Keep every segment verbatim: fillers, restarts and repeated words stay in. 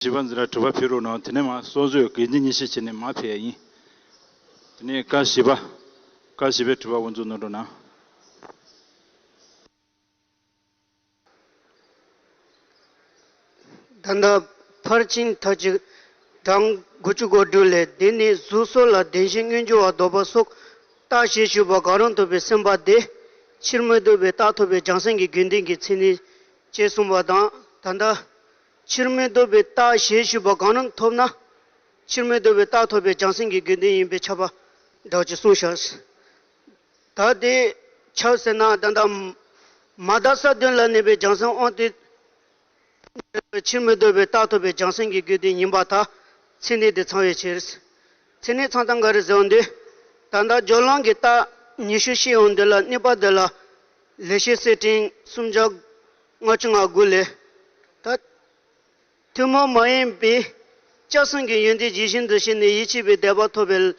བཞི་པ་འཛིན་གྲྭ་དྲི་བ་ཕུལ་རོགས་གནང་། དེ་ནས་མར་གསོལ་མཛོད་དགེ་འདུན་ཉི་ཤུ་བྱས་ནས་མར་ཕེབས་ཡ་ཡིན། དེ་ནས་ཀ་བཞི་པ། ཀ་བཞི་པའི་དྲི་བ་དབུ་འཛུགས་གནང་རོགས་གནང་། ད་ལྟ་ཕར་ཕྱིན་མཐའ་གཅིག་གྲངས་དགུ་བཅུ་གོ་དྲུག་ལས། འདི་ནི་གཟུགས་སོགས་ལ་བདེན་བཞི་མངོན་གྱུར་བ་ལྡོག་པ་སོགས་རྟགས་ཞེས་ཞུས་པ་གང་རུང་ཐོབ་པའི་སེམས་པ་དེ། ཕྱིར་མི་ལྡོག་པའི་རྟགས་ཐོབ་པའི་བྱང་སེམས་ཀྱི་དགེ་འདུན་གྱི་མཚན་ཉིད་ཅེས་གསུངས་པ་དང་། ད་ལྟ་ཕྱིར་མི་ལྡོག་པའི་རྟགས་ཞེས་ཞུས་པ་གང་རུང་ཐོབ་ན། ཕྱིར་མི་ལྡོག་པའི་རྟགས་ཐོབ་པའི་བྱང་སེམས་ཀྱི་དགེ་འདུན་ཡིན་པས་ཁྱབ་པ་འདྲ་ཅེས་གསུངས་ཤག་ད་དེ་ཆབ་ཟེར་ན་ད་ལྟ་མ་དག་ས་བདུན་ལ་གནས་པའི་བྱང་སེམས་དབང་རྟུལ། ཕྱིར་མི་ལྡོག་པའི་རྟགས་ཐོབ་པའི་བྱང་སེམས་ཀྱི་དགེ་འདུན་ཡིན་པར་ཐལ། མཚན་ཉིད་དེ་ཚང་བའི་ཕྱིར། མཚན་ཉིད་ཚང་སྟངས་ག་རེ་ཟེར་བ་འདི། ད་ལྟ་སྦྱོར་ལམ་གྱི་རྟགས་ཉི་ཤུ་བཤད་ཡོང་དུས་ལ། གནས་པ་འདི་ལ་ལེགས་བཤད་གསེར་ཕྲེང་སུམ་བརྒྱ་ལྔ་བཅུ་ང་དགུ་ལས། ད་ཐུན་མོང་མ་ཡིན་པའི་སྐྱབས་གསུམ་གྱི་ཡོན་ཏན་ཇི་བཞིན་དུ་ཤེས་ནས་ཡིད་ཆེས་པའི་དད་པ་ཐོབ་པའི་ལྷ་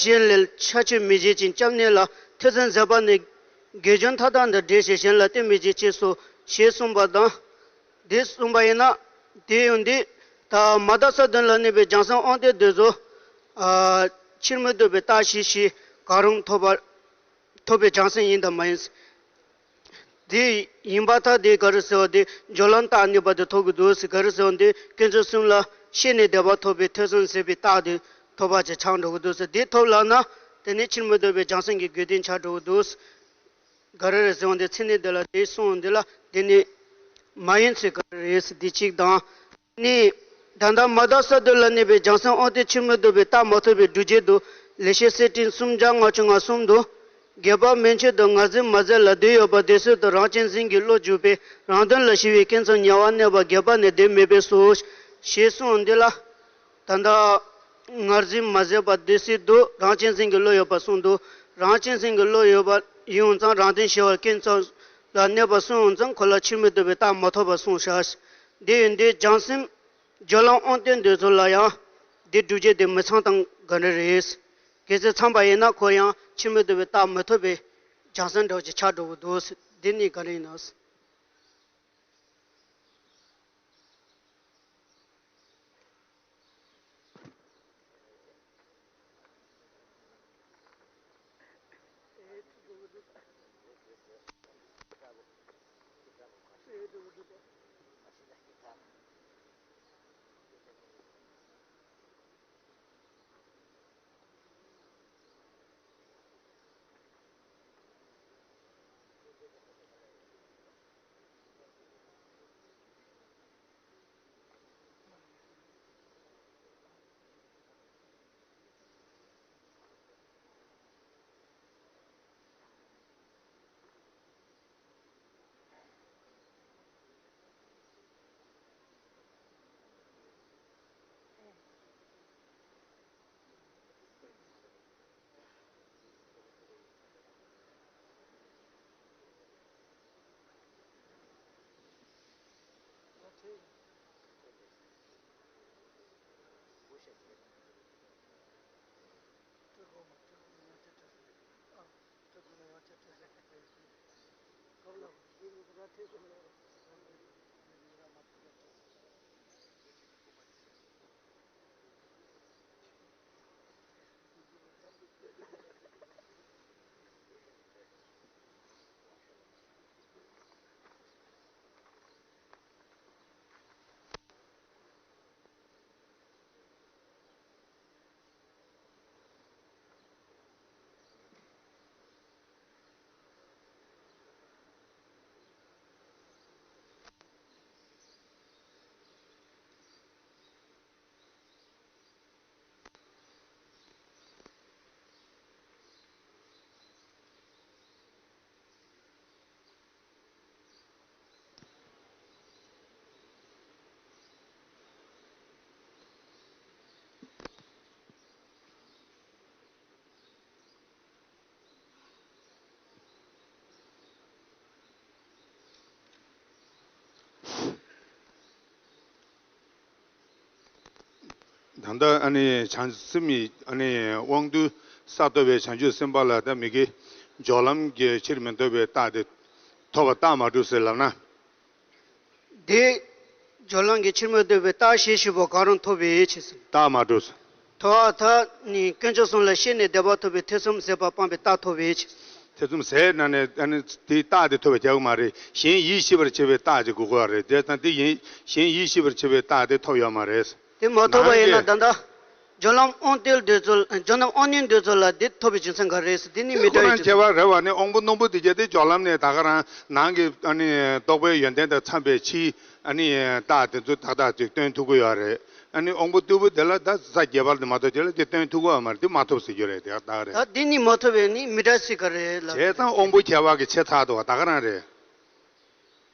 གཞན་ལ་ཆ་ཆོས་མི་བྱེད་ཅིང་སྐྱབས་གནས་ལ་ཐོས་བསམ་མཛད་པ་ནི། དགེ་སྦྱོར་མཐའ་དག་འདི་འདྲེན་ཞིང་གཞན་ལ་སྟོན་མི་བྱེད་ཅེས་སོ། ཞེས་གསུངས་པ་དང་། འདི་གསུངས་པ་ཡིན་ན། དེ་ཡང་འདི། ད་མ་དག་ས་བདུན་ལ་གནས་པའི་བྱང་སེམས་དབང་རྟུལ་འདི་ཚོ། ཨ། ཕྱིར་མི་ལྡོག་པའི་རྟགས་ཞེས་བྱ་བ་གང་རུང་ཐོབ་པ། ཐོབ་པའི་བྱང་སེམས་ཡིན་དང་མ་ཡིན། དེ་ཡིན་པར་ཐལ། དེ་ག་རེ་ཟེར་བ་དེ་སྦྱོར་ལམ་རྟགས་གནས་པ་དེ་ཐོབ་ཀྱི་འདུག་ཟེར། ག་རེ་ཟེར་བ་དེ་དཀོན་མཆོག་གསུམ་ལ་ཤེས་ནས་དད་པ་ཐོབ་པའི་ཐོས་བསམ་ཟད་པའི་རྟགས་དེ་ཐོབ་པ་ཅིག་ཆགས་འགྲོ་གི་འདུག་ཟེར། དེ་ཐོབ་ལབ་ན་དེ་ནི་ཕྱིར་མི་ལྡོག་པའི་བྱང་སེམས་ཀྱི་དགེ་འདུན་ཆགས་འགྲོ་གི་འདུག་ཟེར། ག་རེ་རེད་ཟེར་བ་དེ་མཚན་ཉིད་དེ་ལ་དེ་གསུངས་འདི་ལ་དེ་ནི་མ་ཡིན་ཚུལ་ག་རེ་རེད་ཟེར། དེ་གཅིག་དང་། ནི། ད་ལྟ་མ་དག་ས་བདུན་ལ་གནས་པའི་བྱང་སེམས་དབང་རྟུལ་ཕྱིར་མི་ལྡོག་པའི་རྟགས་མ་ཐོབ་པའི་སྒྲུབ་བྱེད་དུ་ལེགས་བཤད་གསེར་ཕྲེང་སུམ་བརྒྱ་ལྔ་བཅུ་ང་གསུམ་དུ། རྒྱས་པར་མན་ཆད་དུ་ངར་འཛིན་མ་ཟད་ལ་དེ་ཡོད་པ་དེ་སྲིད་དུ་རང་གཅེས་འཛིན་གྱི་བློ་འཇུག་པས་རང་དོན་ལ་ཞི་བའི་སྐད་མཚམས་ཉེ་བར་གནས་པ་རྒྱས་པར་ནི་དེ་མེད་པས་སོ། ཞེས་གསུངས་འདི་ལ། ད་ལྟ་ངར་འཛིན་མ་ཟད་པ་དེ་སྲིད་དུ་རང་གཅེས་འཛིན་གྱི་བློ་ཡོད་པ་གསུངས་འདུག་རང་གཅེས་འཛིན་གྱི་བློ་ཡོད་པ་ཡིན་ཙང་རང་དོན་ཞི་བའི་སྐད་མཚམས་ལ་གནས་པ་གསུངས་ཙང་ཁོ་ལ་ཕྱིར་མི་ལྡོག་པའི་རྟགས་མ་ཐོབ་པ་གསུངས་ཤག་དེ་ཡིན་དུས་བྱང་སེམས། སྦྱོར་ལམ་དབང་རྟུལ་འདི་ཚོ་ལ་ཡང་འདི་སྒྲུབ་བྱེད་དེ་མི་ཚང་སྟངས་ག་འདྲ་རེད། གལ་སྲིད་ཚང་པ་ཡིན་ན་ཁོ་ཡང་ཕྱིར་མི་ལྡོག་པའི་རྟགས་མི་ཐོབ་པའི་བྱང་སེམས་འདྲ་བོ་ཅིག་ཆགས་འགྲོ་གི་འདུག་འདི་ནི་ག་རེ་ཡིན་ནམ། ད་ལྟ་ཨ་ནི་བྱང་སེམས་ཀྱི་ཨ་ནི་དབང་རྟུལ་ས་ཐོབ་པའི་བྱང་ཆུབ་སེམས་དཔའ་ལ་ད་མི་དགེ་སྦྱོར་ལམ་གྱི་ཕྱིར་མི་ལྡོག་པའི་རྟགས་དེ་ཐོབ་པ་རྟགས་མ་གྲུབ་ཟེར་ལབ་ན། དེ་ སྦྱོར་ལམ་གྱི་ཕྱིར་མི་ལྡོག་པའི་རྟགས་ཞེས་བྱ་བ་གང་རུང་ཐོབ་པའི་ཕྱིར། རྟགས་མ་གྲུབ། ཐོབ་པ་ཐ་ནི་དཀོན་མཆོག་གསུམ་ལ་ཤེས་ནས་དད་པ་ཐོབ་པའི་ཐེ་ཚོམ་ཟད་པ་སྤངས་པའི་རྟགས་ཐོབ་པའི་ཕྱིར། ཐེ་ཚོམ་ཟད་ན་ནས་ཨ་ནི་དེའི་རྟགས་དེ་ཐོབ་པ་རྒྱག་གི་མ་རེད། གཞན་ཡིད་ཤེས་པར་བྱེད་པའི་རྟགས་ཅིག་དགོས་ཀྱི་རེད། དེ་ཙང་དེ་ཡིན་གཞན་ཡིད་ཤེས་པར་བྱེད་པའི་རྟགས་དེ་ཐོབ་ཡོད་མ་རེད། དེ་མ་ཐོབ་པ་ཡིན་ན་ད་ལྟ་སྦྱོར་ལམ་དབང་རྟུལ་འདོད་ཚུལ་སྦྱོར་ལམ་དབང་རྣོན་འདོད་ཚུལ་ལ་དེ་ཐོབ་པའི་རྒྱུ་མཚན་ག་རེ་རེད་ཟེར། དེ་ནི་མི་འདྲ་བའི་རྒྱུ་མཚན། ཁོ་རང་ཁྱད་པར་རེད་བ། ནི་དབང་པོ་རྣོན་པོ་དེ་གྱད་དེ་སྦྱོར་ལམ་ནས་ད་ག་རང་ནང་གི་ཨ་ནི་རྟོག་པའི་ཡོན་ཏན་དང་འཚམ་པའི་ཕྱིའི་ཨ་ནི་རྟགས་དེ་ཚོ་ཏག་ཏག་ཅིག་སྟོན་ཐུབ་ཀྱི་ཡོད་རེད། ཨ་ནི་དབང་པོ་རྟུལ་པོ་དེ་ལ་ད་ས་བརྒྱད་པ་དེ་མ་གཏོགས་དེ་ལ་དེ་སྟོན་ཐུབ་ཀྱི་ཡོད་མ་རེད། དེ་མ་ཐོབ་ཟེར་རྒྱུ་རེད། དེ་ད་རེད། ད་དེ་ནི་མ་ཐོབ་པས་ནི་མི་འདྲ་ཟེར་ག་རེ་ལབ། བྱས་ཙང་དབང་པོ་ཁྱད་པར་གྱི་ཆེ་ཚར་འདུག་བ། ད་ག་རང་རེད།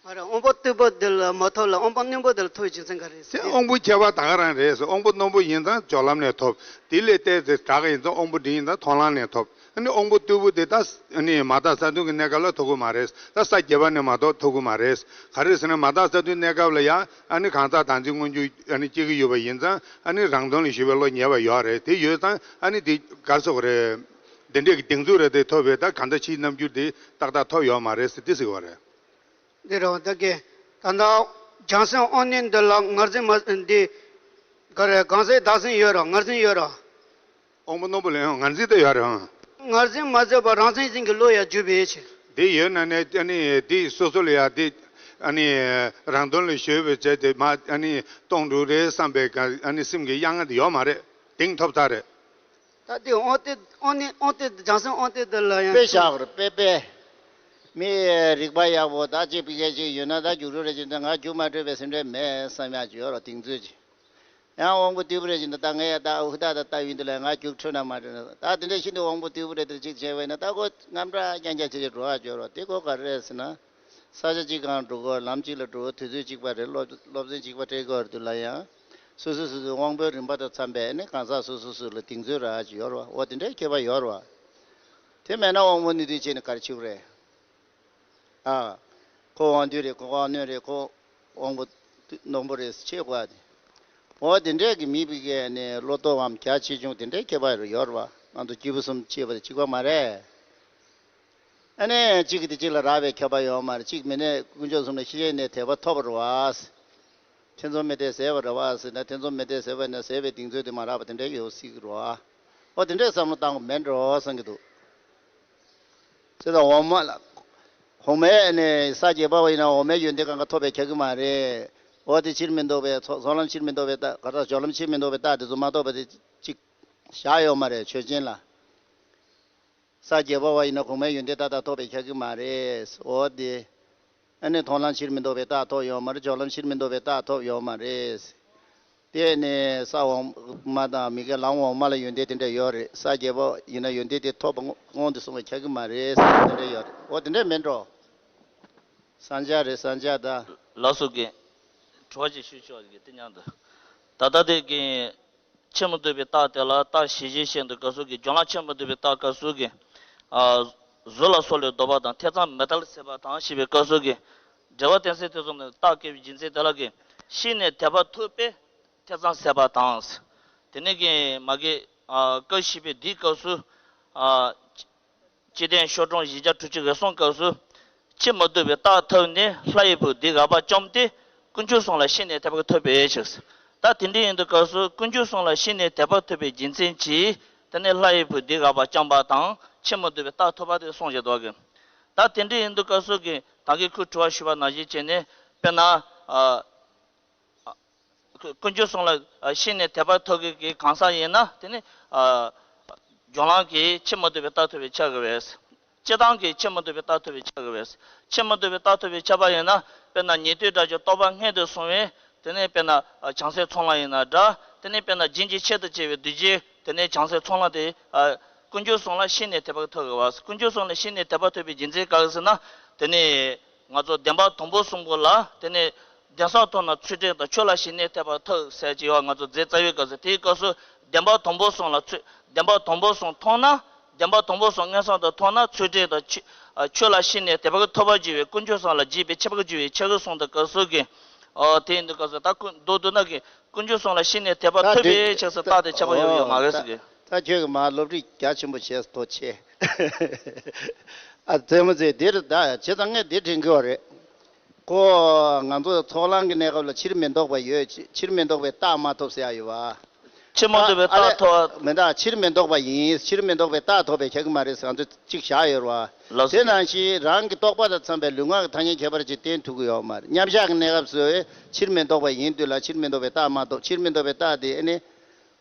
ཨ་རེ། དབང་པོ་རྟུལ་པོ་འདི་ལ་མ་ཐོབ་ལ་དབང་པོ་རྣོན་པོ་འདི་ལ་ཐོབ་པའི་རྒྱུ་མཚན་ག་རེ་རེད་ཟེར། དེ་དབང་པོ་ཁྱད་པར་ད་ག་རང་རེད་ཟེར། དབང་པོ་རྣོན་པོ་ཡིན་ཙང་སྦྱོར་ལམ་ནས་ཐོབ། དེ་ལས་ཏོག་ཙམ་དྲག་གི་ཡིན་ཙང་དབང་པོ་འབྲིང་ཡིན་ཙང་མཐོང་ལམ་ནས་ཐོབ། ཨ་ནི་དབང་པོ་རྟུལ་པོ་དེ་ད་ཨ་ནི་མ་དག་རྩ་ལྟུང་གི་གནས་སྐབས་ལ་ཐོབ་ཀྱི་མ་རེད། ད་ས་བརྒྱད་པ་ནས་མ་གཏོགས་ཐོབ་ཀྱི་མ་རེད། ག་རེ་ཟེར་ན་མ་དག་རྩ་ལྟུང་གནས་སྐབས་ལ་ཡང་ཨ་ནི་གང་ཟག་བདག་འཛིན་མངོན་གྱུར་ཨ་ནི་སྐྱེ་གི་ཡོད་པ་ཡིན་ཙང་ཨ་ནི་རང་དོན་ལ་ཞུགས་པའི་བློ་ཉེ་བ་ཡོད་རེད། དེ་ཡོད་ཙང་ཨ་ནི་དེ་ག་རེ་ཟེར་དགོས་རེད། འདི་འདྲས་ཀྱི་གདེང་ཚོད་རེ་དེ་ཐོབ་པས་ད་གང་ལྟར་ཕྱིའི་རྣམ་འགྱུར་དེ་ཏག་ཏག་ཐོབ་ཡོད་མ་རེད་ཟེར་དེ་ཟེར་བ་རེད། འདི་རེད་བ། ད་གིན་ད་ལྟ་བྱང་སེམས་དབང་རྣོན་འདི་ལ་ངར་འཛིན་མ་འདི་ག་རེ། གང་ཟག་བདག་འཛིན་ཡོད་ར་ངར་འཛིན་ཡོད་ར། དབང་པོ་རྣོན་པོ་ལ་ཡང་ངར་འཛིན་དེ་ཡོད་རེད། ངར་འཛིན་མ་བྱས་པར་རང་མཚན་ཅན་གྱི་བློ་ཡང་གྱུར་པའི་ཕྱིར། དེ་ཡོད་ན་ནི་ཨ་ནི་དེ་སོ་སོ་ལ་ཡང་དེ་ཨ་ནི་རང་དོན་ལ་གཞོལ་བའི་ཚེ་དེ་མ་ཨ་ནི་སྟོང་གྲུབ་རེད་བསམ་པའི་ག་ཨ་ནི་སེམས་ཀྱི་གཡང་ང་དེ་ཡོད་མ་རེད། གདེང་ཐོབ་ཚར་རེད། ད་དེ་དབང་རྟུལ་དབང་རྣོན་དབང་རྟུལ་བྱང་སེམས་དབང་རྟུལ་དེ་ལ་ཡང་དཔེ་བཞག་རེད། དཔེ་དཔེ། མི་རིག་པ་ཡག་པོ་ད་ཅིག་ཕ་གི་ཅིག་ཡོད་ན་ད་རྒྱུགས་སྤྲོད་རེ་བྱེད་ན་ང་རྒྱུགས་མ་སྤྲོད་པའི་སེམས་ཁྲལ་མེད་བསམ་ཡག་ཅིག་ཡོད་རེད། གདེང་ཚོད་ཅིག་ཡང་དབང་པོ་རྟུལ་པོ་རེ་བྱེད་ན་ད་ངས་ཡ་ད་ཧུ་ད་ད་ལྟ་ཡིན་དུས་ལ་ང་རྒྱུགས་འཕྲོད་ན་མ་འཕྲོད་ན་ད་དེ་འདྲ་ཤིན་ཏུ་དབང་པོ་རྟུལ་པོ་རེ་དེ་ཅིག་བྱས་པས་ན་ད་ཁོ་རྔམ་དྲག་རྐྱང་རྐྱང་བྱེད་ཀྱི་འགྲོ་བ་སྦྱོར་རོ། དེ་ཁོ་ག་རེ་རེད་ཟེར་ན། ས་ཆ་གཅིག་གང་འགྲོ་གི། ལམ་གཅིག་ལ་འགྲོ་གི། དུས་ཚོད་གཅིག་པ་རེད། སློབ་སློབ་ཚན་གཅིག་པ་སྤྲད་གི་ཡོད་དུས་ལ་ཡང་། སོ་སོ་སོ་སོའི་དབང་པོའི་རིམ་པ་དང་འཚམ་པའི་ནི་གང་ཟག་སོ་སོ་སོ་ལ་གདེང་ཚོད་རག་ཅིག་ཡོད་རེད་བ། འོ་དེ་འདྲའི་ཁྱད་པར་ཡོད་རེད་བ། དེ་མེད་ན་དབང་པོ་རྣོན་འདུས་བྱས་ནས་ག་རེ་བྱེད་དགོས་རེད། ཨ། ཁོ་དབང་རྟུལ་རེད། ཁོ་དབང་རྣོན་རེད། ཁོ་དབང་པོ་རྣོན་པོ་རེད་ཟེར་དགོས་ཨ། དེ་འོ་དེ་འདྲས་ཀྱི་མི་བི་གའི་ནས་བློ་སྟོབས་བམ་རྒྱ་ཆེ་ཆུང་དེ་འདྲའི་ཁྱད་པར་ཡོད་རེད་བ། ང་ཚོ་སྐྱེས་བུ་གསུམ་ཤེས་པ་དང་གཅིག་པ་མ་རེད། ཨ་ནི་གཅིག་གིས་དེ་གཅིག་ལ་རག་པའི་ཁྱད་པར་ཡོད་མ་རེད། གཅིག་མི་ནས་དཀོན་མཆོག་གསུམ་ལ་ཤེས་ནས་དད་པ་ཐོབ་པ་རེད་བ། ཐེ་ཚོམ་མེད་དེ་ཟད་པ་རེད་བ་ཟེར་ན། ཐེ་ཚོམ་མེད་དེ་ཟད་པ་ན་ཟད་པའི་གདེང་ཚོད་དེ་མ་རག་པ་དེ་འདྲ་ཡོད་སྲིད་ཀྱི་རེད་བ། འོ་དེ་འདྲའི་བསམ་བློ་བཏང་དགོས་མེད་འགྲོ་བསམ་གྱི་འདུག་དེ་དང་འོག་མ་ལ། གོང་མའི་ནས་ས་བརྒྱད་པ་བ་ཡིན་ན་འོག་མའི་ཡོན་ཏན་གང་ག་ཐོབ་པའི་ཁྱབ་ཀྱི་མ་རེད། འོ་དེ་ཕྱིར་མི་ལྡོག་པའི་ཚོགས་ཚོགས་ལམ་ཕྱིར་མི་ལྡོག་པའི་རྟགས། ག་རེ་ཟེར། སྦྱོར་ལམ་ཕྱིར་མི་ལྡོག་པའི་རྟགས་དེ་ཚོ་མ་གཏོགས་པ་དེ་གཅིག་བཞག་ཡོད་མ་རེད་ཆོས་ཅན་ལ། ས་བརྒྱད་པ་བ་ཡིན་ན་གོང་མའི་ཡོན་ཏན་ཏག་ཏག་ཐོབ་པའི་ཁྱབ་ཀྱི་མ་རེད། འོ་དེ། ཨ་ནི་མཐོང་ལམ་ཕྱིར་མི་ལྡོག་པའི་རྟགས་ཐོབ་ཡོད་མ་རེད། སྦྱོར་ལམ་ཕྱིར་མི་ལྡོག་པའི་རྟགས་ཐོབ་ཡོད་མ་རེད། དེ་ནས་ས་འོག་མ་དང་མི་དགེ་ལམ་འོག་མ་ལ་ཡོན་ཏན་དེ་འདྲ་ཡོད་རེད། ས་བརྒྱད་པ་ཡིན་ན་ཡོན་ཏན་དེ་ཐོབ་པ་སྔོན་དུ་སོང་བའི་ཁྱབ་ཀྱི་མ་རེད་ཟེར་དེ་འདྲ་ཡོད་རེད། འོ་དེ་འདྲ་མིན་འགྲོ། ས་འཇགས་རེད། ས་འཇགས་ད། ལགས་སོ་རྒན། དྲི་བ་ཅིག་ཞུ་ཆོག་གི་དེ་མཉམ་དུ། ད་ལྟ་དེ་རྒན། ཕྱིར་མི་ལྡོག་པའི་རྟགས་དེ་ལ་རྟགས་ཞེས་བྱའི་ཕྱིར་འདི་སྐབས་སུ་གི་སྦྱོར་ལམ་ཕྱིར་མི་ལྡོག་པའི་རྟགས་སྐབས་སུ་གི། ཨ། གཟུགས་ལ་སོགས་ལས་ལྡོག་པ་དང་ཐེ་ཚོམ་མེད་པར་ཟད་པ་དང་ཞེས་པའི་སྐབས་སུ་གི། འགྲེལ་པ་གཏན་ཚིགས་ཐེ་ཚོམ་ནི་རྟགས་བཀོད་པའི་རྒྱུ་མཚན་དེ་ལ་གི། ཤེས་ནས་དད་པ་ཐོབ་པས་ཐེ་ཚོམ་ཟད་པ་དང་། དེ་ནས་གི་མ་གི། ཨ། སྐབས་ཤེས་པའི་འདིའི་སྐབས་སུ། ཨ། སྤྱི་དོན་ཤོག་གྲངས་བཞི་བརྒྱ་དྲུག་ཅུ་རེ་གསུམ་སྐབས་སུ། ཕྱིར་མི་ལྡོག་པའི་རྟགས་ཐོབ་ནས་ལྷ་ཡི་བུ་འདི་དགག་པ་བཅོམ་སྟེ་དཀོན་མཆོག་གསུམ་ལ་ཤེས་ནས་དད་པ་ཐོབ་པའི་ཕྱིར། ད་དེ་འདྲ་ཡིན་དུས་སྐབས་སུ་དཀོན་མཆོག་གསུམ་ལ་ཤེས་ནས་དད་པ་ཐོབ་པའི་རྒྱུ་མཚན་གྱིས་དེ་ནས་ལྷ་ཡི་བུ་འདི་དགག་པ་བཅོམ་པ་དང་ཕྱིར་མི་ལྡོག་པའི་རྟགས་ཐོབ་པ་དེ་གསུངས་བཞག་འདུག་གི། ད་དེ་འདྲ་ཡིན་དུས་སྐབས་སུ་གི་ད་གིན་ཁོས་དྲི་བ་ཞུས་པ་ནང་བཞིན་བྱས་ནས་དཔེར་ན། ཨ། དཀོན་མཆོག་གསུམ་ལ་ཤེས་ནས་དད་པ་ཐོབ་མཁན་གྱི་གང་ཟག་ཡིན་ན་དེ་ནི་སྦྱོར་ལམ་གྱིས་ཕྱིར་མི་ལྡོག་པའི་རྟགས་ཐོབ་པས་ཁྱབ་དགོས་པས། སྤྱིར་བཏང་གི་ཕྱིར་མི་ལྡོག་པའི་རྟགས་ཐོབ་པས་ཁྱབ་དགོས་པས། ཕྱིར་མི་ལྡོག་པའི་རྟགས་ཐོབ་པས་ཁྱབ་པ་ཡིན་ན་དཔེར་ན་ཉན་ཐོས་དགྲ་བཅོམ་རྟོགས་པ་མངོན་དུ་སོང་བས་དེ་ནི་དཔེར་ན་བྱང་སེམས་ཚོགས་ལམ་ཡིན་ན་འདྲ། དེ་ནི་དཔེར་ན་རྒྱུན་གྱི་ཆེད་དུ་བྱས་པའི་གདུལ་བྱའི་དེ་ནི་བྱང་སེམས་ཚོགས་ལམ་དེ། དཀོན་མཆོག་གསུམ་ལ་ཤེས་ནས་དད་པ་ཐོབ་དགོས་པ། དཀོན་མཆོག་གསུམ་ལ་ཤེས་ནས་དད་པ་ཐོབ་པའི་རྒྱུ་མཚན་ག་རེ་ཟེར་ན། དེ་ནི་ང་ཚོ་བདེན་པ་དང་པོ་གསུམ་པོ་ལ་དེ་ནི་གདན་ས་མཐོང་ན་ཚུལ་ཁྲིམས་དང་ཆོས་ལ་ཤེས་ནས་དད་པ་ཐོབ་ཟེར་གྱི་ཡོད། ང་ཚོ་རྗེ་རྩ་བའི་སྐབས་སུ་དེའི་སྐབས་སུ་བདེན་པ་དང་པོ་གསུམ་ལ་ཚུལ་བདེན་པ་དང་པོ་གསུམ་མཐོང་ན་བདེན་པ་དང་པོ་གསུམ་མངོན་སུམ་དུ་མཐོང་ན་ཚུལ་ཁྲིམས་དང་ཆོས་ཆོས་ལ་ཤེས་ནས་དད་པ་ཐོབ་པར་འགྱུར་བས་དཀོན་མཆོག་གསུམ་ལ་རྗེས་པའི་ཁྱད་པར་འགྱུར་བའི་ཕྱིར་གསུངས་དུས་སྐབས་སུ་གི། ཨོ་དེ་ཡིན་དུས་སྐབས་སུ་ད་ཀུན་མདོར་བསྡུ་ན་གི། དཀོན་མཆོག་གསུམ་ལ་ཤེས་ནས་དད་པ་ཐོབ་པའི་ཕྱིར་ཟེར་རྟགས་དེ་ཁྱད་པར་ཡོད་ཡོད་མ་རེད་ཟེར་གི། ད་ཁྱོད་ཀྱིས་མ་སློབ་ཁྲིད་རྒྱ་ཆེན་པོ་བྱས་སོང་། ཐུགས་རྗེ་ཆེ། ཨ་རྩེད་མོ་རྩེ་འདིར་ད་བྱས་ཙང་ངས་འདི་དྲན་གི་བ་རེད། ཁོ་ང་ཚོ་ཚོགས་ལམ་གྱི་གནས་སྐབས་ལ་ཕྱིར་མི་ལྡོག་པ་ཡོད། ཕྱིར་མི་ལྡོག་པའི་རྟགས་མ་ཐོབ་ཟེར་ཡ་ཡོད་པ། ཕྱིར་མི་ལྡོག་པའི་རྟགས་ཐོབ། མི་འདུག་ཕྱིར་མི་ལྡོག་པ་ཡིན། ཕྱིར་མི་ལྡོག་པའི་རྟགས་ཐོབ་པས་ཁྱབ་ཀྱི་མ་རེད་ཟེར་ང་ཚོས་གཅིག་བཞག་ཡོད་རེད་བ། ལགས་སོ། དེ་ནང་བཞིན་རང་གི་རྟོག་པ་དང་འཚམས་པའི་ལུས་ངག་གི་ཐ་སྙད་ཁྱད་པར་ཅིག་བསྟན་ཐུབ་ཀྱི་ཡོད་མ་རེད། མཉམ་བཞག་གི་གནས་སྐབས་སུ་ཕྱིར་མི་ལྡོག་པ་ཡིན་དུས་ལ་ཕྱིར་མི་ལྡོག་པའི་རྟགས་མ་ཐོབ། ཕྱིར་མི་ལྡོག་པའི་རྟགས་དེ་ཨ་ནི་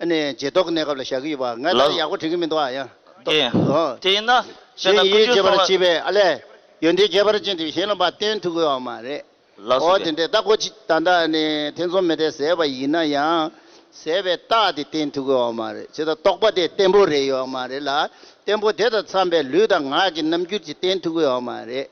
ཨ་ནི་རྗེས་ཐོབ་ཀྱི་གནས་སྐབས་ལ་བཞག་གི་ཡོད་པ། ང་ལ་ཡག་པོ་དྲན་གྱི་མི་འདུག་ཨ་ཡ། ཨོ། དེ་ཡིན་ན་དཔེར་ན་ཀུན་སྤྱོད་བྱེད་པར་བྱེད་པའི་ཨ་ལས། ཡོན་ཏན་ཁྱད་པར་ཅན་དེ་གཞན་ལ་མ་བསྟན་ཐུབ་ཀྱི་ཡོད་མ་རེད། ལགས་སོ། ཨོ་དེ་འདྲས་ད་ཁོ་ཅི་ད་ལྟ་ནི་ཐེ་ཚོམ་མེད་དེ་ཟད་པ་ཡིན་ན་ཡང་ཟད་པའི་རྟགས་དེ་བསྟན་ཐུབ་ཀྱི་ཡོད་མ་རེད། ཅི་ད་རྟོག་པ་དེ་བརྟན་པོ་རེད་ཡོད་མ་རེད་ལ། བརྟན་པོ་དེ་དང་འཚམས་པའི་ལུས་དང་ངག་གི་རྣམ་འགྱུར་གྱིས་བསྟན་ཐུབ་ཀྱི་ཡོད་མ་རེད།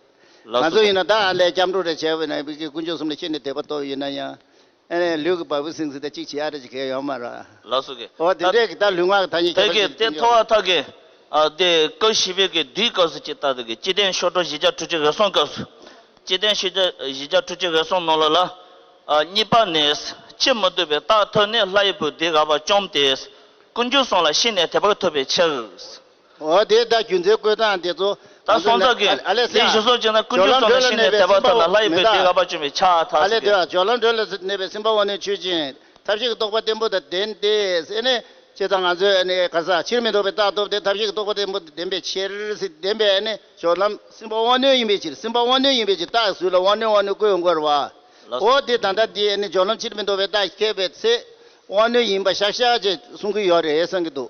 ལགས་སོ། ང་ཚོ་ཡིན་ན་ད་ཨ་ལས་སྐྱབས་འགྲོ་རེ་བྱས་པ་ཡིན་ན་བི་ཀི་དཀོན་མཆོག་གསུམ་ལ་ཤེས་ནས་དད་པ་ཐོབ་ཡོད་ན་ཡང་། ཨ་ནི་ལུས་ཀྱི་བ་སྤུ་སིང་སིང་དང་གཅིག་བྱེད་ཡ་རེ་ཅིག་གལ་ཡོད་མ་རེད། ལགས་སོ་གི། ཨོ་དེ་འདྲས་ཀྱི་ད་ལུས་ངག་གི་ཐ་སྙད་ཁྱད་པར་ཅན་དེ་ཐོག་ཐག་གི། ཨ་དེ་སྐབས་བཞི་པའི་གི་དུས་སྐབས་སུ་ཅིག་ལྟ་དུས་ཀྱི་སྤྱི་དོན་ཤོ་ཊོ་བཞི་བརྒྱ་དྲུག་ཅུ་རེ་གསུམ་སྐབས་སུ། སྤྱི་དོན་ཤོ་ཊོ་བཞི་བརྒྱ་དྲུག་ཅུ་རེ་གསུམ་ནང་ལོགས་ལ། ཨ་གཉིས་པ་ནི། ཕྱིར་མི་ལྡོག་པའི་རྟགས་ཐོབ་ནས་ལྷ་ཡི་བུ་དེ་དགག་པ་བཅོམ་སྟེ། དཀོན་མཆོག་གསུམ་ལ་ཤེས་ནས་དད་པ་ཐོབ་པའི་ཕྱིར། འོ་དེ་ད་རྒྱུ་མཚན་བཀོད་སྟངས་དེ་ཚོ། ད་སོང་ཙང་གི་ཨ་ལས་དེ་ཞུ་སོགས་བྱས་ན་ཀུན་སྤྱོད་གསུམ་ལ་ཤེས་ནས་དད་པ་ཐོབ་ན་ལྷ་ཡི་བུ་དེ་དགག་པ་བཅོམ་པའི་ཕྱིར་ཐལ། ཨ་ལས་དེ་ལ་སྦྱོར་ལམ་བགྲོད་ལས་གནས་པའི་སེམས་དཔའ་དབང་རྣོན་ཆོས་ཅན། ཐབས་ཤེས་ཀྱི་རྟོགས་པ་བརྟན་པོ་དང་ལྡན་ཏེ་ཟེར་ནས་ཅེས་དང་ང་ཚོས་ནི་ག་ས་ཕྱིར་མི་ལྡོག་པའི་རྟགས་ཐོབ་སྟེ་ཐབས་ཤེས་ཀྱི་རྟོགས་པ་བརྟན་པོ་དང་ལྡན་པའི་ཕྱིར་ཟེར་ལྡན་པའི་ནི་སྦྱོར་ལམ་སེམས་དཔའ་དབང་རྣོན་ཡིན་པའི་ཕྱིར། སེམས་དཔའ་དབང་རྣོན་ཡིན་པའི་ཕྱིར་རྟགས་ཟུར་ལ་དབང་རྣོན་དབང་རྣོན་བཀོད་ཡོང་དགོས་རེད་བ། ལགས་སོ། འོ་དེ་ད་ལྟ་འདི་ནི་སྦྱོར་ལམ་ཕྱིར་མི་ལྡོག་པའི་རྟགས་ཁེགས་པའི་ཚེ་དབང་རྣོན་ཡིན་པ་ཤག་ཤག་ཅེས་གསུང་གི་ཡོད་རེད་བསམ་གྱི་འདུག་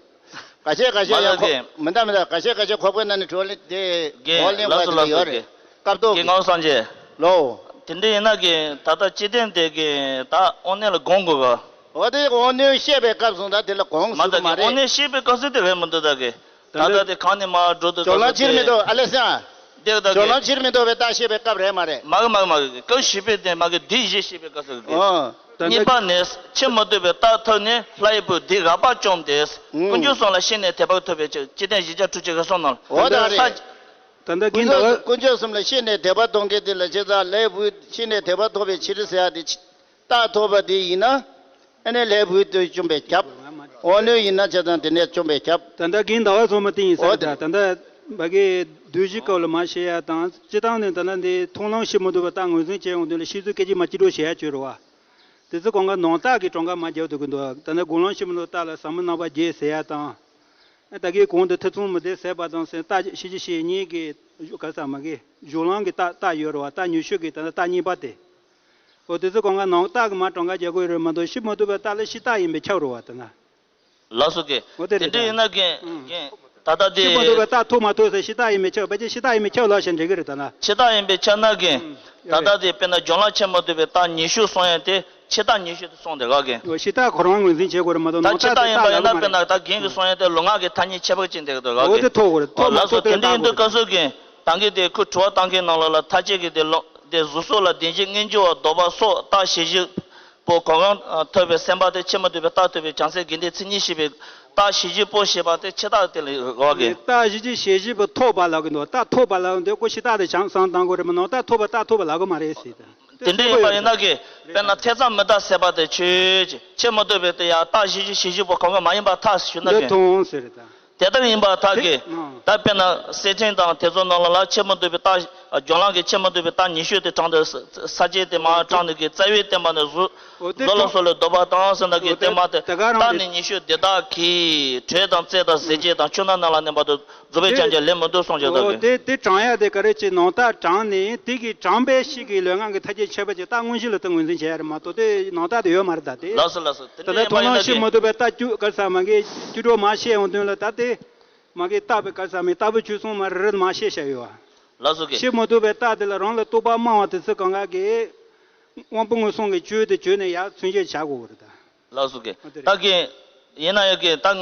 ག་ཤེད་ག་ཤེད་ཡང་ཁོ་མི་འདའ་མི་འདའ་ག་ཤེད་ག་ཤེད་ཁོག་པའི་ནང་ནས་གྲོ་ལེ་དེ་གོ་ལེན་བ་དེ་ལ་ཡོད་རེད། སྐབས་ཐོག་གི་ངག་སངས་རྒྱས། ལོ། དེ་འདྲ་ཡིན་ན་གི་ད་ལྟ་སྤྱི་དོན་དེ་གི་ད་དབང་རྣོན་ལ་དགོངས་དགོས་ག་འོ་དེ་དབང་རྣོན་བཤད་པའི་སྐབས་སུ་ད་དེ་ལ་དགོངས་མ་ཟེར་ད་གི་མ་རེད། དབང་རྣོན་བཤད་པའི་སྐབས་སུ་དེ་རེད་མི་འདུག་ད་གི་ད་ལྟ་དེ་གང་ནས་མར་འགྲོ་འདུག་སྦྱོར་ལམ་ཕྱིར་མི་ལྡོག་ཨ་ལེ་སང་། དེ་ད་གི་སྦྱོར་ལམ་ཕྱིར་མི་ལྡོག་པའི་རྟགས་བཤད་པའི་སྐབས་རེད་མ་རེད། མ་གི་མ་གི་མ་གི་སྐབས་བཞི་པའི་དེ་མ་གི་དུས་བཞི་བཤད་པའི་སྐབས་སུ་གི། ཨོ། གཉིས་པ་ནི་ཕྱིར་མི་ལྡོག་པའི་རྟགས་ཐོབ་ནས་ལྷ་ཡི་བུ་དེ་དགག་པ་བཅོམ་སྟེ། ཀུན་སྤྱོད་གསུམ་ལ་ཤེས་ནས་དད་པ་ཐོབ་པའི་ཕྱིར། སྤྱི་དོན་བཞི་བརྒྱ་དྲུག་ཅུ་རེ་གསུམ་ནང་ལ། འོ་ད་རེད། ད་ལྟ་ཀུན་གྱིས་ཟླ་བ། ཀུན་སྤྱོད་གསུམ་ལ་ཤེས་ནས་དད་པ་གཏོང་མཁན་དེ་ལ་ཇི་ལྟར་ལྷའི་བུ་ཤེས་ནས་དད་པ་ཐོབ་པའི་ཕྱིར་ཟེར་ཡ་དེ་རྟགས་ཐོབ་པ་དེ་ཡིན་ན། ཨ་ནི་ལྷའི་བུ་དེ་བཅོམ་པས་ཁྱབ། དབང་རྣོན་ཡིན་ན་ཇི་ལྟར་དེ་ནས་བཅོམ་པས་ཁྱབ། ད་ལྟ་རྒན་ཟླ་བ་ཚང་མ་དེ་ཡིན་ས་རེད་ད། ད་ལྟ་ཕ་གི་བསྡུས་གཞི་སྐོར་ལ་མ་བཤད་ཡ་དང་སྤྱི་བཏང་ནས་ད་ལྟ་འདི་མཐོང་ལམ་ཕྱིར་མི་ལྡོག་པའི་རྟགས་ངོས་འཛིན་བྱས་ཡོང་དུས་ལ་བཤད་ཚུལ་སྐད་ཆ་མ་གཅིག་སྒྲོག་བྱེད་ཡ་བྱོས་རོགས་ཨ། དེ་ཚོ་གང་ག་ནང་རྟགས་ཀྱི་གྲངས་ཀ་མ་རྒྱག་ཐུབ་ཀྱི་འདུག་ད་ལྟ་དགུང་ལམ་ཕྱིར་མི་ལྡོག་རྟགས་ལ་ཟབ་མོ་རྣམ་པ་བརྒྱད་ཟེར་ཡ་དང་། ད་གིན་གོང་དུ་ཐེ་ཚོམ་མི་བདེ་ཟེར་བ་དང་ཟེར་རྟགས་ཤེས་བྱེད་ཤེས་གཉིས་ཀྱི་ག་ས་མ་གི་སྦྱོར་ལམ་གྱི་རྟགས་རྟགས་ཡོད་རེད་བ། རྟགས་ཉི་ཤུ་གི་ད་ལྟ་རྟགས་གཉིས་པ་དེ། འོ་དེ་ཚོ་གང་ག་ནང་རྟགས་ཀྱི་མ་གྲངས་ཀ་རྒྱག་དགོས་རེད་མ་གཏོགས་ཕྱིར་མི་ལྡོག་པའི་རྟགས་ལ་ཕྱིར་རྟགས་ཡིན་པས་ཁྱབ་རེད་བ་དེ་ན། ལགས་སོ་གི། འོ་དེ་རེད་དེ་འདྲ་ད། ཡིན་ན་གི་ཨང་། གི་ད་ལྟ་དེ། ཕྱིར་མི་ལྡོག་པའི་རྟགས་ཐོབ་མ་ཐོབ་ཟེར་ཕྱིར་རྟགས་ཡིན་པས་ཁྱབ་པ་ཅི་ཕྱིར་རྟགས་ཡིན་པས་ཁྱབ་ལབ་ཞེས་འགྲིག་གི་རེད་ད་ན། ཕྱིར་རྟགས་ཡིན་པས་ཁྱབ་ན་གི། ཨང་། ད་ཡོད་རེད། ལྟ་དེ་དཔེར་ན་སྦྱོར་ལམ་ཕྱིར་མི་ལྡོག་པའི་རྟགས་ཉི་ཤུ་གསུང་ཡ་དེ་ཕྱིར་རྟགས་ཉི་ཤུ་དེ་གསུངས་ཏེ་ག་གི། འོ་ཕྱིར་རྟགས་ཁོ་རང་ངོས་འཛིན་བྱེད་དགོས་རེད་མ་གཏོགས་ད་ནང་ཕྱིར་རྟགས་རྟགས་ཡིན་པ་ཡིན་ན་དཔེར་ན་ད་རྒན་གྱིས་གསུང་ཡ་དེ་ལུས་ངག་གི་ཐ་སྙད་ཁྱད་པར་ཅན་དེ་གི་འདུག་ག་འོ་གི། དེ་ཐོབ་དགོས་རེད། ཐོབ་མ་ཐོབ་དེ་ལྟ་དགོས་རེད། ལགས་སོ་དེ་འདྲ་ཡིན་དུས་སྐབས་སུ་གི་ད་གི་དེ་ཁོས་དྲི་བ་བཏང་མཁན་ནང་ལོགས་ལ་མཐའ་དཔྱད་ཀྱི་དེ་ལོ་དེ་གཟུགས་སོགས་ལ་བདེན་བཞིའི་མངོན་གྱུར་བ་ལྡོག་པ་སོགས་རྟགས་ཞི་བྱེད་པོ་གང་གང་ཐོབ་པའི་སེམས་པ་དེ་ཕྱིར་མི་ལྡོག་པའི་རྟགས་ཐོབ་པའི་བྱང་སེམས་དགེ་འདུན་མཚན་ཉིད་ཤེས་པའི་རྟགས་ཞི་བྱེད་པོ་ཞེས་པ་དེ་ཕྱིར་རྟགས་དེ་ལ་གོ་གི། རྟགས་ཞི་བྱེད་ཞི་བྱེད་པོ་ཐོབ་པ་ལབ་གི་འདུག་རྟགས་ཐོབ་པ་ལབ་འདི་ཁོ་ཕྱིར་རྟགས་དེ་བྱང་སང་བཏང་དགོས་རེད་མ་གཏོགས་རྟགས་ཐོབ་པ་ལབ་གི་མ་རེད་ཟེར་ད། དེ་འདྲ་ཡིན་པ་ཡིན་ན་གི་དཔེར་ན་ཐེ་ཚོམ་མི་བདའ་ཟེར་བ་དེ་ཆོས་ཅན། ཕྱིར་མི་ལྡོག་པའི་དེ་ཡང་རྟགས་ཞི་བྱེད་ཞི་བྱེད་པོ་གང་ག་མ་ཡིན་པར་ཐལ་ཞུ་ན་འདི་གི། མཐོང་ཟེར་ད། དེ་ལྟར་ཡིན་པར་ཐལ་གི། ཨང་། ད་དཔེར་ན་གསེར་ཕྲེང་དང་དེ་ཚོ་ནང་ལ་ལ་ཕྱིར་མི་ལྡོག་པའི་རྟགས་སྦྱོར་ལམ་གྱི་ཕྱིར་མི་ལྡོག་པའི་རྟགས་ཉི་ཤུ་དེ་དྲངས་ཏེ་ས་ས་བཅད་དེ་མར་དྲངས་ནས་གི་རྩ་བའི་བསྟན་པ་ནི་གཟུགས་འོ་དེ་གཟུགས་ལ་སོགས་ལ་ལྡོག་པ་དང་ཟེར་ན་གི་འོ་དེ་བསྟན་པ་དེ་ད་ག་རང་རྟགས་ནི་ཉི་ཤུ་དེ་དག་གིས་དྲོད་དང་རྩེ་དང་ཟས་བཅད་དང་ཆུ་སྣ་རྣམས་ལ་གནས་པ་དང་། རྫོགས་པའི་དེ་སྤྱང་ཀྱང་ལས་མི་ལྡོག་གསུངས་ཀྱང་འདུག་གི། དེ་དེ་དྲངས་ཡ་དེ་ག་རེ་བྱས་ནང་རྟགས་དྲངས་ནས་དེ་གི་དྲངས་པའི་གཞི་གི་ལུས་ངག་གི་ཐ་སྙད་ཁྱད་པར་གྱི་རྟགས་དངོས་གཞི་ལ་ད་ངོས་འཛིན་བྱེད་ཡ་རེད་མ་གཏོགས་དེ་ནང་རྟགས་དེ་ཡོད་མ་རེད་ད་དེ། ལགས་སོ་ལགས་སོ། དེ་ད་འདྲ་ལྟ་ཡིན་པ་ཡིན་ན་མཐོང་ལམ་ཕྱིར་གི་མི་ལྡོག་པའི་རྟགས་བཅུ་ག་རེ་ཟེར་མ་གི་བཅུ་དྲུག་མ་བཤད་ཡོང་དོན་ལ་ད་དེ་མ་གི་རྟགས་པའི་ག་རེ་ཟེར་མི་རྟགས་བུ་བཅུ་གསུམ་མ་རེ་རེ་མ་བཤད་བྱ་ཡོད་བ། ལགས་སོ་གི། ཕྱིར་མི་ལྡོག་པའི་རྟགས་དེ་ལ་རང་ལ་རྟོག་པ་སྨྲ་བ་དེ་ཚོ་གང་ག་གི་དབང་པོ་མངོན་སུམ་གི་ཆོས་དེ་བརྗོད་ནས་ཡར་མཚོན་བྱེད་བྱ་དགོས་རེད་ད། ལགས་སོ་གི། ཨ་དེ་རེད། ད་གི་ཡིན་ན་ཡང་གི་ད་ང་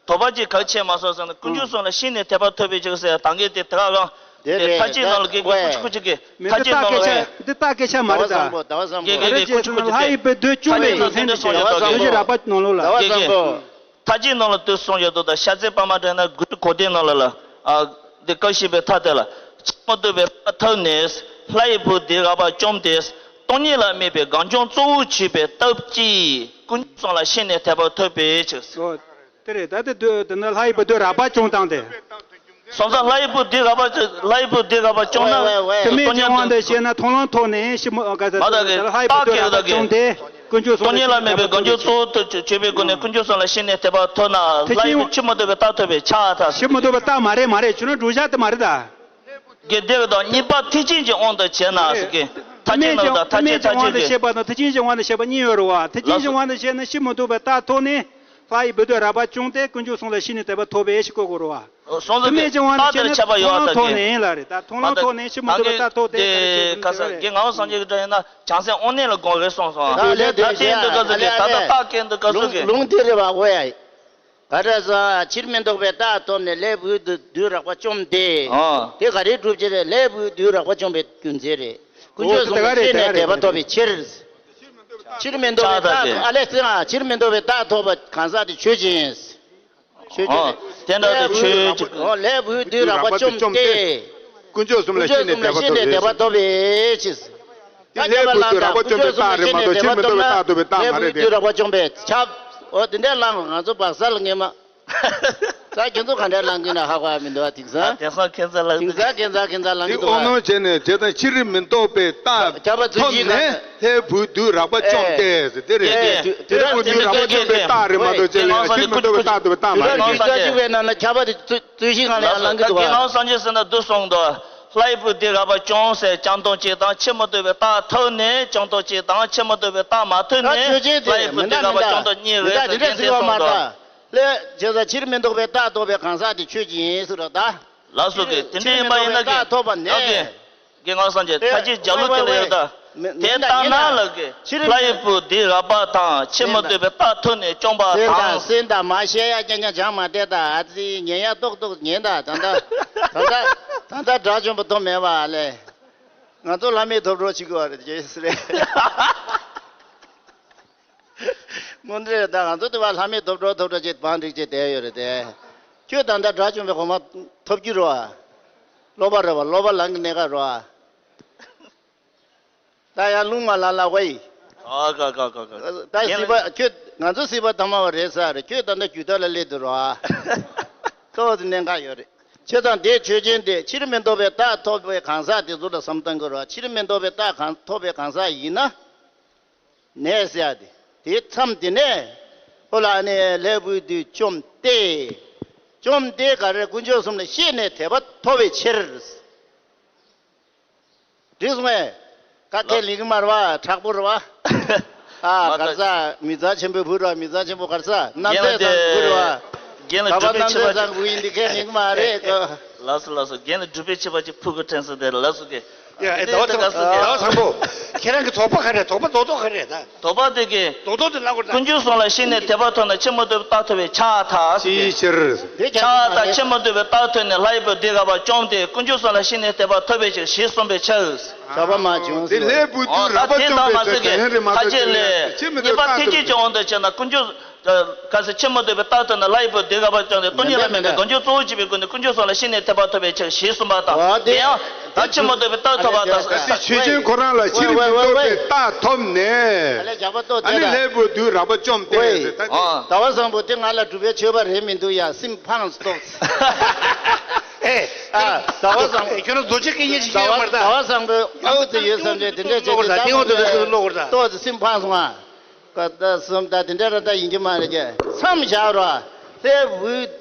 དོགས་པ་ཅིག་ག་རེ་ཆེ་མ་སོང་ཟེར་ན་ཀུན་སྤྱོད་གསུམ་ལ་ཤེས་ནས་དད་པ་ཐོབ་པའི་ཕྱིར་ཟེར་ད་གི་དེ་དེ་ག་གང་དེ་རེད། དེ་མཐའ་དཔྱད་ནང་ལ་གི་ཀོ་ཅི་ཀོ་ཅི་གི་མཐའ་དཔྱད་ནང་ལ་གི་འདི་རྟགས་སྐད་ཆ་མ་རེད་ད། ཟླ་བ་བཟང་པོ་ཟླ་བ་བཟང་པོ། གི་གི་གི་ཀོ་ཅི་ཀོ་ཅི་གི་ལྷ་ཡི་བུ་བདུད་བཅོམ་པའི་གཟུགས་མཚན་དུ་ཞེས་པ་བདུད་ཀྱི་རགས་པ་ནང་ལོགས་ལ། ཟླ་བ་བཟང་པོ། མཐའ་དཔྱད་ནང་ལ་དེ་གསུངས་ཡོད་དོ། ད་ཤ་ཚའི་པར་མ་དྲངས་ན་དགུ་ཐུག་གོ་དན་ནང་ལ་ལ་ཨ་དེ་སྐབས་བཞི་པའི་མཐའ་དེ་ལ་ཕྱིར་མི་ལྡོག་པའི་རྟགས་ཐོབ་ནས་ལྷ་ཡི་བུ་དེ་དགག་པ་བཅོམ་སྟེ། སྟོང་ཉིད་ལ་དམིགས་པའི་གང་བྱུང་གཙོ་བོར་གྱུར་པའི་སྟོབས་ཀྱིས་ཀུན་སྤྱོད་གསུམ་ལ་ཤེས་ནས་དད་པ་ཐོབ་པའི་ཕྱིར། ཨོ། དེ་རེད་ད་དེ་དུས་དེ་ནི་ལྷ་ཡི་བུ་དེ་རགས་པ་བྱུང་སྟངས་དེ། སོང་ཙང་ལྷའི་བུ་བདུད་རགས་པ་ལྷའི་བུ་བདུད་རགས་པ་བཅོམ་ན། དེ་མིན་སྤྱི་དབང་དུ་བཤད་ན་མཐོང་ལམ་ཐོག་ནས་ཤི་མོ་ག་ས་མ་དག་གི་ལྷའི་བུ་བདུད་རགས་པ་བཅོམ་སྟེ་དཀོན་མཆོག་གསུམ་ལ་བཤད་ནས་དེ་བ་ཐོབ་པའི་ཕྱིར། སྟོང་ཉིད་ལ་མེད་པའི་མགོན་སྐྱབས་གཙོ་བོ་དུ་བྱས་པའི་སྒོ་ནས་དཀོན་མཆོག་གསུམ་ལ་བཤད་ནས་དེ་བ་ཐོབ་ན་ལྷའི་བུ་ཕྱིར་མི་ལྡོག་པའི་རྟགས་ཐོབ་པའི་ཕྱིར་ད། ཕྱིར་མི་ལྡོག་པའི་རྟགས་མ་རེད་མ་རེད་བྱུང་ན་སྒྲུབ་བྱ་དེ་མ་རེད་ད། གི་དེ་དང་གཉིས་པ་ཐེག་ཆེན་གྱི་དབང་དུ་བྱས་ན་ཟེར་གི། ཐེག་ཆེན་ལ་དང་ཐེག་ཆེན་ཐེག་ཆེན་གྱི། དབང་དུ་བཤད་པ་དང་ཐེག་ཆེན་གྱི་དབང་དུ་བཤད་པ་གཉིས་ཡོད་རེད་བ། ཐེག་ཆེན་གྱི་དབང་དུ་བཤད་ན་ཕྱིར་མི་ལྡོག་པའི་རྟགས་ཐོབ་ནས་ལྷའི་བུ་བདུད་རགས་པ་བཅོམ་སྟེ་དཀོན་མཆོག་གསུམ་ལ་བཤད་ནས་དེ་བ་ཐོབ་པའི་ཕྱིར་བཀོད་དགོས་རེད་བ། སོང་ཙང་གི་རྟགས་དེར་ཁྱབ་པ་ཡོད་ད་གི། མཐོང་ལམ་ཐོག་ནས་ཡིན་ལ་རེད་ད། མཐོང་ལམ་ཐོག་ནས་ཕྱིར་མི་ལྡོག་པའི་རྟགས་ཐོབ་སྟེ་ག་རེ་བྱེད་དགོས་རེད། ག་ས་གི་ངག་དབང་སངས་རྒྱས་ཀྱི་སྒྲ་ཡིན་ན་བྱང་སེམས་དབང་རྣོན་ལ་དགོངས་རེད་གསུངས་སོང་། ད་དེ་ཡིན་དུས་སྐབས་སུ་གི་ད་ལྟ་རྟགས་བཀལ་དུས་སྐབས་སུ་གི། ལུང་དེ་རེད་བ་འོ་ཡ། ག་རེ་ཟ། ཕྱིར་མི་ལྡོག་པའི་རྟགས་ཐོབ་ནས་ལྷའི་བུ་བདུད་རགས་པ་བཅོམ་སྟེ། ཨ། དེ་ག་རེའི་སྒྲུབ་བྱེད་རེད། ལྷའི་བུ་བདུད་རགས་པ་བཅོམ་པའི་རྒྱུ་མཚན་རེད། དཀོན་མཆོག་གསུམ་ལ་བཤད་ནས་དེ་བ་ཐོབ་པའི་ཕྱིར། ཕྱིར་མི་ལྡོག་པའི་རྟགས་ཨ་ལས་ཟེར་ང་ཕྱིར་མི་ལྡོག་པའི་རྟགས་ཐོབ་པ་གང་ཟག་དེ་ཆོས་ཅན། ཆོས་ཅན། དེ་འདྲ་དེ་ཆོས་ཅན། ལྷའི་བུ་བདུད་རགས་པ་བཅོམ་སྟེ། དཀོན་མཆོག་གསུམ་ལ་བཤད་ནས་དེ་བ་ཐོབ་པའི་ཕྱིར། ད་ལྷའི་བུ་བདུད་རགས་པ་བཅོམ་པའི་རྟགས་རེད་མ་གཏོགས་ཕྱིར་མི་ལྡོག་པའི་རྟགས་ཐོབ་པའི་རྟགས་མ་རེད་དེ། ལྷའི་བུ་བདུད་རགས་པ་བཅོམ་པའི་ཁྱབ། འོ་དེ་འདྲའི་ལངས་ང་ཚོ་བག་ས་ལ་ངེས་མ། ས་ཁྱེད་ཚོ་ག་འདྲའི་ལངས་ཀྱི་ན་ཧ་གོ་ཡ་མི་འདུག་ཨ། དེང་སང་། ཨ། དེང་སང་ཁྱེད་ཚོ་ལངས་ཀྱི་འདུག་ཨ། དེ་ཨོ་ནོ་བྱས་ནས་བྱས་ཙང་ཕྱིར་མི་ལྡོག་པའི་རྟགས་ཐོབ་ནས་ལྷའི་བུ་བདུད་རགས་པ་བཅོམ་སྟེ་ཟེར་དེ་རེད། ལྷའི་བུ་བདུད་རགས་པ་བཅོམ་པའི་རྟགས་རེད་མ་གཏོགས་ཅེས་ལ་ཕྱིར་མི་ལྡོག་པའི་རྟགས་ཐོབ་པའི་རྟགས་མ་རེད། དུས་རབས་བཅུ་པའི་ནང་ན་ཁྱབ་པ་དེ་རྩོད་གཞི་སྒང་ལ་ཡང་ལངས་ཀྱི་འདུག་ཨ། སངས་རྒྱས་ཟེར་ན་འདི་གསུངས་འདུག་ལྷའི་བུ་བདུད་རགས་པ་བཅོམ་ཟེར་བྱང་སྟོང་གཅིག་དང་ཕྱིར་མི་ལྡོག་པའི་རྟགས་ཐོབ་ནས་བྱང་སྟོང་གཅིག་དང་ཕྱིར་མི་ལྡོག་པའི་རྟགས་མ་ཐོབ་ནས་ལྷའི་བུ་བདུད་རགས་པ་བཅོམ་སྟངས་གཉིས་རེད་ཟེར་དེ་འདྲ་ཟེར་བ་མ་རེད། ལས་བྱས་ཙང་ཕྱིར་མི་ལྡོག་པའི་རྟགས་ཐོབ་པའི་གང་ཟག་དེ་ཆོས་ཅན་ཟེར་རོ་ད། ལགས་སོ་གི་དེ་འདྲ་ཡིན་པ་ཡིན་ན་གི། རྟགས་ཐོབ་པ་ནས། ཨོ་གི། གི་ངག་སངས་རྒྱས་ཐ་ཅི་ཇ་ལུ་ཀི་ལ་ཡོད་ད། དེ་ལྟ་ན་ལ་གི་ལྷའི་བུ་བདུད་རགས་པ་དང་ཕྱིར་མི་ལྡོག་པའི་རྟགས་ཐོབ་ནས་བཅོམ་པ་དང་། སེམས་དང་མ་བཤད་ཡ་རྐྱང་རྐྱང་སྦྱང་མ་བསྡད་ད། ཨ་ཙི་ཉན་ཡ་ཏོག་ཏོག་ཉན་ད། ད་ད་ད་ད་དགྲ་བཅོམ་པ་ཐོབ་མེད་པ་ལས། ང་ཚོ་ལྷ་མིའི་ཐོབ་གྲོལ་བྱེད་དགོས་པ་རེད་ཅེས་རེད། དངོས་འབྲེལ་ད་ང་ཚོ་དེ་བ་ལྷ་མིའི་ཐོབ་གྲོལ་ཐོབ་གྲོལ་བྱེད་བང་སྒྲིག་བྱེད་བསྡད་ཡོད་རེད་དེ། ཁྱོད་ད་ལྟ་དགྲ་བཅོམ་པའི་གོ་འཕང་ཐོབ་རྒྱུ་རེད་བ། ལོག་པ་རེད་བ། ལོག་པ་ལང་གི་གནས་སྐབས་རེད་བ། ད་ཡང་རླུང་མ་ལ་ལ་བ་ཡི། ཨ་ཀ་ཀ་ཀ་ཀ། ད་སྲིད་པ་ཁྱོད་ང་ཚོ་སྲིད་པ་ཐ་མ་བ་རེད་ས་རེད། ཁྱོད་ད་ལྟ་རྒྱུད་ཐོག་ལ་སླེབས་འདུག་རེད་བ། ཏོག་ཙམ་གནད་འགག་ཡོད་རེད། བྱས་ཙང་དེ་ཆོས་ཅན་དེ་ཕྱིར་མི་ལྡོག་པའི་རྟགས་ཐོབ་པའི་གང་ཟག་དེ་ཚོ་ལ་བསམ་བཏང་དགོས་རེད་བ། ཕྱིར་མི་ལྡོག་པའི་རྟགས་གང་ཐོབ་པའི་གང་ཟག་ཡིན་ན། ནས་ཟེར་ཡ་དེ། དེའི་མཚམས་དེ་ནས། ཨོ་ལ་ནི་ལྷའི་བུ་བདུད་བཅོམ་སྟེ། བཅོམ་སྟེ་ག་རེ་དཀོན་མཆོག་གསུམ་ལ་ཤེས་ནས་དད་པ་ཐོབ་པའི་ཕྱིར། འགྲིག་སོང་ངས། ཀ་ཁས་ལེན་གི་མ་རེད་བ། དྲག་པོ་རེད་བ། ཨ་མ་ག་རེ་ཟ། མི་ཚང་ཆེན་པོའི་བུ་རེད་བ། མི་ཚང་ཆེན་པོ་ག་རེ་ཟ། རྣམ་རྒྱལ་ལ་ཚང་གི་བུ་རེད་བ། རྒན་ལ་ད་བ་སྒྲུབ་པའི་རྣམ་ཆེ་རྒྱལ་བ་ཚང་གི་བུ་ཡིན་འདི་ཁས་ལེན་གི་མ་རེད་ཀོ། ལགས་སོ་ལགས་སོ། རྒན་ལ་སྒྲུབ་པའི་ཆེ་བ་ཅིག་ཕུལ་གི་དྲན་སོང་དེ་ལགས་སོ་གི། ཡ་ཨེ་ཟླ་བ་ཚང་པོ། ཟླ་བ་ཚང་པོ། ཁྱེད་རང་གི་དོགས་པ་ག་རེ། དོགས་པ་རྡོག་རྡོག་ག་རེ་ད། དོགས་པ་དེ་གི། རྡོག་རྡོག་དེ་ལབ་དགོས་ད། དཀོན་མཆོག་གསུམ་ལ་ཤེས་ནས་དད་པ་ཐོབ་ན་ཕྱིར་མི་ལྡོག་པའི་རྟགས་ཐོབ་པའི་ཕྱིར་ད། ཅིའི་ཕྱིར། ཕྱིར་ད་ཕྱིར་མི་ལྡོག་པའི་རྟགས་ཐོབ་ནས་ལྷའི་བུ་བདུད་རགས་པ་བཅོམ་སྟེ་དཀོན་མཆོག་གསུམ་ལ་ཤེས་ནས་དད་པ་ཐོབ་པའི་ཕྱིར་ཞེས་གསུངས་པའི་ཕྱིར། དོགས་པ་མ་བྱུང་། དེ་ལྷའི་བུ་བདུད་རགས་པ་བཅོམ་པའི་ཕྱིར་དོན་ཡང་རེད་མ་གཏོགས་ཅི་ལས་ཕྱིར་མི་ལྡོག་པའི་རྟགས་ཐོབ་པའི་ཕྱིར། གཉིས་པ་ཐེག་ཆེན་གྱི་དབང་དུ་བྱས་ན་དཀོན་མཆོག་ག་ས་ཕྱིར་མི་ལྡོག་པའི་རྟགས་ཐོབ་ན་ལྷའི་བུ་བདུད་རགས་པ་བཅོམ་སྟེ་སྟོང་ཉིད་ལ་མེད་པའི་མགོན་སྐྱབས་གཙོ་བོ་བྱས་པའི་སྒོ་ནས་དཀོན་མཆོག་གསུམ་ལ་ཤེས་ནས་དད་པ་ཐོབ་པའི་ཕྱིར་ཞེས་གསུངས་པ་དང་། འོ་དེ། དེ་ཡང་ད་ཕྱིར་མི་ལྡོག་པའི་རྟགས་ཐོབ་པ་དང་། ད་དེ་ཆོས་ཅན་ཁོ་རང་ལ་ཕྱིར་མི་ལྡོག་པའི་རྟགས་ཐོབ་ནས། ཨ་ལས་རྒྱག་པ་ཏོ་ཨ་ནི་དེ་ལ། ལྷའི་བུ་བདུད་རགས་པ་བཅོམ་སྟེ་ཟེར་ད་དེ། ཨ། ཟླ་བ་བཟང་པོ་དེ་ང་ལ་སྒྲུབ་པའི་མཆོད་པ་རེད་མི་འདུག་ཡ། སེམས་ཕངས་སོ། ཨེ། ཨ། ཟླ་བ་བཟང་པོ། ཁྱོད་རང་རྡོ་རྗེ་སྐད་ཡིག་ཅིག་ཤེས་ཡོད་མ་རེད་ད། ཟླ་བ་བཟང་པོ་ཨའུ་ཙི་ཡོད་བསམ་ཚེ་དེ་འདྲ་བྱས་ཏེ་ད་ཏོག་ཙི་སེམས་ཕངས་སོང་ཨ། ཀ་ད་གསུམ་ད་དེ་འདྲ་ར་ད་ཡིན་གྱི་མ་རེད་ཀྱི། མཚམས་བཞག་རོགས། ལྷའི་བུ་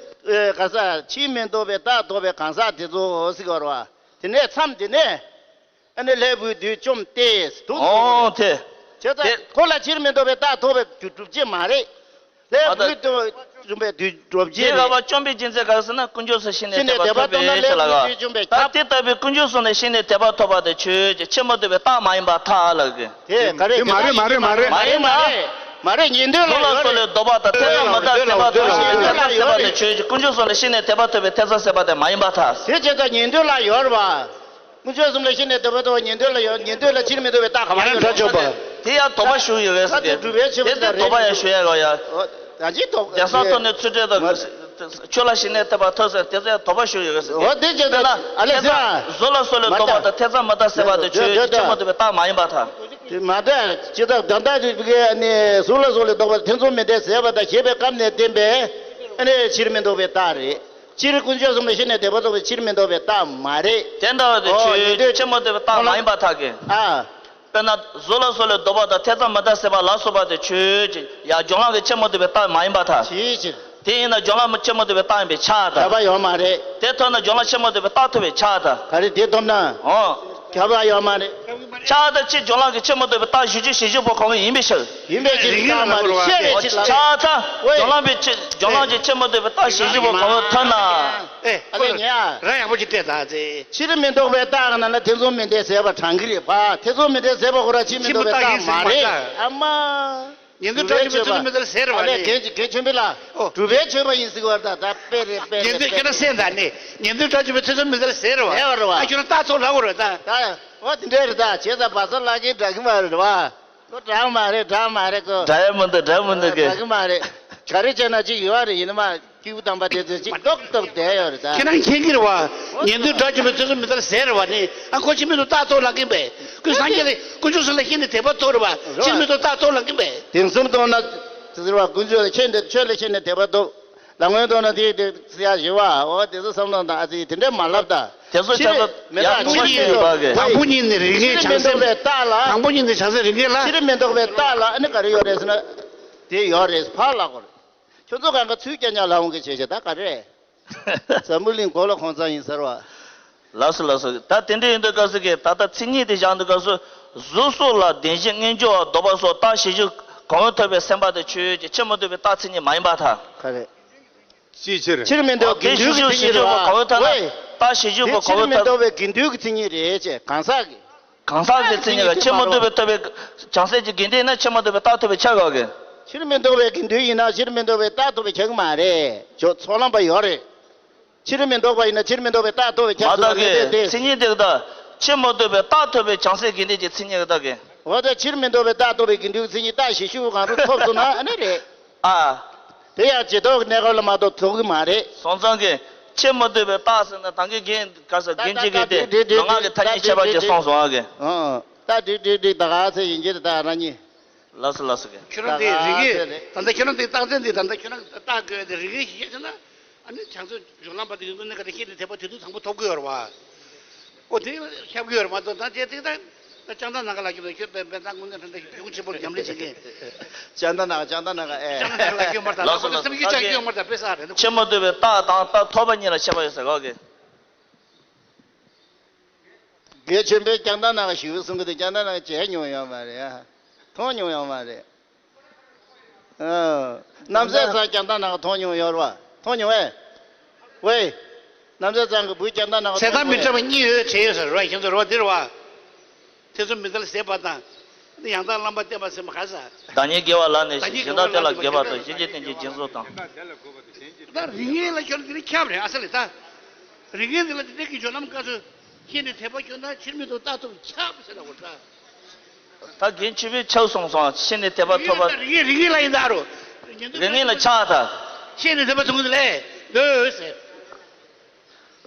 ཨེ་ག་ས་ཕྱིར་མི་ལྡོག་པའི་རྟགས་ཐོབ་པའི་གང་ཟག་དེ་ཚོ་ཟེར་གྱི་རེད་བ། དེ་ནས་མཚམས་དེ་ནས་ཨ་ནི་ལྷའི་བུ་བདུད་བཅོམ་སྟེ་འདུག། ཨོ་དེ། བྱས་ཙང་དེ་ཁོ་ལ་ཕྱིར་མི་ལྡོག་པའི་རྟགས་ཐོབ་པའི་རྒྱུ་སྒྲུབ་བྱེད་མ་རེད། ལྷའི་བུ་དང་བཅོམ་པའི་དུས་སྒྲུབ་བྱེད་རེད། དེ་རགས་པ་བཅོམ་པའི་རྒྱུ་མཚན་ག་རེ་ཟེར་ན་དཀོན་མཆོག་གསུམ་ལ་ཤེས་ནས་དེ་ནས་དད་པ་དད་པ་ཐོབ་ཐོབ་ན་པའི་ཕྱིར་ལ་ལྷའི་བུ་བདུད་བཅོམ་པའི་ད་ཁྱབ། དེ་ལྟ་བུའི་དཀོན་མཆོག་གསུམ་ལ་ཤེས་ནས་དད་པ་ཐོབ་པ་དེ་ཆོས་ཅན། ཕྱིར་མི་ལྡོག་པའི་རྟགས་མ་ཡིན་པར་ཐལ་ལབ་ཀྱི། དེ་ག་རེ། དེ་མ་རེད་མ་རེད་མ་རེད། མ་ཡིན་ན། མ་རེད། ཉན་ཐོས་ལ་ཡོད་རེད། བཟོ་ལས་ལྡོག་པ་དང་ཐེ་ཚོམ་མི་རྟག་སེལ་བ་ཐོབ་ཤིང་ཐེ་ཚོམ་སེལ་བ་དེ་ཆོས་ཅན། དཀོན་མཆོག་གསུམ་ལ་ཤེས་ནས་དད་པ་ཐོབ་པའི་ཐེ་ཚོམ་སེལ་བ་དེ་མ་ཡིན་པར་ཐལ། དེ་བྱས་ཙང་ཉན་ཐོས་ལ་ཡོད་རེད་བ། དཀོན་མཆོག་གསུམ་ལ་ཤེས་ནས་དད་པ་ཐོབ་པ་ཉན་ཐོས་ལ་ཡོད། ཉན་ཐོས་ལ་ཕྱིར་མི་ལྡོག་པའི་རྟགས་ག་པར་ཡོད་རེད། དེ་ཡང་དོགས་པ་ཞུགས་ཡོད་རེད་ཟེར་ཏེ། དེ་དེ་དོགས་པ་ཡང་ཞུ་ཡ་རོ་ཡ། ད་ཅི་དོགས། རྒྱལ་སྲས་ཐོབ་ནས་ཚུལ་ཁྲིམས་དང་ཆོས་ལ་ཤེས་ནས་དད་པ་ཐོབ་ཟེར་དེ་ཚོ་ཡང་དོགས་པ་ཞུགས་ཡོད་རེད་ཟེར་ཏེ། འོ་དེ་བྱས་ན་ཨ་ལས་ཟེར་ན། བཟོ་ལ་བཟོ་ལས་ལྡོག་པ་དང་ཐེ་ཚོམ་མི་རྟག་སེལ་བ་དེ་ཆོས་ཅན། ཕྱིར་མི་ལྡོག་པའི་རྟགས་མ་ཡིན་པར་ཐལ། དེ་མ་ཐལ། ཇི་ལྟར་ད་ལྟ་དེ་གའི་ནི་གཟུགས་ལ་བཟོ་ལས་ལྡོག་པ་ཐེ་ཚོམ་མི་རྟག་སེལ་བ་དང་ཞེས་པའི་སྐབས་ནས་བསྟན་པའི་ཨ་ནི་ཕྱིར་མི་ལྡོག་པའི་རྟགས་རེད། སྤྱིར་དཀོན་མཆོག་གསུམ་ལ་ཤེས་ནས་དད་པ་ཐོབ་པའི་ཕྱིར་མི་ལྡོག་པའི་རྟགས་མ་རེད། དེ་འདྲ་བ་དེ་ཨོ་ཆོས་ཉན་ཐོས་ཆེན་མོ་ཐོས་པའི་རྟགས་མ་ཡིན་པར་ཐལ་གི། ཨ། དཔེར་ན་གཟུགས་ལ་སོགས་ལ་ལྡོག་པ་དང་ཐེ་ཚོམ་མི་འདའ་ཟེར་བ་ལ་སོགས་པ་དེ་ཆོས་ཅན། ཡང་སྦྱོར་ལམ་གྱི་ཆེན་མོ་ཐོས་པའི་རྟགས་མ་ཡིན་པར་ཐལ། ཅིའི་ཕྱིར། དེ་ཡིན་ན་སྦྱོར་ལམ་ཆེན་མོ་ཐོས་པའི་རྟགས་ཡིན་པས་ཁྱབ་པར་ཐལ། ཁྱབ་པ་ཡོད་མ་རེད། དེ་ཐོབ་ན་སྦྱོར་ལམ་ཆེན་མོ་ཐོས་པའི་རྟགས་ཐོབ་པས་ཁྱབ་པར་ཐལ། ག་རེ་དེ་ཐོབ་ན། ཨོ། ཁྱབ་པ་ཡོད་མ་རེད། ཁྱབ་པར་ཐལ། སྤྱིར་སྦྱོར་ལམ་གྱི་ཆེན་མོ་ཐོས་པའི་རྟགས་གཞི་རྒྱུ་ཞེས་བྱ་བ་གང་ཡིན་པའི་ཕྱིར། ཡིན་པའི་ཕྱིར་རིགས་ལ་རྟགས་མ་རེད། ཤེས་པའི་ཕྱིར་ལ། ཁྱབ་པར་ཐལ། ཨོ། སྦྱོར་ལམ་པའི་ཆེ་སྦྱོར་ལམ་གྱི་ཆེན་མོ་ཐོས་པའི་རྟགས་གཞི་རྒྱུ་བ་གང་བོ་ཐོབ་ན། ཨེ། ཨ་ལས་ཉེ་ཨ། ར་ཡག་པོ་ཅིག་སྤྲད་ད་ཚེ། ཕྱིར་མི་ལྡོག་པའི་རྟགས་ནང་ལ་ཐེ་ཚོམ་མི་འདའ་ཟེར་བ་དྲང་གི་རེད་པ། ཐེ་ཚོམ་མི་འདའ་ཟེར་བ་ཁོ་རང་ཕྱིར་མི་ལྡོག་པའི་རྟགས་མ་རེད། ཨ་མ། ཉན་ཐོས་སྒྲ་ཆོས་པའི་ཐེ་ཚོམ་མི་འདའ་ཟེར་བ་ནི། ཨ་ལས་རྒན་རྒན་ཆོས་འཕེལ་ལགས། ཨོ། གྲུབ་པའི་ཆོས་པ་ཡིན་ཟེར་བ་ད་ད་དཔེ་རེད་དཔེ་རེད། ཉན་ཐོས་ཁྱེད་རང་སེམས་ད་ནི་ཉན་ཐོས་སྒྲ་ཆོས་པའི་ཐེ་ཚོམ་མི་འདའ་ཟེར་བ། ཟེར་བ་རེད་བ། ཨ་ཁྱོད་རང་རྟགས་ཚོགས་ལབ་དགོས་རེད་ད། ད་ཨོ་དེ་འདྲ་རེད་ད། བྱས་ཙང་བ་ས་ལ་གིན་འདྲ་གི་མ་རེད་བ། ཁོ་འདྲ་མ་རེད་འདྲ་མ་རེད་ཁོ། འདྲ་ཡ་མི་འདུག་འདྲ་མི་འདུག་གི། འདྲ་གི་མ་རེད། ག་རེ་བྱས་ན་ཅིག་ཡོད་རེད། ཡིན་ནི་མ། སྐྱེས་བུ་དམ་པ་དེ་ཚོས་ཅིག་རྡོག་རྡོག་བསྡད་ཡོད་རེད་ད། ཁྱེད་རང་མཁྱེན་གྱི་རེད་བ། ཉན་ཐོས་སྒྲ་ཆོས་པའི་ཐེ་ཚོམ་མི་འདའ་ཟེར་བ་ནི་ཨ་ཁོ་ཕྱིར་མི་ལྡོག་རྟགས་ཐོབ་ལབ་ཀྱིན་པས། ཁོས་སངས་རྒྱས་ལ་དཀོན་མཆོག་གསུམ་ལ་ཤེས་ནས་དད་པ་ཐོབ་རེད་བ། ཕྱིར་མི་ལྡོག་རྟགས་ཐོབ་ལབ་ཀྱིན་པས། དེང་སང་མདོར་ན་དེ་ཟེར་བ་དཀོན་མཆོག་ལ་ཤེས་ནས་ཆོས་ལ་ཤེས་ནས་དད་པ་ཐོབ། ལ་སྔོན་མདོར་ན་དེ་དེ་ཟེར་ཡ་ཞུ་བ་འོ་དེ་ཚོ་བསམ་བློ་དང་ཨ་ཙི་དེ་འདྲས་མ་ལབ་ད། དེ་ཚོ་ཕྱིར་ཆགས་པ་མེད་ཡ་ད་ཐུགས་ཉིད་ཤེས་ཡོད་པ་གི། དང་པོ་ཉིད་ནས་རིགས་ངེས་བྱང་སེམས། དང་པོ་ཉིད་ནས་བྱང་སེམས་རིགས་ངེས་ལ། ཕྱིར་མི་ལྡོག་པའི་རྟགས་ལ་ཨ་ནི་ག་རེ་ཡོད་རེད་ཟེར་ན། དེ་ཡོད་རེད་ཕར་ལ་གོ། ཁྱོད་ཚོ་གང་ག་ཚུལ་རྐྱང་རྐྱང་ལབ་འོང་གི་བྱས་བྱས་ད་ག་རེ་རེད། འཛམ་བུ་གླིང་གོ་ལ་གང་ཚང་ཡིན་ཟེར་བ། ལགས་སོ་ལགས་སོ། ད་དེ་འདྲ་ཡིན་དུས་སྐབས་སུ་གི་ད་ལྟ་མཚན་ཉིད་དེ་བཞག་དུས་སྐབས་སུ་གཟུགས་སོགས་ལ་བདེན་བཞི་རྣལ་འབྱོར་བ་ལྡོག་པ་སོགས་རྟགས་གཞི་རྒྱུ་གང་བོ་ཐོབ་པའི་སེམས་པ་དེ་ཆོས་ཅན། ཕྱིར་མི་ལྡོག་པའི་རྟགས་མཚན་ཉིད་མ་ཡིན་པར་ཐལ། ག་རེ། ཅིའི་ཕྱིར། ཕྱིར་མི་ལྡོག་དགེ་འདུན་གྱི་མཚན་ཉིད་རེད་བ། ཝེ། རྟགས་གཞི་རྒྱུ་གང་བོ་ཐོབ་ན། དེ་ཕྱིར་མི་ལྡོག་པའི་དགེ་འདུན་གྱི་མཚན་ཉིད་རེད་ཅེས་གང་ཟག་གི། གང་ཟག་གི་མཚན་ཉིད་ལ་ཕྱིར་མི་ལྡོག་པའི་ཐོབ་པའི་བྱང་སེམས་ཀྱི་དགེ་འདུན་ན་ཕྱིར་མི་ལྡོག་པའི་རྟགས་ཐོབ་པའི་ཆ་ག་གི། ཕྱིར་མི་ལྡོག་པའི་དགེ་འདུན་ཡིན་ན་ཕྱིར་མི་ལྡོག་པའི་རྟགས་ཐོབ་པའི་ཆ་གི་མ་རེད། ཇོ་ཚོགས་ལམ་པ་ཡོད་རེད། ཕྱིར་མི་ལྡོག་པ་ཡིན་ན་ཕྱིར་མི་ལྡོག་པའི་རྟགས་ཐོབ་པའི་ཆ་མ་ག་གི་མེད་པས་ཏེ། མཚན་ཉིད་དེ་ག་ད། ཕྱིར་མི་ལྡོག་པའི་རྟགས་ཐོབ་པའི་བྱང་སེམས་དགེ་འདུན་གྱི་མཚན་ཉིད་ག་ད་གི། འོ་ད་ཕྱིར་མི་ལྡོག་པའི་རྟགས་ཐོབ་པའི་དགེ་འདུན་གྱི་མཚན་ཉིད་རྟགས་གཞི་ཤུགས་གང་རུང་ཐོབ་སོང་ན་ཨ་ནི་རེད། ཨ། དེ་ཡང་རྗེས་ཐོབ་ཀྱི་གནས་སྐབས་ལ་མ་གཏོགས་ཐོབ་ཀྱི་མ་རེད། སོང་ཙང་གི། ཕྱིར་མི་ལྡོག་པའི་རྟགས་ཟེར་ན་ད་གིན་རྒན་ག་ས་རྒན་གཅིག་གིས་དེ་མན་ངག་གི་ཐ་སྙད་ཁྱད་པར་ཅིག་གསུངས་སོང་ཨ་གི། ཨ། ད་འགྲིག་འགྲིག་འགྲིག་ད་ག་ཚོད་ཡིན་གྱི་རེད་ད་རང་ཉིད། ལགས་སོ་ལགས་སོ་གི། ཁྱོད་རང་དེ་རིགས་ངེས་ད་ལྟ་ཁྱོད་རང་དེ་རྟགས་མཚན་དེ་ད་ལྟ་ཁྱོད་རང་རྟགས་དགོས་དེ་རིགས་ངེས་ཤིག་ཤེས་ན། ཨ་ནི་བྱང་སེམས་སྦྱོར་ལམ་པ་དེ་ཡོང་དུས་གནས་སྐབས་དེ་ཤེས་ནས་དད་པ་དེ་དུས་དང་པོ་ཐོབ་ཀྱི་ཡོད་རེད་བ། ཨོ་དེ་ཁྱབ་ཀྱི་ཡོད་རེད་མ་གཏོགས་ད་དེ་དེ་ད་ལྕང་ཐང་ནང་ག་ལ་ཁྱོད་ཁྱོད་དཔེ་དཔེ་ད་དངོས་གནས་དྲང་གནས་ཤུགས་ཆེན་པོ་ཉམས་ལེན་བྱེད་མཁན། ལྕང་ཐང་ནང་ལྕང་ཐང་ནང་ཨེ། ལྕང་ཐང་ནང་ལ་སྐྱོན་མ་རེད་ད། ལགས་སོ་ལགས་སོ། སེམས་ཀྱི་ལྕགས་སྐྱོན་མ་རེད་ད་དཔེ་ས་རེད། ཕྱིར་མི་ལྡོག་པའི་རྟགས་དང་རྟགས་ཐོབ་པ་གཉིས་ལ་ཁྱད་པར་ཡོད་ཟེར་གོ་གི། དགེ་ཆོས་འཕེལ་ལྕང་ཐང་ནང་ཞུ་གསུང་གི་འདུག་ལྕང་ཐང་ནང་བྱས་མྱོང་ཡོད་མ་རེད་ཨ། མཐོང་མྱོང་ཡོད་མ་རེད། ཨ། རྣམ་སྲས་ཚང་ལྕང་ཐང་ནང་མཐོང་མྱོང་ཡོད་རེད་བ། མཐོང་མྱོང་ཨེ། ཝེ། རྣམ་སྲས་ཚང་གི་བུ་ལྕང་ཐང་ནང་ཚེ་དང་མི་འཕྲད་པ་གཉིས་ཡོད་བྱས་ཡོད་ཟེར་རོ་ཁྱེད་ཚོ་རོ་འདིར་བ། ཐེ་ཚོམ་མི་འདལ་ཟེར་བ་དང་། ཡང་དག་བླ་མ་བསྟེན་པ་ཟེར་བ་ག་ས། བདག་ཉིད་དགེ་བ་ལ་གནས་ཤིང་། གཞན་དག་དེ་ལ་དགེ་བ་དང་། གཞན་གྱི་རྟེན་ཅིང་སྦྱིན་སོགས་དང་། ད་རིགས་ངེས་ལ་ཁྱོད་དེ་ནི་ཁྱབ་རེད་ཨ་ས་ལེ་ད། རིགས་ངེས་འདི་ལ་དེ་འདྲའི་གི་སྦྱོར་ལམ་སྐབས་སུ་ཤེས་ནས་དད་པ་སྐྱོན་ན་ཕྱིར་མི་ལྡོག་རྟགས་ཐོབ་ཁྱབ་ཟེར་ལ་གོ་ད། ད་རྒན་ཆོས་འཕེལ་ཆགས་སོང་སོང་ཤེས་ནས་དད་པ་ཐོབ་པ། རིགས་ངེས་ལ་ཡིན་ད་རོ། རིགས་ངེས་ལ་ཆགས་ད། ཤེས་ནས་དད་པ་ཐོབ་གི་ལས་འདོད་ཟེར།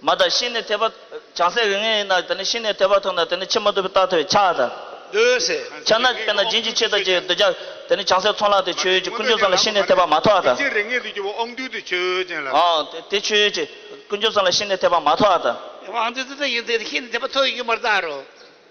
མ་ད་ཤེས་ནས་དད་པ། བྱང་སེམས་རིགས་ངེས་ཡིན་ན་དེ་ནི་ཤེས་ནས་དད་པ་ཐོབ་ན་དེ་ནི་ཕྱིར་མི་ལྡོག་པའི་རྟགས་ཐོབ་པའི་ཆ་ད། འདོད་ཟེར། ཆ་ན་དཔེར་ན་སྦྱིན་གྱི་ཆེད་དུ་ཅིག་འདོད་ཀྱང་དེ་ནི་བྱང་སེམས་ཚོགས་ལམ་དེ་ཆོས་ཅན། དཀོན་མཆོག་གསུམ་ལ་ཤེས་ནས་དད་པ་མ་ཐོབ་ཨ་ད། ཤེས་རིགས་ངེས་དུ་གྱུར་པ་དབང་རྟུལ་དེ་ཆོས་ཅན་ལ། ཨང་དེ་དེ་ཆོས་ཅན། དཀོན་མཆོག་གསུམ་ལ་ཤེས་ནས་དད་པ་མ་ཐོབ་ཨ་ད། དབང་རྟུལ་དེ་ད་ཡིན་དེ་ཤེས་ནས་དད་པ་ཐོབ་ཡོད་ཀྱི་མ་རེད་ད་རོ།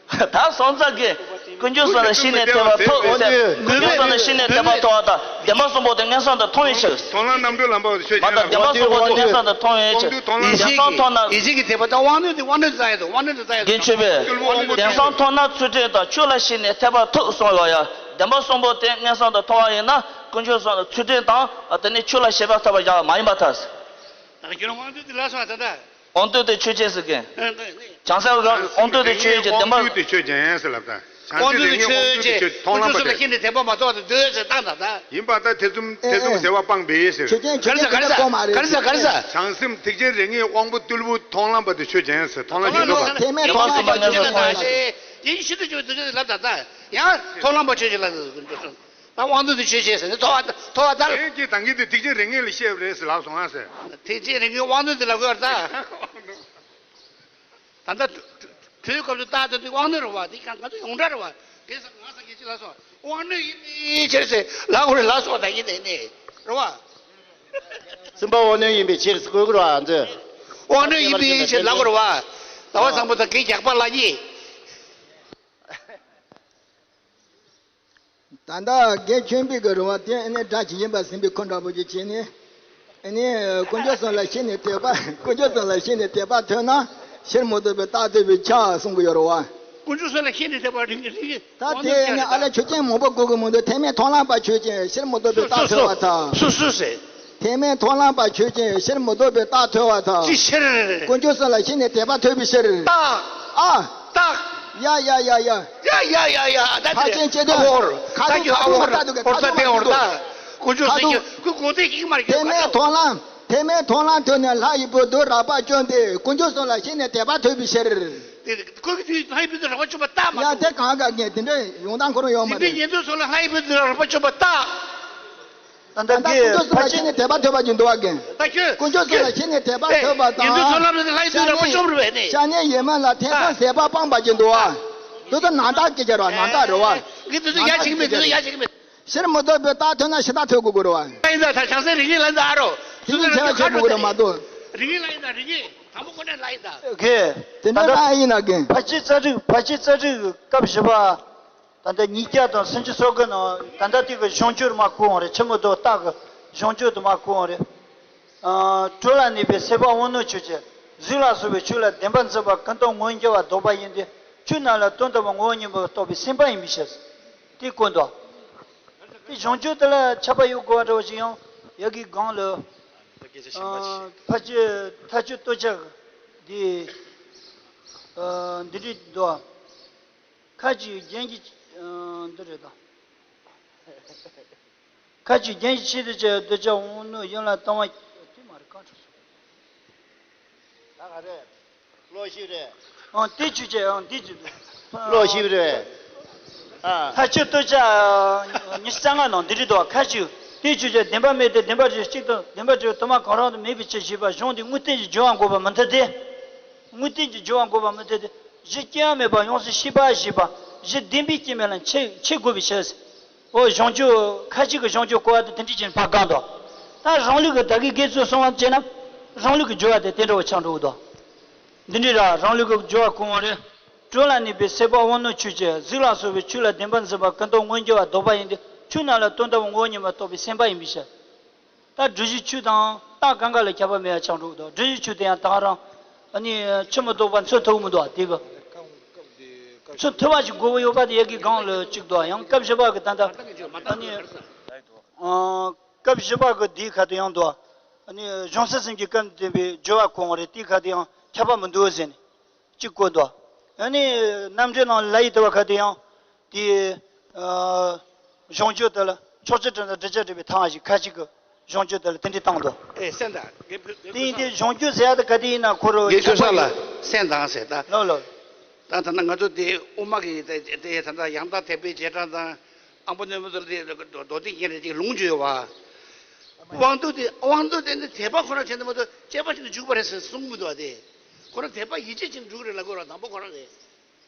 ད་སོང་ཙང་གི། དཀོན་མཆོག་གསུམ་ལ་ཤེས་ནས་དད་པ་ཐོབ་ཟེར། དཀོན་མཆོག་གསུམ་ལ་ཤེས་ནས་དད་པ་ཐོབ་ད། བདེན་པ་གསུམ་པོ་དེ་མངོན་སུམ་དུ་མཐོང་བའི་ཕྱིར། མཐོང་ལམ་རྣམ་གྲོལ་ལམ་པ་ཆོས་ཅན། མ་ད་བདེན་པ་གསུམ་པོ་དེ་མངོན་སུམ་དུ་མཐོང་བའི་ཕྱིར། དབང་རྟུལ་མཐོང་ལམ། ཡིད་བཞིན་གྱི་དབང་རྟུལ་དེ་ཡིད་བཞིན་གྱི་དད་པ་ད་དབང་རྣོན་དེ་དབང་རྣོན་དུ་བཙལ་ཡ་དང་དབང་རྣོན་དུ་བཙལ་ཡ་དང་། རྒན་ཆོས་འཕེལ། བདེན་པ་གསུམ་མཐོང་ན་ཚུལ་ཁྲིམས་དང་ཆོས་ལ་ཤེས་ནས་དད་པ་ཐོབ་གསུངས་ཡོད་ཡ། བདེན་པ་གསུམ་པོ་དེ་མངོན་སུམ་དུ་མཐོང་བ་ཡིན་ན་དཀོན་མཆོག་གསུམ་ལ་ཚུལ་ཁྲིམས་དང་དེ་ནས་ཆོས་ལ་ཤེས་པ་ཐོབ་པ་ཡང་མ་ཡིན་པར་ཐལ། ད་ཁྱོད་རང་དབང་རྣོན་དེ་ལ་སོང་ད་ད། དབང་རྟུལ་དེ་ཆོས་ཅན་ཟེར་གི། ཨ་ཨ་ཨ། བྱང་སེམས་རང་དབང་རྟུལ་དེ་ཆོས་ཅན། བདེན་པ། དབང་རྟུལ་དེ་ཆོས་ཅན་ཟེར་ལབ་ད། བྱང་སེམས་དེ་ངས་དབང་རྟུལ་དེ་ཆོས། དབང་ལམ་པ་དེ། ཤེས་ནས་དད་པ་མ་ཐོབ་པ་དེ་འདོད་ཟེར་བཏང་ད་ད། ཡིན་པ་ད་ཐེ་ཚོམ་ཐེ་ཚོམ་ཟེར་བ་སྤངས་པས་ཟེར། ཆོས་ཅན་ཆོས་ཅན་ག་རེ་ཟེར་ག་རེ་ཟེར་ག་རེ་ཟེར། བྱང་སེམས་ཐེག་ཆེན་རིགས་ངེས་དབང་པོ་རྟུལ་པོ་མཐོང་ལམ་པ་དེ་ཆོས་ཅན་ཟེར། མཐོང་ལམ་ཆོས་ལུགས་པ། དེ་མེད་མཐོང་ལམ་པ་ངེས་སུ་མཐོང་ཡང་ཆོས། དེ་ཤིན་ཏུ་ཆོས་འདོད་ཆོས་ལབ་ད་ད། ཡང་མཐོང་ལམ་པ་ཆོས་ཅན་ལ། ད་དབང་རྟུལ་དེ་ཆོས་ཅན་ཟེར་ནས་ཐོབ་པ་ཐོབ་པ་ལྟར། དེ་གིས་ད་གིན་དེ་ཐེག་ཆེན་རིགས་ངེས་ལ་བཤད་པ་རེད་ཟེར་ལབ་སོང་ང་ཟེར། ཐེག་ཆེན་རིགས་ངེས་དབང་རྣོན་དེ་ལབ་དགོས་པ་རེད་ད། ད་ལྟ་གྲོས་སྐབས་སུ་རྟགས་དེ་དབང་རྣོན་རེད་བ། དེ་གང་ག་ཚོད་ཡོངས་གྲགས་རེད་བ། དེ་ས་ང་ས་གིས་ཅི་ལབ་སོང་། དབང་རྣོན་ཡིན་པའི་ཕྱིར་ཟེར་ལབ་དགོས་རེད་ལབ་སོང་ད་གིན་དེ་ནས་རེད་བ། སེམས་པ་དབང་རྣོན་ཡིན་པའི་ཕྱིར་ཟེར་དགོས་ཀྱི་རེད་བ་ང་ཚོས། དབང་རྣོན་ཡིན་པའི་ཕྱིར་ལབ་དགོས་རེད་བ། ཟླ་བ་བཟང་པོ་དང་གི་རྒྱགས་པ་ལ་གཉིས། ད་ལྟ་དགེ་ཆོས་འཕེལ་གྱི་རེད་བ། དེ་ཨ་ནི་སྒྲ་ཇི་བཞིན་པ་ཟིན་པའི་ཁོ་འདྲ་པོ་ཅིག་བྱས་ནས། ཨ་ནི་དཀོན་མཆོག་གསུམ་ལ་ཤེས་ནས་དད་པ། དཀོན་མཆོག་གསུམ་ལ་ཤེས་ནས་དད་པ་ཐོབ་ན། ཕྱིར་མི་ལྡོག་པའི་རྟགས་ཐོབ་པའི་ཕྱིར་གསུང་གི་ཡོད་རེད་བ། དཀོན་མཆོག་གསུམ་ལ་ཤེས་ནས་དད་པ་རིག་རིག་ད་དེ་ཨ་ནི་ཨ་ལས་ཆོས་ཅན་མང་པོ་གོ་གི་མི་འདུག་ཐེག་དམན་མཐོང་ལམ་པ་ཆོས་ཅན། ཕྱིར་མི་ལྡོག་པའི་རྟགས་ཐོབ་པར་ཐལ། སུ་སུ་ཟེར། ཐེག་དམན་མཐོང་ལམ་པ་ཆོས་ཅན། ཕྱིར་མི་ལྡོག་པའི་རྟགས་ཐོབ་པར་ཐལ། ཅི་ཕྱིར། དཀོན་མཆོག་གསུམ་ལ་ཤེས་ནས་དད་པ་ཐོབ་པའི་ཕྱིར། རྟགས། ཨ། རྟགས། ཡ་ཡ་ཡ་ཡ། ཡ་ཡ་ཡ་ཡ། ད་ཁ་ཆེན་ཆེ་དོན། ཨ་བོར། ཁ་ཆེན་ཁ་ཆེན་ཨ་བོར། ཁ་ཆེན་ཁ་ཆེན་ཨོར་ད་ཏེ་ཨོར་ད། དཀོན་མཆོག་གསུམ་གྱི་ཁུ་གོ་ཏེ་ཤིག་མ་རེད། ཐེག་དམན་མཐོང་ལམ། ཐེག་དམན་མཐོང་ལམ་ཐོབ་ནས་ལྷ་ཡི་བུ་བདུད་རགས་པ་བཅོམ་སྟེ། དཀོན་མཆོག་གསུམ་ལ་ཤེས་ནས་དད་པ་ཐོབ་པའི་ཕྱིར། དེ་ཁོ་གི་དུས་ལྷ་ཡི་བུ་བདུད་རགས་པ་བཅོམ་པ་རྟགས་མ་ཡ་གཏོགས། དེ་གང་ག་ངས་དེ་འདྲའི་ཡོང་སྟངས་ཁོ་རང་ཡོང་མ་དེ་འདྲའི་རེད། ཉན་ཐོས་ཚོ་ལ་ལྷ་ཡི་བུ་བདུད་རགས་པ་བཅོམ་པ་རྟགས། ད་ལྟ་ད་ལྟ་དཀོན་མཆོག་གསུམ་ལ་ཤེས་ནས་དད་པ་ཐོབ་པ་ཅིག་འདུག་བ་རྒན། ད་ཁྱོད་དཀོན་མཆོག་གསུམ་ལ་ཤེས་ནས་དད་པ་ཐོབ་པ་དང་། ཉན་ཐོས་ཚོ་ལ་ལྷ་ཡི་བུ་བདུད་རགས་པ་བཅོམ་རེད་པས་ནི། ཤ་ཉེ་ཡིད་མིན་ལ་ཐེ་ཚོམ་ཟད་པ་སྤངས་པ་ཅིག་འདུག་བ། དེ་ཚོ་ནང་རྟགས་སྐད་ཆ་རེད་བ། ནང་རྟགས་རེད་བ། ངས་དེ་ཚོ་ཡ་བྱེད་ཀྱི་མེད། དེ་ཚོ་ཡ་བྱེད་ཀྱི་མེད། ཕྱིར་མི་ལྡོག་པའི་རྟགས་ཐོབ་ན་ཤི་རྟགས་ཐོབ་དགོས་ཀྱི་རེད་བ། ལ་ཡིན་ད་ད་བྱང་སེམས་རིག་གནས་ལ་ཡིན་ད་ཨ་རོ། དེ་ཚོ་ཚེ་བ་ཁྱོད་དགོས་ཀྱི་རེད་མ་གཏོགས། རིག་གནས་ལ་ཡིན་ད་རིག་གནས་དང་པོ་ཁོ་ནས་ལ་ཡིན་ད། ཨོ་ཁེ། དེ་འདྲ་ད་ལྟ་ཡིན་ན་རྒན། ཕལ་ཆེར་རྩ་རིག་ཕལ་ཆེར་རྩ་རིག་སྐབས་བཞི་པ། ད་ལྟ་ཉིས་བརྒྱ་དང་སུམ་ཅུ་སོ་དགུ་ནང་ད་ལྟ་དེ་གི་གཞུང་ཆོས་མར་གོ་འོང་རེད། ཕྱིར་མི་ལྡོག་རྟགས་ཀྱི་གཞུང་ཆོས་དུ་མར་གོ་འོང་རེད། ཨ། གྲོལ་ལ་གནས་པའི་སྲེད་པ་དབང་རྣོན་ཆོས་ཅན། གཟུགས་ལ་སོགས་པའི་ཆོས་ལ་བདེན་པར་འཛིན་པ་ཀུན་རྟོག་ངོ་འགྱུར་བ་ལྡོག་པ་ཡིན་ཏེ། ཆོས་རྣམས་ལ་དོན་དམ་པར་ངོ་བོ་ཉིད་པར་རྟོགས་པའི་སེམས་པ་ཡིན་པའི་ཕྱིར། དེ་བཀོད་འདུག་དེ་གཞུང་ཆོས་དེ་ལ་ཁྱབ་པ་ཡོད་དགོས་པ་འདྲ་བ་ཞིག་ཡང་ཡ་གི་སྒང་ལ། ཨ། ཕལ་ཆེར་མཐའ་དཔྱོད་སྟོབས་ཆག་འདི། ཨ། འདི་འདྲ་འདུག་ཁ་ཅིག་རྒྱན་གྱི། ཨ། འདི་རེད་ད། ཁ་ཅིག་རྒྱན་གྱི་ཆེད་དུ་བྱ་བའི་གདུལ་བྱ་དབང་རྣོན་གཞན་ལ་བཏང་བ་དེ་མ་རེད། བཀའ་འཁྲོལ་སོང་། ད་ག་རེ། བློ་ཞིབ་རེད། ཨང་། དེ་ཆོས་ཅན། ཨང་། དེ་ཆོས་ཅན། བློ་ཞིབ་རེད། ཨ། མཐའ་དཔྱོད་སྟོབས་ཆག་ཉི་ཤུ་རྩ་ལྔ་ནང་འདི་རེད་འདུག་ཁ་ཅིག་དེ་ཆོས་ཅན། བདེན་པར་མེད་དེ། བདེན་པར་རིག་གཅིག་ཏུ་བདེན་པར་རིག་དུ་མ་གང་རུང་དུ་མེད་པའི་ཕྱིར་ཞེས་པ་གཞུང་འདི་དངོས་བསྟན་གྱི་སྦྱོར་བ་འགོག་པར་མི་མཐུན་ཏེ། དངོས་བསྟན་གྱི་སྦྱོར་བ་འགོག་པར་མི་མཐུན་ཏེ། གཞི་སྐྱེ་བ་མེད་པ་ཡོངས་སུ་ཤེས་པ་ཞེས་པ་གཞི་བདེན་པའི་སྐྱེ་མེད་ལ་འཆད་འཆད་དགོས་པའི་ཕྱིར། འོ། གཞུང་ཆོས་ཁ་ཅིག་གི་གཞུང་ཆོས་གོ་བ་དེ་དེ་འདྲ་ཅན་ཕར་བཀག་འདུག་ད་རང་ལུགས་ཀྱི་ད་གིན་དགེ་ཚུལ་གསུང་བ་བྱས་ན་རང་ལུགས་ཀྱི་སྦྱོར་བ་དེ་དེ་འདྲ་བ་ཆགས་འགྲོ་གི་འདུག་འདི་འདྲ་ར་རང་ལུགས་ཀྱི་སྦྱོར་བ་གོང་བ་རེད། གྲོལ་ལ་གནས་པའི་སྲེད་པ་དབང་རྣོན་ཆོས་ཅན། གཟུགས་ལ་སོགས་པའི་ཆོས་ལ་བདེན་པར་འཛིན་པ་ཀུན་རྟོག་ངོ་འགྱུར་བ་ལྡོག་པ་ཡིན་ཏེ། ཆོས་རྣམས་ལ་དོན་དམ་པར་ངོ་བོ་ཉིད་པར་རྟོགས་པའི་སེམས་པ་ཡིན་པའི་ཕྱིར། ད་སྒྲུབ་བྱའི་ཆོས་དང་རྟགས་གང་ག་ལ་ཁྱབ་པ་མེད་པ་ཆགས་འགྲོ་གི་འདུག་སྒྲུབ་བྱའི་ཆོས་དེ་ཡང་ད་ག་རང་ཨ་ནི་ཕྱིར་མི་ལྡོག་པ་མཚོན་ཐུབ་མི་འདུག་དེ་གི་མཚོན་ཐུབ་པ་ཞིག་དགོས་པ་ཡོད་པ་དེ་ཡ་གི་སྒང་ལ་གཅིག་འདུག་ཡང་སྐབས་བཞི་པ་གི་ད་ལྟ་ཨ་ནི་ཨ། སྐབས་བཞི་པ་གི་དེའི་ཁ་དེ་ཡང་འདུག་ཨ་ནི་གཞུང་ས་སེམས་ཀྱི་སྐབས་འདི་བའི་སྦྱོར་བ་གོང་རེད། དེའི་ཁ་དེ་ཡང་ཁྱབ་པ་མི་འདུག་ཟེར་ནས་གཅིག་བཀོད་འདུག་ཨ་ནི་རྣམ་འགྲེལ་ནང་ལ་ཡི་དེ་བ་ཁ་དེ་ཡང་དེ་ཨ། གཞུང་ཆོས་དེ་ལ་ཕྱོགས་ཆོས་དྲི་ཟ་འདྲི་བྱ་འདྲི་བའི་ཐང་ཞིག་ཁ་ཅིག་གི་གཞུང་ཆོས་དེ་ལ་དེ་འདྲའི་བཏང་འདུག་ཨེ་སེམས་དང་དགེ་དགེ་དེ་ཡིན་དུས་གཞུང་ཆོས་ཟེར་ཡ་དེ་ག་དེ་ཡིན་ན་ཁོ་རང་དགེ་ཆོས་ས་ལ་སེམས་དང་ཟེར་ད། ལོ་ལོ། ད་ད་ན་ང་ཚོ་དེ་དབུ་མ་གི་དེ་དེ་ད་ད་ཡང་དག་དད་པའི་རྗེས་འབྲང་དང་། ཨ་མ་ནོར་བུ་ཚོར་དེ་མདོ་སྡེ་རྒྱན་རེ་ཅིག་ལུང་བརྗོད་ཡོད་པ། དབང་རྟུལ་དེ་དབང་རྟུལ་དེ་ནི་དད་པ་ཁོ་ན་བྱས་ནས་མ་གཏོགས་དཔྱད་པ་བྱས་ནས་འཇུག་པ་རེད་ཟེར་གསུང་གི་མི་འདུག་པ་དེ། ཁོ་རང་དད་པ་ཡིད་ཆེས་བྱས་ནས་འཇུག་རེད་ལབ་དགོས་ར། དང་པོ་ཁོ་རང་རེད།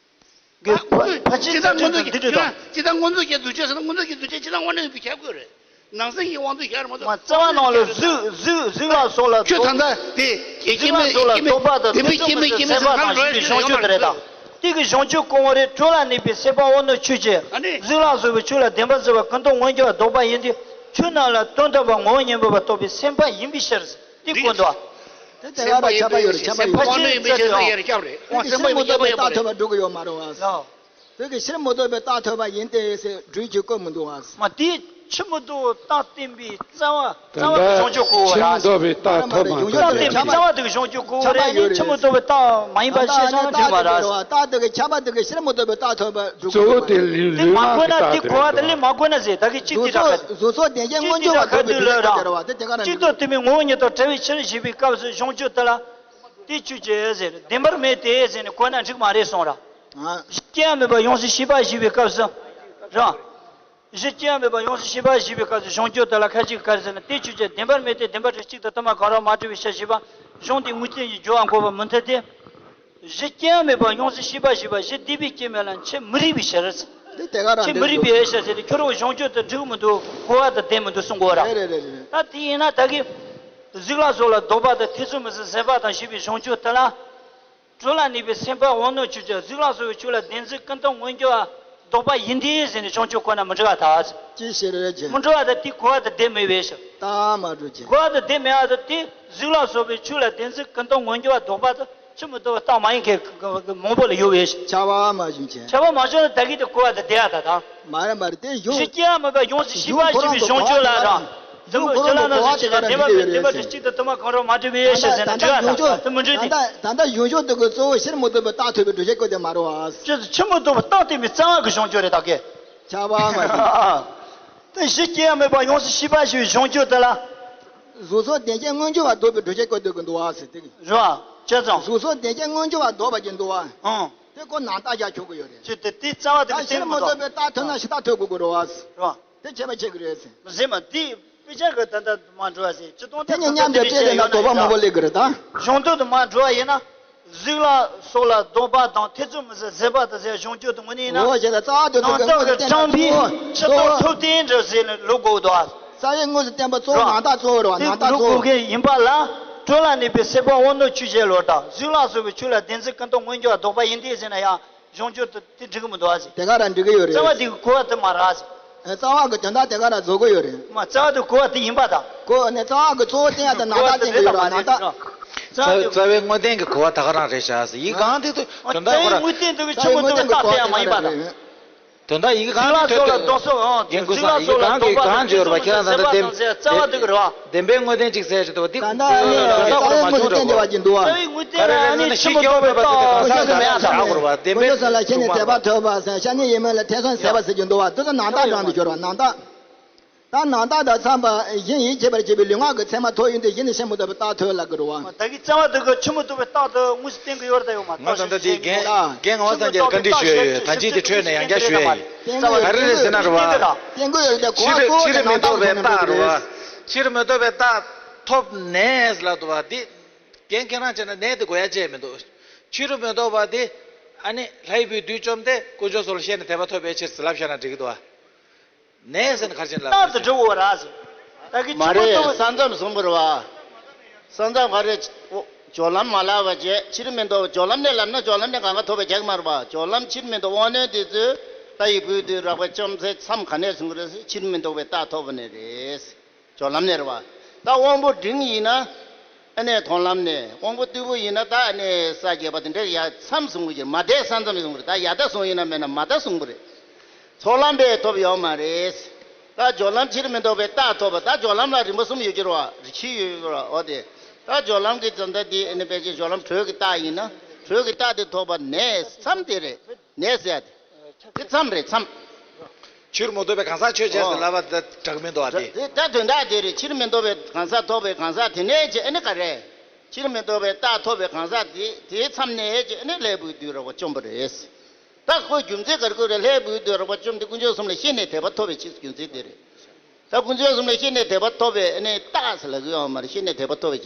གི་ཕ་ཕ་ཕྱི་ཅི་ལྟར་མངོན་མཐོ་འདི་འདྲ་དང་། ཅི་ལྟར་མངོན་མཐོ་གི་གདུལ་བྱ་ཟེར་ན་མངོན་མཐོ་གི་གདུལ་བྱ་ཅི་ལྟར་དངོས་གནས་ཡིན་པའི་ཁྱབ་དགོས་རེད། ནང་སེམས་ཀྱི་དབང་དུ་ཤར་མ་གཏོགས། མ་རྩ་བ་ནང་ལ་གཟུགས་གཟུགས་གཟུགས་ལ་སོགས་ལ་ཁྱོད་ད་ལྟ་དེ་སྐྱེ་མེད་སྐྱེ་མེད་ཟེར་ཁ་ལོ་རེད། དེ་སྐྱེ་མེད་སྐྱེ་མེད་ཟེར་ཁ་ལོ་རེད། དེ་གི་གཞུང་ཆོས་དེ་རེད་ད། དེ་གི་གཞུང་ཆོས་གོང་བ་རེད། གྲོལ་ལ་གནས་པའི་སྲེད་པ་དབང་རྣོན་ཆོས་ཅན། ཨ་ནི། གཟུགས་ལ་སོགས་པའི་ཆོས་ལ་བདེན་པར་འཛིན་པ་ཀུན་རྟོག་ངོ་འགྱུར་བ་ལྡོག་པ་ཡིན་ཏེ། ཆོས་རྣམས་ལ་དོན་དམ་པར་ངོ་བོ་ཉིད་པར་རྟོགས་པའི་སེམས་པ་ཡིན་པའི་ཕྱིར། དེ་བཀོད་འདུག་དེ་དེ་ག་ལ་ཁྱབ་པ་ཡོད་རེད། ཁྱབ་པ་ཡོད་རེད། ཕྱིར་མི་ལྡོག་པའི་རྟགས་ཐོབ་པ་འགྲོ་གི་ཡོད་མ་རེད་བ། ལགས། བོད་ཀྱི་ཕྱིར་མི་ལྡོག་པའི་རྟགས་ཐོབ་པ་ཡིན་ཏེ་ཟེར་སྒྲུབ་བྱེད་བཀོད་མི་འདུག་བ། མ་དེ་ཕྱིར་མི་ལྡོག་རྟགས་བསྟན་པའི་རྩ་བ་རྩ་བ་གི་གཞུང་ཆོས་གོ་བ་ར། ཕྱིར་མི་ལྡོག་པའི་རྟགས་ཐོབ་པ་མ་རྟགས་བསྟན་པའི་རྩ་བ་དེ་གི་གཞུང་ཆོས་གོ་བ་ར། ཁྱབ་པ་ཡོད་རེད། ཕྱིར་མི་ལྡོག་པའི་རྟགས་མ་ཡིན་པ་ཤེས་བྱ་ན་འགྲིག་མ་ར། རྟགས་དེ་གི་ཁྱབ་པ་དེ་གི་ཕྱིར་མི་ལྡོག་པའི་རྟགས་ཐོབ་པ་འགྲུབ་དེ་མ་གོ་ན་དེ་གོ་བ་དེ་ལས་མ་གོ་ན་ཟེར། ད་གི་གཅིག་དེ་གྲགས་ཁ་དེ། གཟུགས་སོགས་བདེན་ཞེན་མངོན་གྱུར་བ་ཐོབ་པའི་རྟགས་དེ་ག་ར་འགྲིག་གཅིག་ཏུ་དེ་མིན་ངོ་བོ་ཉིད་དུ་བྲལ་བའི་ཕྱིར་ཞེས་པའི་སྐབས་སུ་གཞུང་ཆོས་དེ་ལ། དེ་ཆོས་ཅན་ཟེར། བདེན་པར་མེད་དེ་ཟེར་ནས་གོ་ན་འགྲིག་མ་རེད་གསུངས་ར། གཞི་སྐྱེ་བ་མེད་པ་ཡོངས་སུ་ཤེས་པ་ཞེས་པའི་སྐབས་སུ་ར། གཞི་སྐྱེ་བ་མེད་པ་ཡོངས་སུ་ཤེས་པ་ཞེས་པའི་སྐབས་སུ་གཞུང་ཆོས་དེ་ལ་ཁ་ཅིག་གིས་ག་རེ་ཟེར་ན། དེ་ཆོས་ཅན། བདེན་པར་མེད་དེ། བདེན་པར་རིག་གཅིག་ཏུ་དུ་མ་གང་རུང་མ་གྲུབ་པའི་ཕྱིར་ཞེས་པ་གཞུང་དེའི་དངོས་བསྟན་གྱི་སྦྱོར་བ་འགོག་པར་མི་མཐུན་ཏེ། གཞི་སྐྱེ་བ་མེད་པ་ཡོངས་སུ་ཤེས་པ་ཞེས་པ་གཞི་བདེན་པའི་སྐྱེ་མེད་ལ་འཆད་མི་རིགས་པའི་ཕྱིར། དེ་དེ་ག་རང་ཁྱེད་མི་རིགས་པའི་ཨེ་ཤ་ཟེར་ཏེ་ཁྱོད་རང་གཞུང་ཆོས་དེ་འགྲིག་མི་འདུག་གོ་བ་དེ་བདེ་མི་འདུག་གསུང་གོ་ར། རེད་རེད་རེད་རེད། ད་དེ་ཡིན་ན་ད་གི་གཟུགས་ལ་སོགས་ལ་ལྡོག་པ་དང་ཐེ་ཚོམ་མི་སྲིད་ཟད་པ་དང་ཞེས་པའི་གཞུང་ཆོས་དེ་ལ། གྲོལ་ལ་གནས་པའི་སེམས་དཔའ་དབང་རྣོན་ཆོས་ཅན། གཟུགས་ལ་སོགས་པའི་ཆོས་ལ་བདེན་འཛིན་ཀུན་བཏུས་མངོན་གྱུར་བ་ལྡོག་པ་ཡིན་ཏེ་ཟེར་ནས་གཞུང་ཆོས་ཁོ་ན་མི་འགྲིག་པ་དང་། ཅི་ཞིག་རེད་ཅེ། མི་འགྲིག་པ་དང་དེ་གོ་བ་དེ་བདེ་མི་བས་ཤིག་ད་མ་འགྲོ་ཅེ། གོ་བ་དེ་བདེ་མི་བ་དང་དེ་གཟུགས་ལ་སོགས་པའི་ཆོས་ལ་བདེན་འཛིན་ཀུན་བཏུས་མངོན་གྱུར་བ་ལྡོག་པ་དང་། ཆུ་མི་ལྡོག་པའི་རྟགས་མ་ཡིན་མཁན་མང་པོ་ལ་ཡོད་པའི་ཕྱིར། ཁྱབ་པ་མ་བྱུང་ཅེ། ཁྱབ་པ་མ་བྱུང་ན་ད་གིན་དེ་གོ་བ་དེ་བདེ་ཡ་ད་དང་། མ་རེད་མ་རེད་དེ་གཞུང་། གཞི་སྐྱེ་བ་མེད་པ་ཡོངས་སུ་ཤེས་པ་ཞེས་པའི་གཞུང་ཆོས་ལ་ར། གཞུང་ཁོ་རང་གི་གོ་བ་དེ་ག་རང་འགྲིག་གི་ཡོད་རེད་ཟེར། གཅིག་ཏུ་དུ་མ་གང་རུང་མ་འགྲིག་པའི་ཡེ་ཤེས་ཟེར་ན་འགྲིག་ད་ལྟ་གཞུང་ཆོས་ད་ལྟ་ད་ལྟ་གཞུང་ཆོས་དེ་གི་གཙོ་བོ་ཕྱིར་མི་ལྡོག་པའི་རྟགས་ཐོབ་པའི་སྒྲུབ་བྱེད་ཀྱི་དེ་མ་རེད་བ། ཆུ་ཆུ་མི་ལྡོག་པའི་རྟགས་ཐོབ་པའི་རྩ་བ་གི་གཞུང་ཆོས་རེད་ད་གི། ཁྱབ་པ་མ་བྱུང་ཅེ། དེ་གཞི་སྐྱེ་བ་མེད་པ་ཡོངས་སུ་ཤེས་པ་ཞེས་པའི་གཞུང་ཆོས་དེ་ལ། གཟུགས་སོགས་བདེན་ཞེན་མངོན་གྱུར་བ་ལྡོག་པའི་སྒྲུབ་བྱེད་ཀྱི་དེ་གི་འདུག་བ་ཟེར་དེ་གི། རེད་བ། བྱས་ཙང་། གཟུགས་སོགས་བདེན་ཞེན་མངོན་གྱུར་བ་ལྡོག་པ་ཅིག་འདུག་བ། ཨང་། དེ་ཁོ་ནང་རྟགས་རྒྱག་ཆོག་གི་ཡོད་རེད། ཅི་སྟེ་དེ་རྩ་བ་དེ་གི་ད་ཕྱིར་མི་ལྡོག་པའི་རྟགས་ཐོན་ན་གཞི་རྟགས་ཐོན་དགོས་ཀྱི་རེད་བ། རེད་བ། དེ་ཁྱད་པར་ཕྱེ་གི་རེད་ཟེར། མི་ཟེར་མ་དེ་དཔེ་ཆ་གི་ད་ལྟ་མ་འགྲོ་བ་ཟེར་སྤྱི་སྟོང་དེ་གཉིས་མཉམ་དུ་སྤྲད་དེ་ན་ལྡོག་པ་མང་པོ་སླེབས་ཀྱི་རེད་ད། གཞུང་དོན་དུ་མ་འགྲོ་བ་ཡིན་ན། གཟུགས་ལ་སོགས་ལ་ལྡོག་པ་དང་ཐེ་ཚོམ་མི་སྲིད་ཟད་པ་དང་ཟེར་གཞུང་སྤྱོད་དུ་དངོས་གནས་ཡིན་ན། འོ་བྱས་ཙང་རྩ་བ་དེ་ནང་རྟོགས་ཀྱི་དྲངས་པའི་ཕྱི་ལྡོག་ཐུབ་བསྟན་འདྲ་ཟེར་ནས་ལུགས་དགོས་འདུག་ཨ། རྩ་བའི་དངོས་སུ་བསྟན་པ་གཙོ་བོ་ནང་རྟགས་གཙོ་བོ་རེད་བ། ནང་རྟགས་གཙོ་བོ་ལུགས་དགོས་མཁན་ཡིན་པ་ལ། གྲོལ་ལ་གནས་པའི་སེམས་དཔའ་དབང་རྣོན་ཆོས་ཅན་ལོ་དང་གཟུགས་ལ་སོགས་པའི་ཆོས་ལ་བདེན་འཛིན་ཀུན་བཏུས་མངོན་གྱུར་བ་ལྡོག་པ་ཡིན་ཏེ་ཟེར་ན་ཡང་། གཞུང་སྤྱོད་དུ་དེ་འགྲིག་གི་མི་འདུག་ཨ་ཟེར། དེ་ག་རང་འགྲིག་གི་ཡོད་རེད། རྩ་བ་དེ་གི་གོ་བ་དེ་མ་རེད་ཨ་ཟེར། རྩ་བ་གི་དོན་དག་དེ་ག་རང་རྫོགས་གི་ཡོད་རེད། མ་རྩ་བ་དེ་གོ་བ་དེ་ཡིན་པ་དང་། གོ་ནས་རྩ་བ་གི་གཙོ་བོ་བསྟན་ཡ་དང་ནང་རྟགས་བསྟན་གི་ཡོད་རེད་ནང་རྟགས། རྩ་བའི་དངོས་བསྟན་གྱི་གོ་བ་དེ་ག་རང་རེད་ཤག་ཟེར། ཡིག་གང་དེ་དོན་དག་ཁོ་ར། རྩ་བའི་དངོས་བསྟན་དེ་གི་ཆུ་མོ་དེ་གི་རྟགས་དེ་ཡང་མ་ཡིན་པ་དང་། དོན་དག་ཡི་གེ་གང་གི་ཐོད་དེ་རྒན་གོས་བཟང་ཡི་གེ་གང་གི་གང་བརྗོད་པ་ཁྱེད་རང་ད་ལྟ་བསྟན་བདེན་པའི་དངོས་བསྟན་ཅིག་གསལ་བྱེད་དུ་བ་དེ་ད་ལྟ་ཨ་ནི་ད་ལྟ་ཁོ་ར་མ་བྱུང་རོགས་གོ། ད་ལྟ་ཨ་ནི་ཆུ་མོ་དེ་གི་རྟགས་དེ་གང་ཟག་མེད་ཨ་ད་ཨ་གོ་ར་བ་བདེན་པའི་དངོས་བསྟན་ལ་ཤེས་ནས་དད་པ་ཐོབ་པ་ཟེར་ཤ་ནི་ཡིན་མིན་ལ་ཐེ་ཚོམ་ཟད་པ་ཟེར་གྱི་འདུག་བ། དེ་ཚོ་ནང་རྟགས་དྲངས་ཏེ་སྦྱོར་བ་ནང་རྟགས། ད་ནང་རྟགས་དང་འཚམས་པ་གཞན་ཡིད་ཆེས་པར་བྱེད་པའི་ལུས་ངག་གི་མཚན་མ་ཐོབ་ཡོང་དུས་གཞི་ནས་ཤེས་མི་ཐུབ་པའི་རྟགས་ཐོན་ལ་གི་རུ་བ། ད་གི་རྩ་བ་དེ་གི་ཆུ་མོ་དེ་གི་རྟགས་དེ་དངོས་སུ་བསྟན་གི་ཡོད་རེད་ད་ཡོད་མ། ང་ད་ལྟ་དེ་རྒན་རྒན་ངག་དབང་སངས་རྒྱས་ལ་བཀའ་འདྲི་ཞུས་ཡོད། ད་ཅི་དེ་འཕྲོས་ནས་ཡང་བསྐྱར་ཞུས་ཡོད། ག་རེ་རེད་ཟེར་ན་རུ་བ། བསྟན་གི་ཡོད་རེད་ད་གོ་བ་ཕྱི་རུ་གཙོ་བོ་ཕྱི་རུ་དེ་མི་ནང་རྟོགས་པའི་རྟགས་རུ་བ། ཕྱི་རུ་མི་རྟོགས་པའི་རྟགས་ཐོབ་ནས་ལབ་འདུག་བ་འདི། རྒན་ཁྱེད་རང་བྱས་ན་ནས་དེ་གོ་ཡ་བྱས་མི་འདུག་ཕྱི་རུ་མི་རྟོགས་པ་དེ་ཨ་ནི་ལྷའི་བུས་བདུད་བཅོམ་སྟེ་དཀོན་མཆོག་གསུམ་ལ་ཤེས་ནས་དད་པ་ཐོབ་པའི་ཕྱིར་ཟེར་ལབ་བཞག་ན་འགྲིག་གི་འདུག་བ། ནས་ཟེར་ན་ག་རེ་བྱས་ནས་ལབ་རྟགས་དེ་འགྲོ་འོ་ར་ཟེར། ད་གི་མ་ཕྱི་མ་རེད། ལྟ་བུ་ས་མཚམས་བཟུང་བར་བ། ས་མཚམས་ག་རེ། སྦྱོར་ལམ་མ་ལབ་པ་བྱས་ཕྱིར་མི་ལྡོག་སྦྱོར་ལམ་ནས་ལབ་ན་སྦྱོར་ལམ་ནས་གང་ག་ཐོབ་པའི་རྒྱག་མ་རེད་བ། སྦྱོར་ལམ་ཕྱིར་མི་ལྡོག་དབང་རྣོན་དེ་ཚོས་ལྷ་ཡི་བུས་བདུད་རགས་པ་བཅོམ་ཚེ་མཚམས་ག་ནས་བཟུང་གི་རེད་ཟེར་ཕྱིར་མི་ལྡོག་པའི་རྟགས་ཐོབ་པ་ནས་རེད། སྦྱོར་ལམ་ནས་རེད་བ། ད་དབང་པོ་འབྲིང་ཡིན་ན། ཨ་ནི་མཐོང་ལམ་ནས་དབང་པོ་རྟུལ་པོ་ཡིན་ན་ད་ཨ་ནི་ས་བརྒྱད་པ་དེ་འདྲ་ཡ་མཚམས་བཟུང་གི་ཡོད་མ་དེ་ས་མཚམས་བཟུང་གི་རེད། ད་ཡ་ད་བཟུང་ཡིན་ན་མེད་ན་མ་ད་བཟུང་གི་རེད། ཚོགས་ལམ་པས་ཐོབ་ཡོད་མ་རེད། ད་སྦྱོར་ལམ་ཕྱིར་མི་ལྡོག་པའི་རྟགས་ཐོབ་པ་ད་སྦྱོར་ལམ་ལ་རིམ་པ་གསུམ་ཡོད་ཀྱི་རེད་བ། རིམ་བཞི་ཡོད་ཀྱི་རེད་བ། འོ་དེ། ད་སྦྱོར་ལམ་གྱི་ཙམ་ད་དེ་ཨ་ནི་ཕལ་ཆེར་སྦྱོར་ལམ་དྲོད་ཀྱི་རྟགས་ཡིན་ན་དྲོད་ཀྱི་རྟགས་དེ་ཐོབ་པ་ནས་མཚམས་དེ་རེད། ནས་ཟེར་ཡ་དེ། དེ་མཚམས་རེད་མཚམས། ཕྱིར་མི་ལྡོག་པའི་གང་ཟག་ཆོས་ཅན་ཟེར་ལབ་པ་དེ་དྲག་མི་འདུག་ཨ་དེ། དེ་ད་དོན་དག་དེ་རེད། ཕྱིར་མི་ལྡོག་པའི་གང་ཟག་ཐོབ་པའི་གང་ཟག་དེ་ནས་ཅི་ཨ་ནི་ག་རེ། ཕྱིར་མི་ལྡོག་པའི་རྟགས་ཐོབ་པའི་གང་ཟག་དེ་དེའི་མཚམས་ནས་ཅི་ཨ་ནི་ལྷའི་བུས་བདུད་རགས་པ་བཅོམ་པ་རེད། ད་ཁོའི་རྒྱུ་མཚན་ག་རེ་ཁོ་རེ་ལྷའི་བུས་བདུད་རགས་པ་བཅོམ་སྟེ་དཀོན་མཆོག་གསུམ་ལ་ཤེས་ནས་དད་པ་ཐོབ་པའི་ཕྱིར་རྒྱུ་མཚན་དེ་རེད། ད་དཀོན་མཆོག་གསུམ་ལ་ཤེས་ནས་དད་པ་ཐོབ་པའི་ཨ་ནི་རྟགས་ཟེར་ལབ་གི་ཡོད་མ་རེད། ཤེས་ནས་དད་པ་ཐོབ་པའི་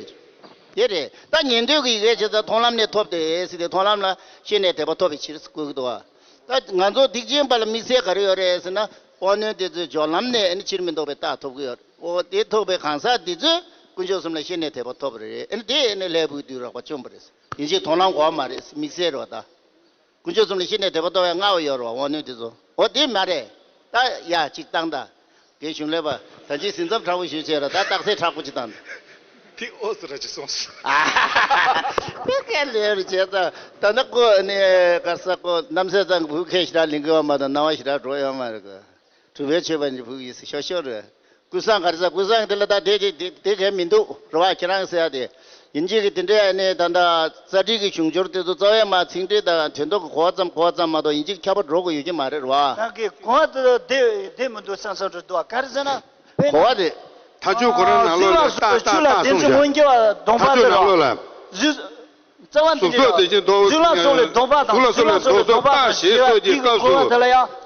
ཕྱིར། དེ་རེད། ད་ཉན་ཐོས་ཀྱི་ཡི་གེ་བྱེད་ཙང་མཐོང་ལམ་ནས་ཐོབ་སྟེ་ཟེར་ཏེ་མཐོང་ལམ་ལ་ཤེས་ནས་དད་པ་ཐོབ་པའི་ཕྱིར་བཀོད་ཀྱི་འདུག་བ། ད་ང་ཚོ་སྡིག་ཅན་པ་ལ་དམིགས་བསལ་ག་རེ་ཡོད་རེད་ཟེར་ན་དབང་རྣོན་དེ་ཚོའི་སྦྱོར་ལམ་ནས་ཨ་ནི་ཕྱིར་མི་ལྡོག་པའི་རྟགས་ཐོབ་ཀྱི་ཡོད་རེད། འོ་དེ་ཐོབ་པའི་གང་ཟག་དེ་ཚོས་དཀོན་མཆོག་གསུམ་ལ་ཤེས་ནས་དད་པ་ཐོབ་པ་རེད། ཨ་ནི་དེ་ཨ་ནི་ལྷའི་བུས་བདུད་རགས་པ་བཅོམ་པ་རེད། ཡིན་གཅིག་མཐོང་ལམ་གོ་བ་མ་རེད། དམིགས་བསལ་རེད་བ་ད། དཀོན་མཆོག་གསུམ་ལ་ཤེས་ནས་དད་པ་ཐོབ་པའི་མངའ་བ་ཡོད་རེད་བ། དབང་རྣོན་དེ་ཚོ། འོ་དེ་མ་རེད། ད་ཡ་གཅིག་བཏང་ད། དགེ་གཞུང་ལས་པ་ད་ཅི་ཟིན་མཚམས་དྲག་པོ་ཞུས་བྱས་ར་ད་རྟགས་གསལ་དྲག་པོ་ཅིག་བཏང་ད། ཕིག་ཨོ་སི་ར་ཅིག་སོང་སོང་། ཨ་ཧ་ཧ་ཧ། ཕིག་གལ་ལེ་རུ་བྱས་ད་ད་ནི་ཀོ་ནི་ག་ས་ཀོ་རྣམ་སྲས་ཚང་གི་བུ་ཁས་ཞེ་དྲག་ལིང་གི་ཡོད་མ་ད་སྣང་བ་ཞེ་དྲག་འགྲོ་ཡོད་མ་རེད་ག་གྲུབ་པའི་ཆོས་པ་ནི་བུ་ཡིས་ཤོ་ཤོ་རེད། ཀུན་བཟང་ག་རེ་ཟ། ཀུན་བཟང་དེ་ལ་ད་དེ་དེ་དེ་དེ་གས་མི་འདུག་རེད་བ། ཁྱེད་རང་ཟེར་ཡ་དེ། ཡིན་གཅིག་གི་དེ་འདྲའི་ནས་ད་ལྟ་རྩ་ཁྲིད་ཀྱི་གཞུང་སྦྱོར་དེ་ཚོ་རྩ་བའི་མ་ཚིག་འགྲེལ་དང་དོན་དག་གི་གོ་བ་ཙམ་གོ་བ་ཙམ་མ་གཏོགས་ཡིན་གཅིག་ཁྱབ་པ་འགྲོ་དགོས་ཡོད་ཀྱི་མ་རེད་རེད་བ། ད་གི་གོ་བ་དེ་དེ་དེ་མི་འདུག་བསམ་བསམ་འགྲོ་འདུག་བ། ག་རེ་ཟེར་ན། གོ་བ་དེ། ཐག་ཆོད་ཁོ་རང་ནང་ལོགས་ལ་ཏག་ཏག་ཏག་གསུངས་ཤག་ཐག་ཆོད་ནང་ལོགས་ལ། གཟུགས། རྩ་བ་འདི་གཟུགས་སོགས་དེ་བཞིན་ལྡོག་གཟུགས་ལ་སོགས་ལས་ལྡོག་པ་དང་། གཟུགས་ལ་སོགས་ལས་ལྡོག་སོགས་རྟགས་ཞེས་གསུངས་ཀྱི་སྐབས་སུ།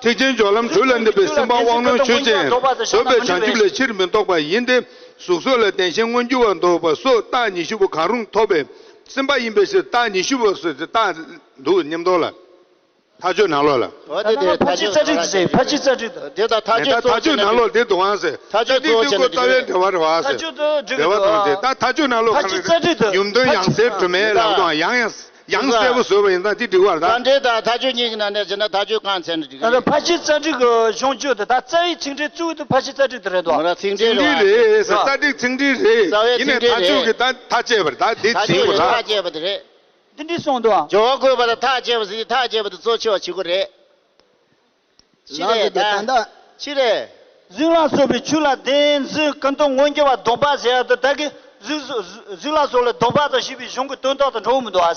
ཐེག་ཆེན་སྦྱོར་ལམ་དྲོད་ལ་གནས་པའི་སེམས་དཔའ་དབང་རྣོན་ཆོས་ཅན། བཟོད་པའི་བྱང་ཆུབ་ལས་ཕྱིར་མི་ལྡོག་པ་ཡིན་ཏེ། གཟུགས་སོགས་ལ་བདེན་ཞེན་མངོན་གྱུར་བར་ལྡོག་པ་སོགས་རྟགས་ཉི་ཤུ་པོ་གང་རུང་ཐོབ་པའི་སེམས་དཔའ་ཡིན་པའི་ཕྱིར། རྟགས་ཉི་ཤུ་པོ་སོགས་རྟགས་འདུག་སྙམ་དོ་ལ། ཐག་གཅོད་ནང་ལོགས་ལ། འོ་དེ་དེ་ཕར་ཕྱི་རྩ་ཁྲིམས་ཟེར། ཕར་ཕྱི་རྩ་ཁྲིམས་དང་། དེ་དང་ཐག་གཅོད་ད་ཐག་གཅོད་ནང་ལོགས་འདི་འདུག་ཨང་ཟེར། ཐག་གཅོད་གཙོ་བོ་བྱས་ནས་ལྟ་བའི་འབྲེལ་བ་རེད་བ་ཟེར། ཐག་གཅོད་དུ་འབྲེལ་བ་དང་འབྲེལ། ད་ཐག་གཅོད་ནང་ལོགས་ཕར་ག་ཕྱི་རེད། རྩ་ཁྲིམས་དུ་ཡུམ་དོན་ཡང་སེ་སྒྲོལ་མའི་ལམ་དུའང་ཡང་ཡང་ཡང་གསལ་པོ་བཟོས་པ་ཡིན་ཙང་འདི་འགྲིག་པ་རེད་ད། བཀའ་འབྲེལ་དང་ཐག་གཅོད་གཉིས་ཀྱི་ནང་ནས་བྱས་ན་ཐག་གཅོད་གང་བྱས་ན་འགྲིག་གི་རེད། ད་ཕར་ཕྱི་རྩ་ཁྲིམས་ཀྱི་གཞུང་བཅོས་དེ་ད་རྩ་བའི་ཚིག་ཕྲད་གཙོ་བོ་དེ་ཕར་ཕྱི་རྩ་ཁྲིམས་དེ་རེད་དོ། མོ་ར་ཚིག་ཚིག་འགྲེལ་འགྲེལ་རེད་ཟེར། རྩ་ཁྲིམས་ཚིག་འགྲེལ་རེད། རྩ་བའི་ཡིན་ནའི་ཚིག་འགྲེལ་ཐག་གཅོད་རེད། ཀྱི་ད་ཐག་བཅད་པ་རེད་ད། འདི་ཐག་ཚིག་གཅོད་རེད་ཐག་བཅད་པ་དེ་རེད། འདི་འདྲ་གསུངས་འདུག་ཨ། སྦྱོར་བ་བཀོད་པ་དང་ཐག་བཅད་པ་ཟེར་ཐག་བཅད་པ་དེ་གཙོ་ཆེ་བ་བྱེད་དགོས་རེད། ཅི་ལགས་རེད་ཀྱི་ད་ད། ལྟ་ཅི་རེད། གཟུགས་ལ་སོགས་པའི་ཆོས་ལ་བདེན་འཛིན་ཀུན་རྟོག་མངོན་གྱུར་བ་སྡོམ་པ་ཟེར་ཡ་དེ་ད་གི་གཟུགས་གཟུགས་ལ་སོགས་ལ་སྡོམ་པ་དང་ཞེས་པའི་གཞུང་གི་དོན་དག་དང་འགྲོ་གི་མི་འདུག་ཨ།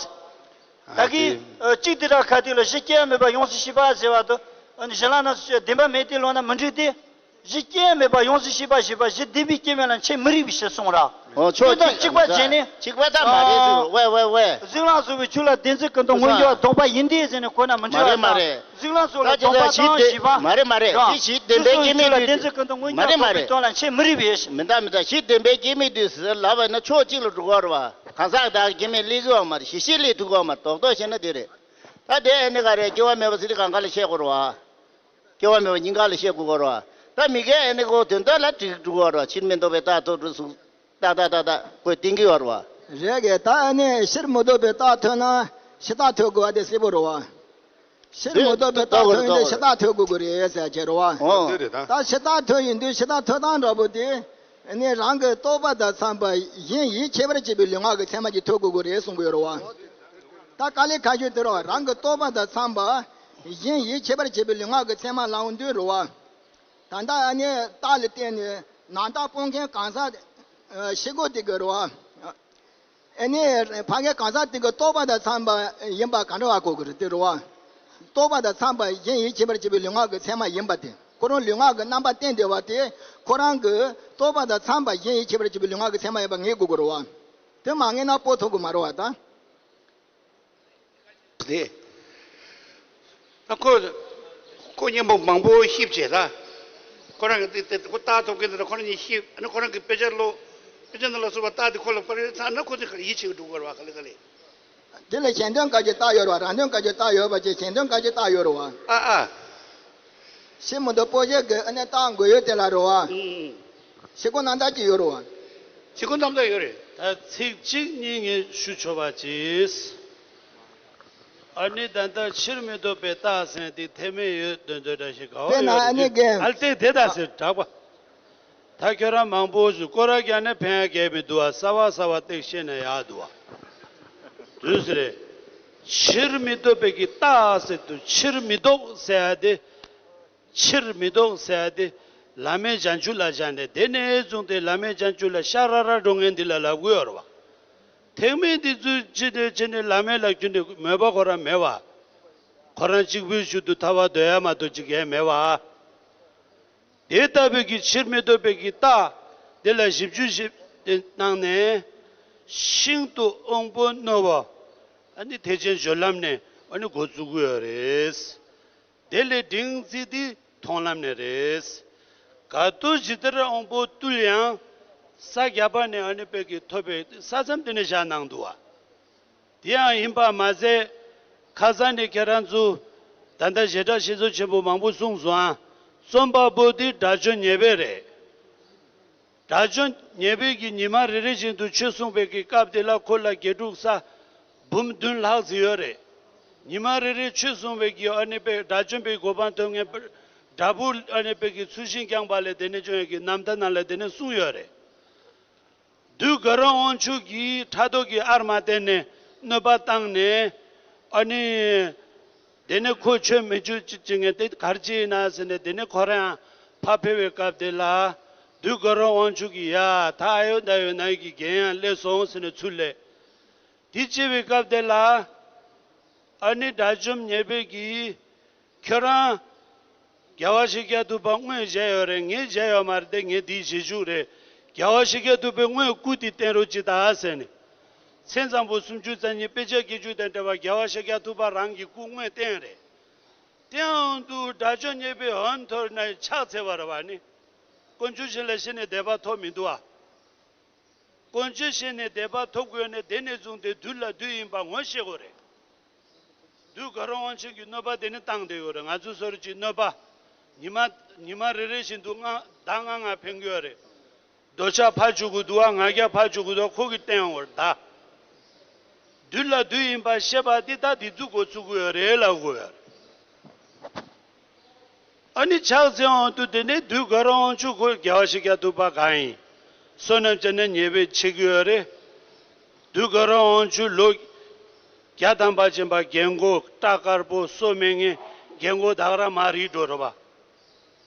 ད་གི་ཨ་གཅིག་དེ་དག་ཁ་ཐུག་ལ་གཞི་སྐྱེ་བ་མེད་པ་ཡོངས་སུ་ཤེས་པ་ཟེར་བ་དེ་ཨ་ནི་གཞན་ལ་ན་སོ་སོའི་བདེན་པ་མེད་དེ་ལོག་ན་མི་འགྲིག་སྟེ། གཞི་སྐྱེ་མེད་པ་ཡོངས་སུ་ཤེས་པ་ཞེས་པ་གཞི་བདེན་པའི་སྐྱེ་མེད་ལ་འཆད་མི་རིགས་པའི་ཕྱིར་གསུངས་ར། འོ་ཕྱོགས་དོན་གཅིག་གཅིག་པ་བྱས་ནས། གཅིག་པ་ད་མ་རེད་ཟེར། ཝེ་ཝེ་ཝེ། གཟུགས་ལ་སོགས་པའི་ཆོས་ལ་བདེན་འཛིན་ཀུན་རྟོག་མངོན་གྱུར་བ་སྡོམ་པ་ཡིན་ཏེ་ཟེར་ནས་ཁོ་ན་མི་འགྲིག་པ་དང་། མ་རེད་མ་རེད། གཟུགས་ལ་སོགས་ལ་ད་དེ་སྡོམ་པ་ད་གཞི་དང་བདེན་ཞེས་པ། མ་རེད་མ་རེད། ར། དེ་གཞི་བདེན་པའི་སྐྱེ་མེད་དུས། བདེན་འཛིན་ཀུན་རྟོག་མངོན་མ་གྱུར་རེད་མ་རེད། སྡོམ་པའི་དོན་ལ་འཆད་མི་རིགས་པའི། མི་འདའ་མི་འདའ། གཞི་བདེན་པའི་སྐྱེ་མེད་དུས་ཟེར་ལབ་པ་ཡིན་ན་ཕྱོགས་གཅིག་ལ་འགྲོ་གི་རེད་བ། གང་ཟག་དག་སྐྱེ་མེད་སླེབས་ཀྱི་ཡོད་མ་རེད། གཞི་ཤེས་སླེབས་ཐུབ་ཀྱི་ཡོད་མ་རེད། རྡོག་རྡོག་བཤད་ན་དེ་རེད། ད་དེ་ཨེ་ནི་ག་རེད། སྐྱེ་བ་མེད་པ་ཟེར་དུས་གང་ག་ལ་བཤད་དགོས་རེད་བ། སྐྱེ་བ་མེད་པ་སྙིང་ག་ལ་བཤད་དགོས་ཀྱི་རེད་བ། ད་མི་དགེ་ཨེ་ནི་གོ་དོན་དག་ལ་འགྲིག་འགྲོ་གི་རེད་བ། ཕྱིར་མི་ལྡོག་པའི་རྟགས་ཐོབ་འགྲོ་ཟུག་ཏག་ཏག་ཏག་ཏག་ཁོས་བསྟན་གྱི་ཡོད་རེད་བ། རེད་གི། ད་ཨ་ནི་ཕྱིར་མི་ལྡོག་པའི་རྟགས་ཐོན་ན་ཕྱི་རྟགས་ཐོན་དགོས་པ་དེ་གསལ་པོ་རེད་བ། ཕྱིར་མི་ལྡོག་པའི་རྟགས་ཐོན་ཡོང་དུས་ཕྱི་རྟགས་ཐོན་དགོས་ཀྱི་རེད་ཟེར་བྱས་རེད་བ། འོ། དེ་རེད་ད། ད་ཕྱི་རྟགས་ཐོན་ཡོང་དུས་ཕྱི་རྟགས་ཐོན་སྟངས་འདྲ་པོ་དེ་ཨ་ནི་རང་གི་རྟོག་པ་དང་འཚམས་པ་གཞན་ཡིད་ཆེས་པར་བྱེད་པའི་ལུས་ངག་གི་མཚན་མ་གྱིས་ཐོན་དགོས་ཀྱི་རེད་གསུང་གི་ཡོད་རེད་བ། ད་དཀའ་ལས་ཁག་ཤོས་དེ་རེད་བ། རང་གི་རྟོག་པ་དང་འཚམས་པ་གཞན་ཡིད་ཆེས་པར་བྱེད་པའི་ལུས་ངག་གི་མཚན་མ་ལབ་ཡོང་དུས་རེད་བ། ད་ལྟ་ཨ་ནི་རྟགས་ལ་བརྟེན་ནས་ནང་རྟགས་སྤོང་མཁན་གང་ཟག་ཨ་ཤེས་དགོས་དེ་གི་རེད་བ། ཨ་ནི་ཕ་གའི་གང་ཟག་དེ་གི་རྟོག་པ་དང་འཚམས་པ་ཡིན་པ་ག་འདྲ་བ་གོ་གི་རེད་དེ་རེད་བ། རྟོག་པ་དང་འཚམས་པ་གཞན་ཡིད་ཆེས་པར་བྱེད་པའི་ལུས་ངག་གི་མཚན་མ་ཡིན་པ་དེ། ཁོ་རང་ལུས་ངག་གི་རྣམ་པ་བསྟན་བསྡད་པ་དེ་ཁོ་རང་གི་རྟོག་པ་དང་འཚམས་པ་གཞན་ཡིད་ཆེས་པར་བྱེད་པའི་ལུས་ངག་གི་མཚན་མ་ཡིན་པ་ངེས་དགོས་ཀྱི་རེད་བ། དེ་མ་ངེས་ན་སྤོ་ཐུབ་ཀྱི་མ་རེད་བ་ད། དེ། ད་ཁོ། ཁོ་མཉམ་པོ་མང་པོ་ཤེས་བྱས་ད། ཁོ་རང་གི་དེ་དེ་ཁོ་རྟགས་ཐོབ་མཁན་དེ་ལ་ཁོ་རང་གཉིས་ཤེས། ཨ་ནི་ཁོ་རང་གི་དཔེ་ཆ་ཀློག་དཔེ་ཆ་ནང་ལ་སོགས་པ་རྟགས་དེ་ཁོ་ལ་པར་ཡོད་ཚར་ན་ཁོ་དེ་ཡིད་ཆེས་འགྲོ་དགོས་རེད་བ། ག་ལེ་ག་ལེ། དེ་ལ་གཞན་དོན་དགག་བྱའི་རྟགས་ཡོད་རེད་བ། རང་དོན་དགག་བྱའི་རྟགས་ཡོད་པ་བྱས་གཞན་དོན་དགག་བྱའི་རྟགས་ཡོད་རེད་བ། ཨ་ཨ། ཕྱིར་མི་ལྡོག་སྤོང་བྱེད་ཀྱི་ཨ་ནི་རྟགས་འགོད་ཡུལ་དེ་ལ་རེད་བ། ཨུ། ཨུ། ཕྱི་ཁོག་རྣམ་དག་ཅིག་ཡོད་རེད་བ། ཕྱི་ཁོག་རྣམ་དག་ཡོད་རེད། ད་ཚིག་གཅིག་གཉིས་ངས་ཞུ་ཆོག་པ་གྱིས། ཨ་ནི་ད་ལྟ་ཕྱིར་མི་ལྡོག་པའི་རྟགས་ཟེར་དེ་ཐེག་དམན་ཡོད་དོན་དོན་འདྲ་ཞིག་ག་བ་དཔེར་ན་ཡོད་ཨ་ནི་རེད་གན། ཨ་ལྟས་དེ་ད་ཟེར་དྲག་པ། ད་ཁྱོད་རང་མང་པོ་ཞིག་སྐོར་ར་རྒྱག་ནས་ཕན་ཡ་གལ་མི་འདུག་བ། གསར་བ་གསར་བ་ཏིག་བཤད་ན་ཡག་འདུག་བ། དུས་ཟེར། ཕྱིར་མི་ལྡོག་པའི་གི་རྟགས་ཟེར་དུས་ཕྱིར་མི་ལྡོག་ཟེར་ཡ་དེ། ཕྱིར་མི་ལྡོག་ཟེར་ཡ་དེ་བླ་མའི་བྱང་ཆུབ་ལ་བཞག་ནས་དེ་ནས་བཟུང་སྟེ་བླ་མའི་བྱང་ཆུབ་ལ་ཤ་ར་ར་འགྲོ་མཁན་འདི་ལ་ལབ་ཀྱི་ཡོད་རེད་བ། ཐེག་དམན་འདི་ཚོས་ཅི་ནས་ཅི་ནས་བླ་མའི་ལ་རྒྱུ་ནས་མོས་པ་ཁོ་རང་མེད་བ། ཁོ་རང་གཅིག་པུའི་ཤུལ་དུ་ཐར་པ་འདོད་ཡ་མ་གཏོགས་ཅིག་ཡས་མེད་བ། དེ་ལྟ་བུའི་གི་ཕྱིར་མི་ལྡོག་པའི་གི་རྟགས་དེ་ལ་ཞིབ་འཇུག་ཞིབ་གནང་ནས་ཤིན་ཏུ་དབང་པོ་རྣོ་བ་ཨ་ནི་ཐེག་ཆེན་སྦྱོར་ལམ་ནས་ཨ་ནི་འགོ་བཙུགས་ཀྱི་ཡོད་རེད། དེ་ལས་འབྲིང་ཚིག་འདི་མཐོང་ལམ་ནས་རེད། ག་ཏུ་ཇི་ལྟར་དབང་པོ་རྟུལ་ཡང་ས་བརྒྱ་པ་ནས་ཨ་ནི་པའི་གི་ཐོབ་པའི་ས་མཚམས་དེ་ནས་བཞག་གནང་འདུག་བ། དེ་ཡང་ཡིན་པ་མ་ཟད། ཁ་སང་ནས་ཁྱེད་རང་ཚོ་ད་ལྟ་བཞེས་སྒྲ་ཤེས་ཚོར་ཆེན་པོ་མང་པོ་གསུངས་སོང་ཨ། རྩོམ་པ་པོ་འདི་དགྲ་བཅོམ་ཉེར་སྦས་རེད། དགྲ་བཅོམ་ཉེར་སྦས་ཀྱིས་ཉི་མ་རེ་རེ་བཞིན་དུ་ཆོས་གསུངས་པའི་གི་སྐབས་དེ་ལ་ཁོ་ལ་དགེ་ཕྲུག་ས་འབུམ་བདུན་ལྷག་ཙམ་ཡོད་རེད། ཉི་མ་རེ་རེ་ཆོས་གསུངས་པའི་གི་ཨ་ནི་པའི་དགྲ་བཅོམ་པའི་གོ་འཕང་ཐོབ་མཁན་དགྲ་བོ་ཨ་ནི་པའི་གི་ཚུལ་ཤིང་རྐྱང་པ་ལས་དེ་ནས་བྱུང་ཡོད་ཀྱི་རྣམ་ཐར་ནང་ལ་དེ་ནས་གསུངས་ཡོད་རེད། བདུད་དགའ་རབ་དབང་ཕྱུག་གིས་ཕྲག་དོག་གིས་ཨར་མ་བསྟན་ནས་གནོད་པ་བཏང་ནས་ཨ་ནི། དེ་ནས་ཁོ་ཆོས་མི་འཇུག་ཅིག་ཅིག་ངས་དེ་གར་ཅི་ཡིན་ན་ཟེར་ནས་དེ་ནས་ཁོ་རང་ཕར་ཕེབས་པའི་སྐབས་དེ་ལ་བདུད་དགའ་རབ་དབང་ཕྱུག་གིས་ཡ་ད་ཨ་ཡོ་ད་ཡོ་ན་ཡི་གི་རྒན་ཡང་སླེབས་སོང་ཟེར་ནས་ཚུར་སླེབས། དེ་བྱས་པའི་སྐབས་དེ་ལ་ཨ་ནི་དགྲ་བཅོམ་ཉེར་སྦས་ཀྱིས་ཁྱོད་རང་རྒྱལ་བ་ཤཱཀྱ་ཐུབ་པ་དངོས་མཇལ་ཡོད་རེད། ངས་མཇལ་ཡོད་མ་རེད་དེ་ངས་འདིའི་རྗེས་འཇུག་རེད། རྒྱལ་བ་ཤཱཀྱ་ཐུབ་པའི་དངོས་སྐུ་དེ་བསྟན་རོགས་གྱིས་ད་ཟེར་ནས། མཚན་བཟང་པོ་སུམ་ཅུ་རྩ་གཉིས་དཔེ་ཆ་བརྒྱད་ཅུ་དང་འབྲེལ་བ་རྒྱལ་བ་ཤཱཀྱ་ཐུབ་པ་རང་གི་སྐུ་དངོས་བསྟན་རེད། དེའང་དུ་དགྲ་བཅོམ་ཉེར་སྦས་འོན་ཐོར་ན་ཕྱག་འཚལ་བ་རེད་བ་ནི། དཀོན་མཆོག་གཞན་ལ་ཤི་ནས་དད་པ་ཐོབ་མི་འདུག་ཨ། དཀོན་མཆོག་གཞན་ནས་དད་པ་ཐོབ་དགོས་ནས་དེ་ནས་བཟུང་སྟེ་བདུད་ལ་བདུད་ཡིན་པ་ངོ་ཤེས་དགོས་རེད། དུས་དགའ་རབ་དབང་ཆེན་གྱི་གནོད་པ་དེ་ནི་བཏང་བསྡད་ཡོད་རེད། ང་ཚོ་སོ་སོ་ཅིག་གནོད་པ། ཉི་མ་ཉི་མ་རེ་རེ་བཞིན་དུ་ལྔ་ཟླ་ལྔ་ལྔ་འཕེན་གྱི་ཡོད་རེད། རྡོ་ཆག་ཕར་བཅུག་གི་འདུག་བ། ང་རྒྱལ་ཕར་བཅུག་གི་འདུག་ཁོ་གིས་བསྟན་འོར་ད། དུས་ལ་དུས་ཡིན་པ་ཤེས་པ་འདི་ད་འདི་ཚོ་འགོ་ཚུགས་ཀྱི་ཡོད་རེད་ལབ་དགོས་ཡོད་རེད། ཨ་ནི་ཕྱག་འཚལ་འོང་དུས་དེ་ནས་དུས་དགའ་རབ་དབང་ཕྱུག་ཁོ་རྒྱལ་བ་ཤཱཀྱ་ཐུབ་པ་གང་ཡིན། བསོད་ནམས་ཅན་ནས་ཉེ་བའི་ཆེ་གི་ཡོད་རེད། དུས་དགའ་རབ་དབང་ཕྱུག་ལོ་བརྒྱ་ཐམ་པ་ཕྱིན་པ་རྒན་གོག་སྐྲ་དཀར་པོ་སོ་མེད་ངན་རྒན་གོག་དག་ར་མ་རིག་འགྲོ་རེད་པ།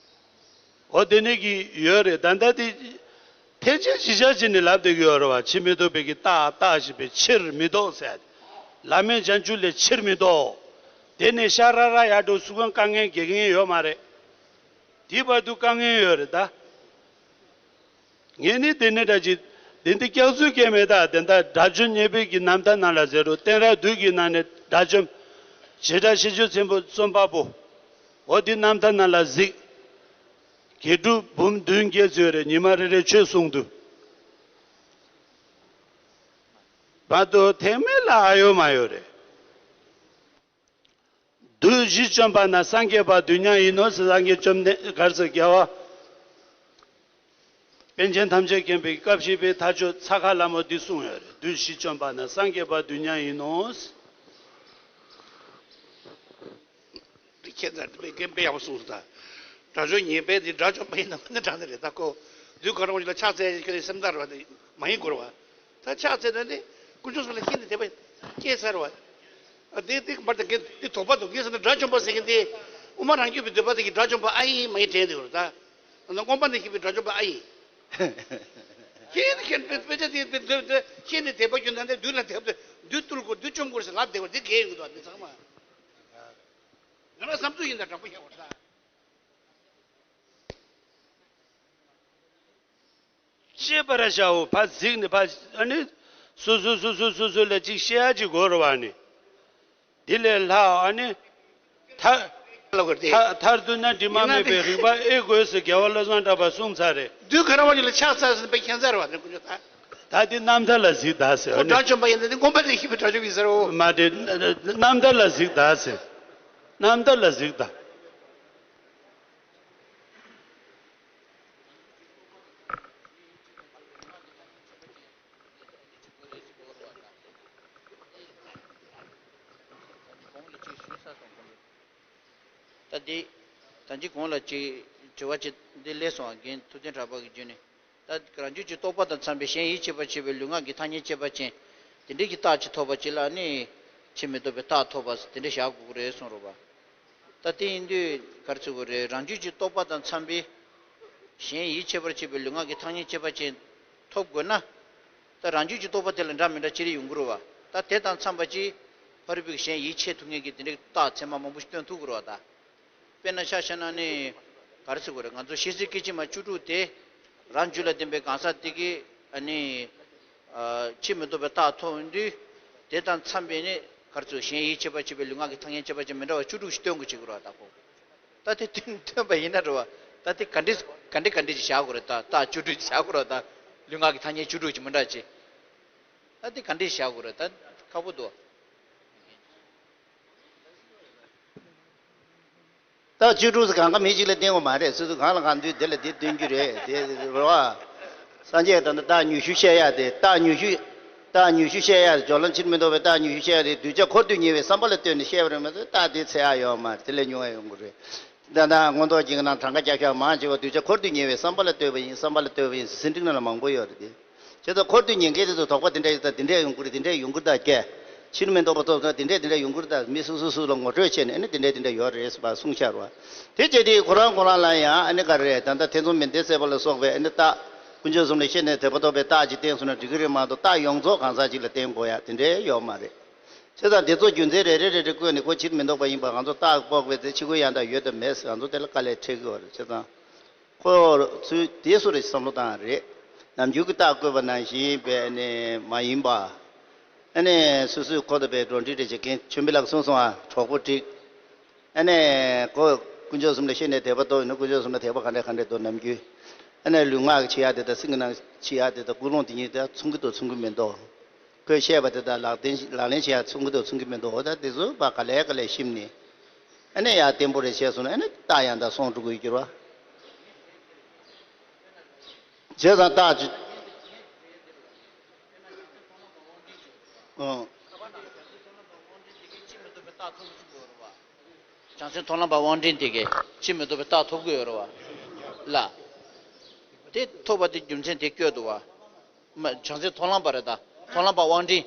འོ་དེ་ནས་ཀྱི་ཡོད་རེད། ད་ལྟ་དེ་ཐེག་ཆེན་བཞི་ཆ་ཅིག་ནས་ལབ་བསྡད་ཀྱི་ཡོད་རེད་བ། ཕྱིར་མི་ལྡོག་པའི་གི་རྟགས་རྟགས་ཞེས་པའི་ཕྱིར་མི་ལྡོག་ཟེར། བླ་མེད་བྱང་ཆུབ་ལས་ཕྱིར་མི་ལྡོག་དེ་ནས་ཤ་ར་ར་ཡར་འགྲོ་སུ་གང་དཀའ་ངལ་འགེལ་མཁན་ཡོད་མ་རེད། དེའི་བར་དུ་དཀའ་ངལ་ཡོད་རེད་ད། ངས་ནི་དེ་ནས་འདྲ་ཅིག་དེ་འདི་སྐྱག་རྫུན་སྐྱེ་མེད་ད། དེ་འདྲ་དགྲ་བཅོམ་མཉེས་པའི་གི་རྣམ་ཐར་ནང་ལ་ཟེར་རོ། བསྟན་ར་བདུད་ཀྱི་ནང་ནས་དགྲ་བཅོམ། བྱེ་བྲག་ཤེས་བྱའི་ཚོམ་བུ་རྩོམ་པ་པོ། འོ་འདི་རྣམ་ཐར་ནང་ལ་གཟིགས། དགེ་ཕྲུག་འབུམ་བདུན་བརྒྱད་ཙམ་ཡོད་རེད། ཉི་མ་རེ་རེ་ཆོས་གསུང་དུས། བར་དུ་ཐེག་དམན་ལ་ཨ་ཡོད་མ་ཡོད་རེད། བདུད་བཞི་བཅོམ་པ་ན་སངས་རྒྱས་པ་དུས་མཉམ་ཡིན་ནོ་ཟེར། སངས་རྒྱས་བཅོམ་ལྡན་ག་རེ་ཟེར། རྒྱལ་བ་པཎ་ཆེན་ཐམས་ཅད་མཁྱེན་པའི་སྐབས་ཤེས་པའི་མཐའ་མཆོག་ཚ་ཁ་ལ་མོ་འདི་གསུངས་ཡོད་རེད། བདུད་བཞི་བཅོམ་པ་ན་སངས་རྒྱས་པ་དུས་མཉམ་ཡིན་ནོ། ཁྱེད་ཚ་དཔེ་རྒན་དཔེ་ཡག་པོ་གསུངས་སོང་ད། དགྲ་བཅོམ་ཉེས་པའི་འདི་དགྲ་བཅོམ་པ་ཡིན་ན་མིན་ན་དྲང་ནི་རེད་ད་ཁོ། དུས་ག་རང་ལ་ཕྱག་འཚལ་ཁྱོད་ཀྱི་སེམས་ཐག་རེད་བ། འདི་མ་ཡིན་དགོས་རེད་བ། ད་ཕྱག་འཚལ་ན་ནི་དཀོན་མཆོག་གསུམ་ལ་ཤིན་ཏུ་དད་པ་སྐྱེས་ཚར་བ། ཨ་དེ་དེ་མར་ད་གེ་དེ་དོགས་པ་འདུག་གེ་ཟེར་ན་དགྲ་བཅོམ་པ་ཟེར་མཁན་དེ་དབུ་མ་རང་རྒྱུད་པའི་འདོད་པ་དེ་གི་དགྲ་བཅོམ་པ་ཨ་ཡིན་མ་ཡིན་དྲན་འདུག་རེད་ད། ཨ་ན་མངོན་པ་ནས་ཤེས་པའི་དགྲ་བཅོམ་པ་ཨ་ཡིན། ཤིན་ཏུ་ཁྱེད་དཔེ་དཔེ་ཆ་དེ་དཔེ་འདོད་དེ་ཤིན་ཏུ་དད་པ་ཁྱོད་ད་འདི་བདུད་ལ་དད་པ་བདུད་བཏུལ་དགོས་བདུད་བཅོམ་དགོས་ཟེར་ལབ་བསྡད་པ་དེ་གལ་ཡོད་འདུག་འདི་ཚང་མ། ང་རང་བསམ་ཚུལ་ཡིན་ད་དྲང་པོ་བཤད་དགོས་ད། ཤེས་པར་བྱའོ། ཕར་གཟིགས་ནས་ཕར་ཨ་ནི་སོ་སོ་སོ་སོ་སོ་སོ་ལ་ཅིག་བཤད་ཡ་ཅིག་དགོས་རེད་བ་ནི། འདི་ལས་ལྷག་ཨ་ནི་ཐར་ལ་གོ་དེ་ཐར་ཐར་ཐུབ་ན་དྲི་མ་ཡིན་ན་མེད་པའི་དེ་རིག་པ་ཨེ་དགོས་ཟེར་རྒྱལ་བ་བློ་བཟང་གྲགས་པས་གསུངས་ཚར་རེད། དུས་ག་རང་བ་ཅིག་ལ་ཕྱག་འཚལ་ཟེར་ནས་དཔེ་མཁྱེན་ཚར་བ་དེ་ཀུན་སྤྱོད་ད། ད་འདི་རྣམ་ཐར་ལ་གཟིགས་ད་ཟེར་ཁོ་ཨ་ནི། དགྲ་བཅོམ་པ་ཡིན་ན་དེ་མངོན་པ་ལས་ཤེས་པའི་དགྲ་བཅོམ་ཡིན་ཟེར་རོ། མ་རེད། རྣམ་ཐར་ལ་གཟིགས་ད་ཟེར། རྣམ་ཐར་ལ་གཟིགས་ད། ད་འདི་ད་འདི་གོང་ལ་ཅིག་དྲི་བ་ཅིག་འདི་སླེབས་སོང་། རྒན་ཐུབ་བསྟན་གྲགས་པ་གི་བརྒྱུད་ནས། ད་རང་རྒྱུད་ཀྱི་རྟོགས་པ་དང་འཚམས་པའི་གཞན་ཡིད་ཆེས་པར་བྱེད་པའི་ལུས་ངག་གི་ཐ་སྙད་བཅས་པ་ཅན། དེ་འདྲའི་གི་རྟགས་ཅིག་ཐོབ་པ་ཅིག་ལ་ནི། ཕྱིར་མི་ལྡོག་པའི་རྟགས་ཐོབ་པ་དེ་འདྲ་བཞག་དགོས་ཀྱི་རེད་གསུངས་རོགས་པ། ད་དེ་ཡིན་དུས་ག་རེ་ཟེར་དགོས་རེད། རང་རྒྱུད་ཀྱི་རྟོགས་པ་དང་འཚམས་པའི། གཞན་ཡིད་ཆེས་པར་བྱེད་པའི་ལུས་ངག་གི་ཐ་སྙད་བཅས་པ་ཅན། ཐོབ་དགོས་ན། ད་རང་རྒྱུད་ཀྱི་རྟོགས་པ་དེ་ལ་འདྲ་མི་འདྲ་ཅི་རིགས་ཡོང་གི་རེད་བ། ད་དེ་དང་འཚམས་པ་ཅིག་ཕ་རོལ་པོའི་གཞན་ཡིད་ཆེས་ཐུབ་མཁན་གྱི་དེ་འདྲའི་རྟགས་ཚད་མ་མང་པོ་ཞིག་སྟོན་ཐུབ་ཀྱི་རེད་བ་ད། དཔེར་ན་ཆ་བཞག་ན་ནི། ག་རེ་ཟེར་དགོས་རེད། ང་ཚོ་ཤེས་ཚད་སྐད་ཅིག་མ་བཅུ་དྲུག་དེ། རང་རྒྱུད་ལ་ལྡན་པའི་གང་ཟག་དེ་གིས་ཨ་ནི། ཕྱིར་མི་ལྡོག་པའི་རྟགས་ཐོབ་ཡོང་དུས། དེ་དང་འཚམས་པའི་ནི་ག་རེ་ཟེར། གཞན་ཡིད་ཆེས་པར་བྱེད་པའི་ལུས་ངག་གི་ཐ་སྙད་བཅས་པ་ཅན་མི་འདྲ་བ་བཅུ་དྲུག་ཞིག་སྟོན་དགོས་བྱེད་དགོས་རེད་བ་ད་ཁོ། ད་དེ་སྟོན་སྟོན་པ་ཡིན་ན་རེད་བ། ད་དེ་ག་འདྲས་ག་འདྲས་ག་འདྲས་ཅིག་བཞག་དགོས་རེད་ད། རྟགས་བཅུ་དྲུག་ཅིག་བཞག་དགོས་རེད་ད། ལུས་ངག་གི་ཐ་སྙད་བཅུ་དྲུག་ཅིག་མི་འདྲ་ཅིག་ད་དེ་ག་འདྲས་བཞག་དགོས་རེད་ད། ཁག་པོ་འདུག་རྟགས་བཅུ་དྲུག་ཟེར་གང་ག་མི་གཅིག་ལ་བསྟན་དགོས་མ་རེད། སོ་སོ་གང་ལ་གང་འདུལ་དེ་ལ་དེ་སྟོན་རྒྱུ་རེད་དེ་རེད་བ། སངས་རྒྱས་ད་ལྟ་རྟགས་ཉི་ཤུ་བཤད་ཡ་དེ་རྟགས་ཉི་ཤུ། རྟགས་ཉི་ཤུ་བཤད་ཡ་དེ་སྦྱོར་ལམ་ཕྱིར་མི་ལྡོག་པའི་རྟགས་ཉི་ཤུ་བཤད་ཡ་དེ་གདུལ་བྱ་འཁོར་དུས་ཉེ་བའི་བསམ་པ་ལ་ལྟོས་ནས་བཤད་པ་རེད་མ་གཏོགས་རྟགས་དེ་འཚོལ་ཡ་ཡོད་མ་རེད། དེ་ལས་ཉུང་བ་ཡོང་གི་རེད། ད་ལྟ་མངོན་རྟོགས་རྒྱན་གྱི་ནང་གྲངས་ཀ་བརྒྱ་ཤར་མང་ཆེ་བ་གདུལ་བྱ་འཁོར་དུས་ཉེ་བའི་བསམ་པ་ལ་ལྟོས་པ་ཡིན། བསམ་པ་ལ་ལྟོས་པ་ཡིན་ཟེར་ཟིན་བྲིས་ནང་ལ་མང་པོ་ཡོད་རེད་དེ། བྱས་ཙང་འཁོར་དུས་ཉེན་ཁའི་དུས་སུ་དོགས་པ་དེ་འདྲ་ཡོད་ཙང་དེ་འདྲས་ཡོང་གི་རེད། དེ་འདྲས་ཡོང་གི་རེད་ད་སྐད། ཕྱིར་མི་ལྡོག་པ་ཐོབ་ཙང་དེ་འདྲས་དེ་འདྲས་ཡོང་གི་རེད་ད། མི་སུ་སུ་སུ་ལ་ངོ་སྤྲོད་བྱས་ནས་ཨ་ནི་དེ་འདྲས་དེ་འདྲས་ཡོད་རེད་ཟེར་བ་གསུངས་ཤར་བ། དེ་བྱས་དུས་ཁོ་རང་ཁོ་རང་ལ་ཡང་ཨ་ནི་ག་རེ་རེད། ད་ལྟ་ཐེ་ཚོམ་མེད་འདི་གསལ་པོ་ལ་སོགས་པའི་ཨ་ནི་རྟགས་དཀོན་མཆོག་གསུམ་ལ་ཤེས་ནས་དད་པ་ཐོབ་པའི་རྟགས་ཅིག་བསྟན་སོང་ན་འགྲིག་གི་རེད་མ་གཏོགས་རྟགས་ཡོངས་རྫོགས་གང་ཟག་ཅིག་ལ་བསྟན་དགོས་ཡ་དེ་འདྲས་ཡོད་མ་རེད། བྱས་ཙང་དེ་ཚོ་རྒྱུ་མཚན་རེ་རེ་རེ་རེ་བཀོད་ནས་ཁོ་ཕྱིར་མི་ལྡོག་པ་ཡིན་པ་ང་ཚོ་རྟགས་དཔོག་པའི་ཚེ་ཕྱི་རྒོལ་ཡང་དག་ཡོད་དམ་མེད་ང་ཚོ་དེ་ལ་དཀའ་ལས་འཕྲད་ཀྱི་ཡོད་རེད། བྱས་ཙང་ཁོ་ཚོས་དེ་སུ་རེ་བསམ་བློ་བཏང་རེད། ནམ་རྒྱུན་གྱི་རྟགས་བཀོད་པ་ནང་བཞིན་པའི་ནི་མ་ཡིན་པ། ཨ་ནི་སོ་སོའི་ཁོ་དང་པའི་འགྲོ་འདྲི་རེ་བྱེད་མཁན་ཆོས་འཕེལ་ལགས་གསུངས་སོང་ཨ། གྲོགས་པོ་འགྲིག་ཨ་ནི་ཁོ་དཀོན་མཆོག་གསུམ་ལ་ཤེས་ནས་དད་པ་ཐོབ་ཡོད་ན་དཀོན་མཆོག་གསུམ་ལ་དད་པ་ག་འདྲ་ག་འདྲ་འདུག་ནམ་རྒྱུན། ཨ་ནི་ལུས་ངག་གི་བྱེད་ཡག་དེ་དང་སེམས་ཀྱི་ནང་བྱེད་ཡག་དེ་དང་ཀུན་སློང་དེ་གཉིས་དེ་མཚུངས་ཀྱི་འདུག་མཚུངས་ཀྱི་མི་འདུག་ཁོས་བཤད་པ་དེ་དག་ལག་ལེན་ལག་ལེན་བྱེད་ཡ་མཚུངས་ཀྱི་འདུག་མཚུངས་ཀྱི་མི་འདུག་འོ་ད་དེ་ཚོ་ཕར་ག་ལེ་ག་ལེ་ཞིབ་ནས་ཨ་ནི་ཡར་བརྟན་པོ་རེ་བྱས་སོང་ན་ཨ་ནི་རྟགས་ཡང་དག་སོང་འགྲོ་གི་ཡོད་ཀྱི་རེད་བ། བྱས་ཙང་རྟགས་ཅི། ཨང་། བྱང་སེམས་མཐོང་ལམ་པ་དབང་འབྲིང་དེ་གས་ཕྱིར་མི་ལྡོག་པའི་རྟགས་ཐོབ་ཀྱི་ཡོད་རེད་བ། ལ། དེ་ཐོབ་པ་དེ་རྒྱུ་མཚན་དེ་སྐྱོ་འདུག་བ། མ་བྱང་སེམས་མཐོང་ལམ་པ་རེད་ད། མཐོང་ལམ་པ་དབང་འབྲིང་།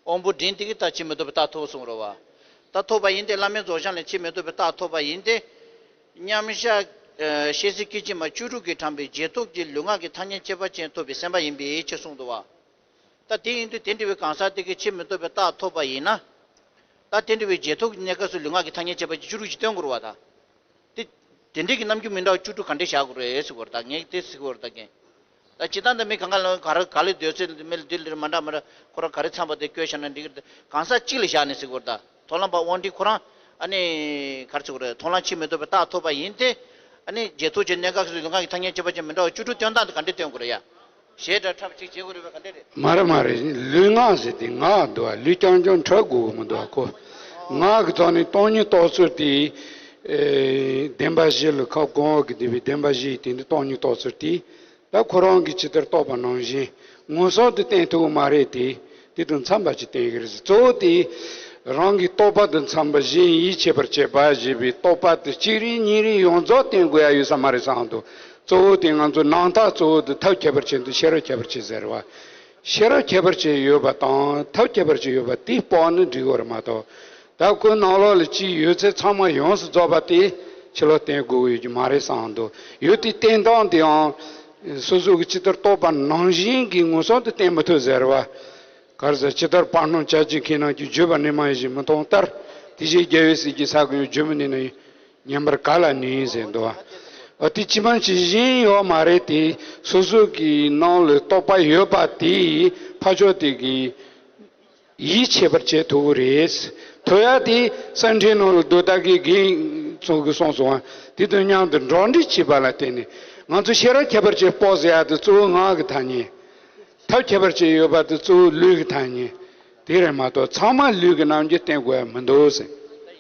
དབང་པོ་འབྲིང་དེ་གིས་ད་ཕྱིར་མི་ལྡོག་པའི་རྟགས་ཐོབ་གསུངས་རེད་བ། ད་ཐོབ་པ་ཡིན་ཏེ་བླ་མའི་རྫོགས་བྱང་ལས་ཕྱིར་མི་ལྡོག་པའི་རྟགས་ཐོབ་པ་ཡིན་ཏེ། མཉམ་གཞག་ཨ་ཤེས་བྱའི་སྐད་ཅིག་མ་བཅུ་དྲུག་གིས་དྲངས་པའི་རྗེས་ཐོབ་ཀྱི་ལུས་ངག་གི་ཐ་སྙད་ཁྱད་པར་ཅན་ཐོབ་པའི་སེམས་པ་ཡིན་པའི་ཕྱིར་གསུངས་འདུག་བ། ད་དེ་ཡིན་དུས་དེ་འདྲ་བའི་གང་ཟག་དེ་གིས་ཕྱིར་མི་ལྡོག་པའི་རྟགས་ཐོབ་པ་ཡིན་ན། ད་དེ་འདྲ་བའི་རྗེས་ཐོབ་ཀྱི་གནས་སྐབས་སུ་ལུས་ངག་གི་ཐ་སྙད་ཁྱད་པར་ཅན་བཅུ་དྲུག་ཅིག་སྟོན་དགོས་རེད་བ་ད། དེ་དེ་འདྲའི་གི་རྣམ་འགྱུར་མི་འདྲ་བ་བཅུ་དྲུག་ག་འདྲས་བཞག་དགོས་རེད་ཟེར་དགོས་རེད་ད་ངས་དེ་ཟེར་དགོས་རེད་ད་ངས། ད་སྤྱིར་བཏང་ད་མི་གང་ག་ལ་ག་རེ་ག་ལེ་སྡོད་ཚེ་མི་ལ་འདི་ལ་མ་འདྲ་མ་འདྲ་ཁོ་རང་ག་རེ་འཚམས་པ་དེ་བཀོད་བཞག་ན་འགྲིག་གི་རེད་ད་གང་ཟག་གཅིག་ལ་བཞག་ནས་ཟེར་དགོས་རེད་ད། མཐོང་ལམ་པ་དབང་འབྲིང་ཁོ་རང་ཨ་ནི་ག་རེ་ཟེར་དགོས་རེད་མཐོང་ལམ་ཕྱིར་མི་ལྡོག་པའི་རྟགས་ཐོབ་པ་ཡིན་ཏེ། ཨ་ནི་རྗེས་ཐོབ་ཀྱི་གནས་སྐབས་སུ་ལུས་ངག་གི་ཐ་སྙད་ཁྱད་པར་ཅན་མི་འདྲ་བ་བཅུ་དྲུག་སྟོན་སྟངས་དེ་ག་འདྲས་སྟོན་དགོས་རེད་ཡ། ཞེས་སྒྲ་ཁྲབ་གཅིག་བྱེད་དགོས་རེད་པས་ག་འདྲས་རེད། མ་རེད་མ་རེད། ལུས་ངག་ཟེར་དེ་ངག་འདུག་བ། ལུས་རྐྱང་རྐྱང་འཁྲབ་དགོས་མི་འདུག་བ་ཁོ། ངག་གི་ཐོག་ནས་སྟོང་ཉིད་རྟོགས་ཚུལ་དེ། ཨེ། བདེན་པ་བཞི་ལ་ཁ་སྐོང་བ་གི་བསྡུས་པའི་བདེན་པ་བཞི་ཡི་སྟེང་དུ་སྟོང་ཉིད་རྟོགས་ཚུལ་དེ། ད་ཁོ་རང་གིས་ཇི་ལྟར་རྟོགས་པ་ནང་བཞིན་མངོན་སུམ་དུ་བསྟན་ཐུབ་ཀྱི་མ་རེད་དེ། དེ་དང་འཚམས་པ་ཅིག་བསྟན་གྱི་རེད་ཟེར། གཙོ་བོ་དེ། རང་གི་རྟོག་པ་དང་འཚམས་པ་གཞན་ཡིད་ཆེས་པར་བྱེད་པ་ཞེས་པའི་རྟོག་པ་དེ་གཅིག་རེ་གཉིས་རེ་ཡོངས་རྫོགས་བསྟན་དགོས་ཡ་ཡོད་ས་མ་རེད་བསམ་འདུག་གཙོ་བོ་དེ་ང་ཚོ་ནང་རྟགས་གཙོ་བོ་དེ་ཐབས་ཁྱད་པར་ཅན་དང་ཤེས་རབ་ཁྱད་པར་ཅན་ཟེར་བ། ཤེས་རབ་ཁྱད་པར་ཅན་ཡོད་པ་དང་ཐབས་ཁྱད་པར་ཅན་ཡོད་པ་དེ་དཔོག་ན་འགྲིག་གི་རེད་མ་གཏོགས། ད་ཁོའི་ནང་ལོགས་ལ་ཅི་ཡོད་ཚད་ཚང་མ་ཡོངས་སུ་རྫོགས་པ་དེ་ཕྱི་ལོགས་བསྟན་དགོས་ཀྱི་ཡོད་ཀྱི་མ་རེད་བསམ་འདུག་ཡོད་དེ་བསྟན་སྟངས་དེའང་། སོ་སོ་གི་ཇི་ལྟར་རྟོགས་པ་ནང་བཞིན་གྱི་མངོན་སུམ་དུ་བསྟན་མི་ཐུབ་ཟེར་བ། ག་རེ་ཟེར། ཇི་ལྟར་བར་སྣང་བྱ་བྱེད་མཁས་རྣམས་ཀྱིས། བརྗོད་པར་ནུས་མ་ཡིད་བཞིན་མི་མཐོང་ལྟར། དེ་བཞིན་རྒྱལ་བའི་སྲས་ཀྱིས། ས་གོ་ཡང་བརྗོད་མི་ནུས་ན། ཉན་པར་ག་ལ་ནུས་ཟེར་འདུག་བ། འོ་དེ་ཇི་མ་ཇི་བཞིན་ཡོད་མ་རེད་དེ། སོ་སོ་གི་ནང་ལ་རྟོག་པ་ཡོད་པ་དེ་ཕར་ཕྱོགས་དེ་གིས་ཡིད་ཆེས་པར་བྱེད་ཐུབ་ཀྱི་རེད། ཐུབ་ཡ་དེ་གསེར་ཕྲེང་ནང་ལ་རྡོ་ཏ་གི་རྒན་ཚོ་གིས་གསུངས་སོང་བ། དེ་དང་མཉམ་དུ་འགྲོགས་འདྲིས་བྱེད་པ་ལ་བརྟེན་ནས་ང་ཚོ་ཤེས་རབ་ཁྱད་པར་ཅན་དཔོག་ཟེར་ཡ་དེ་གཙོ་བོ་ངག་གི་ཐ་སྙད། ཐབས་ཁྱད་པར་ཅན་ཡོད་པ་དེ་གཙོ་བོ་ལུས་ཀྱི་ཐ་སྙད། དེ་རེད་མ་གཏོགས་ཚང་མ་ལུས་ཀྱི་རྣམ་འགྱུར་བསྟན་དགོས་ཡ་མི་འདུག་ཟེར།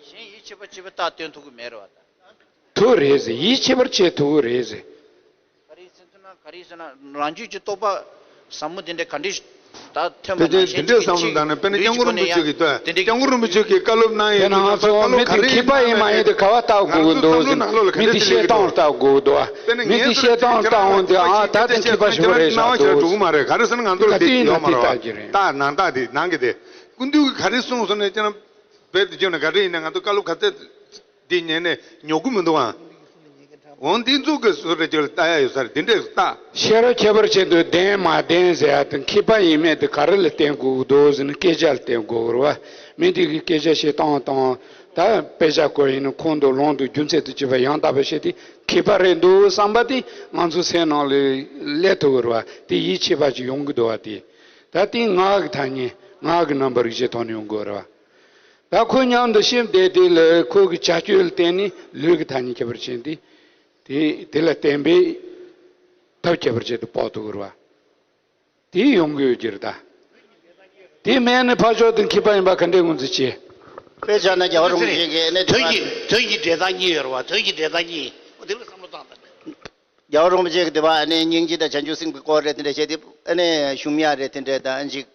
གཞན་ཡིད་ཆེས་པ་བྱེད་པའི་རྟགས་སྟོན་ཐུབ་ཀྱི་མེད་རེད་བ་ད། ཐུབ་རེད་ཟེར། ཡིད་ཆེས་པར་བྱེད་ཐུབ་ཀྱི་རེད་ཟེར། ག་རེ་ཟེར་ན་ག་རེ་ཟེར་ན་རང་རྒྱུད་ཀྱི་རྟོག་པ་ཟབ་མོ་དེ་འདྲ་ག་འདྲས་ད་ཐོན་པ་དེ་ནང་བཞིན་དེ་འདྲས་ཟབ་མོ་དང་ནི་དཔེར་ན་སྐྱབས་མགོན་རིན་པོ་ཆེ་གིས་ལྟོས། སྐྱབས་མགོན་རིན་པོ་ཆེ་གིས་བཀའ་སློབ་གནང་ཡས་དེ་ནང་ཚོ་མི་དེ་མཁས་པ་ཡིན་མ་ཡིན་དེ་ག་བ་ལྟ་དགོས་ཀྱི་འདུག་ཟེར། མི་དེ་བཤད་སྟངས་ལ་ལྟ་དགོས་ཀྱི་འདུག་བ། མི་དེ་བཤད་སྟངས་ལ་ལྟ་འོང་དེ་ཨ་ད་དེ་མཁས་པ་ཞིག་རེད་ཤག་འདུག་ཟེར། ག་དུས་ཡིན་ན་དེ་ལྟ་རྒྱུ་རེད། རྟགས་ནང་རྟགས་དེ་ནང་གི་དེ་སྐུ་མདུན་གྱིས་ག་རེ་གསུངས་སོང་ནས་ཅི་ན། བོད་དུ་བྱུང་ན་ག་རེ་ཡིན་ན་ང་ཚོ་བཀའ་སློབ་ག་ཚད་འདི་ཉན་ནས་ཉོ་གི་མི་འདུག་ཨང་། འོང་འདི་ཚོ་གི་སོ་རེ་ཅིག་ལ་ལྟ་ཡ་ཡོད་ས་རེད། འདི་འདྲས་ལྟ། ཤེས་རབ་ཁྱད་པར་ཅན་དུ་བདེན་མ་བདེན་ཟེར་ཡ་དེ་མཁས་པ་ཡིན་མེད་དེ་ག་རེ་ལ་བརྟེན་དགོས་འདུག་ཟེར་ན་སྐད་ཆ་ལ་བརྟེན་དགོས་རེད་བ། མི་དེ་གི་སྐད་ཆ་བཤད་སྟངས་དང་ད་དཔེ་ཆ་སྐོར་ཡིན་ན་ཁོང་དུ་ལོང་དུ་རྒྱུ་མཚན་དུ་བྱས་པ་ཡང་དག་པ་བཤད་དེ་མཁས་པ་རེད་འདུག་བསམ་པ་དེ་ང་ཚོ་སེམས་ནང་ལ་སླེབས་ཐུབ་ཀྱི་རེད་བ། དེ་ཡིད་ཆེས་པ་ཅིག་ཡོང་གི་འདུག་བ་དེ། ད་དེ་ངག་གི་ཐ་སྙད་ངག་གི་རྣམ་པར་རིག་བྱེད་ཐོག་ནས་ཡོང་དགོས་རེད་བ། ད་ཁོ་མཉམ་དུ་ཤེས་བསྡད་དེ་ལ་ཁོ་གི་བྱ་སྤྱོད་ལ་བརྟེན་ནས་ལུས་ཀྱི་ཐ་སྙད་ཁྱད་པར་ཅན་དེ། དེ་དེ་ལ་བརྟེན་པའི་ཐབས་ཁྱད་པར་ཅན་དུ་དཔོག་ཐུབ་ཀྱི་རེད་བ། དེ་ཡོང་གི་ཡོད་ཀྱི་རེད་ད། དེ་མེད་ན་ཕར་ཕྱོགས་དེ་མཁས་པ་ཡིན་པ་ག་འདྲས་ངོས་འཛིན་བྱེད། དཔེ་བཞག་ན་རྒྱལ་བ་རིན་པོ་ཆེ་གིས་ཨ་ནི་དེ་དོན་གྱི་དོན་གྱི་འབྲས་རྟགས་གཉིས་ཡོད་རེད་བ། དོན་གྱི་འབྲས་རྟགས་གཉིས་འོ་དེ་ལ་བསམ་བློ་བཏང་དང་། རྒྱལ་བ་རིན་པོ་ཆེ་གིས་དེ་བ་ཨ་ནི་སྙིང་རྗེ་དང་བྱང་ཆུབ་སེམས་ཀྱི་སྐོར་རེད་དེ་འདྲ་བཤད་དེ་ཨ་ནི་ཤུམ་ཡ་རེད་དེ་འདྲ་དང་ཨ་ཅིག་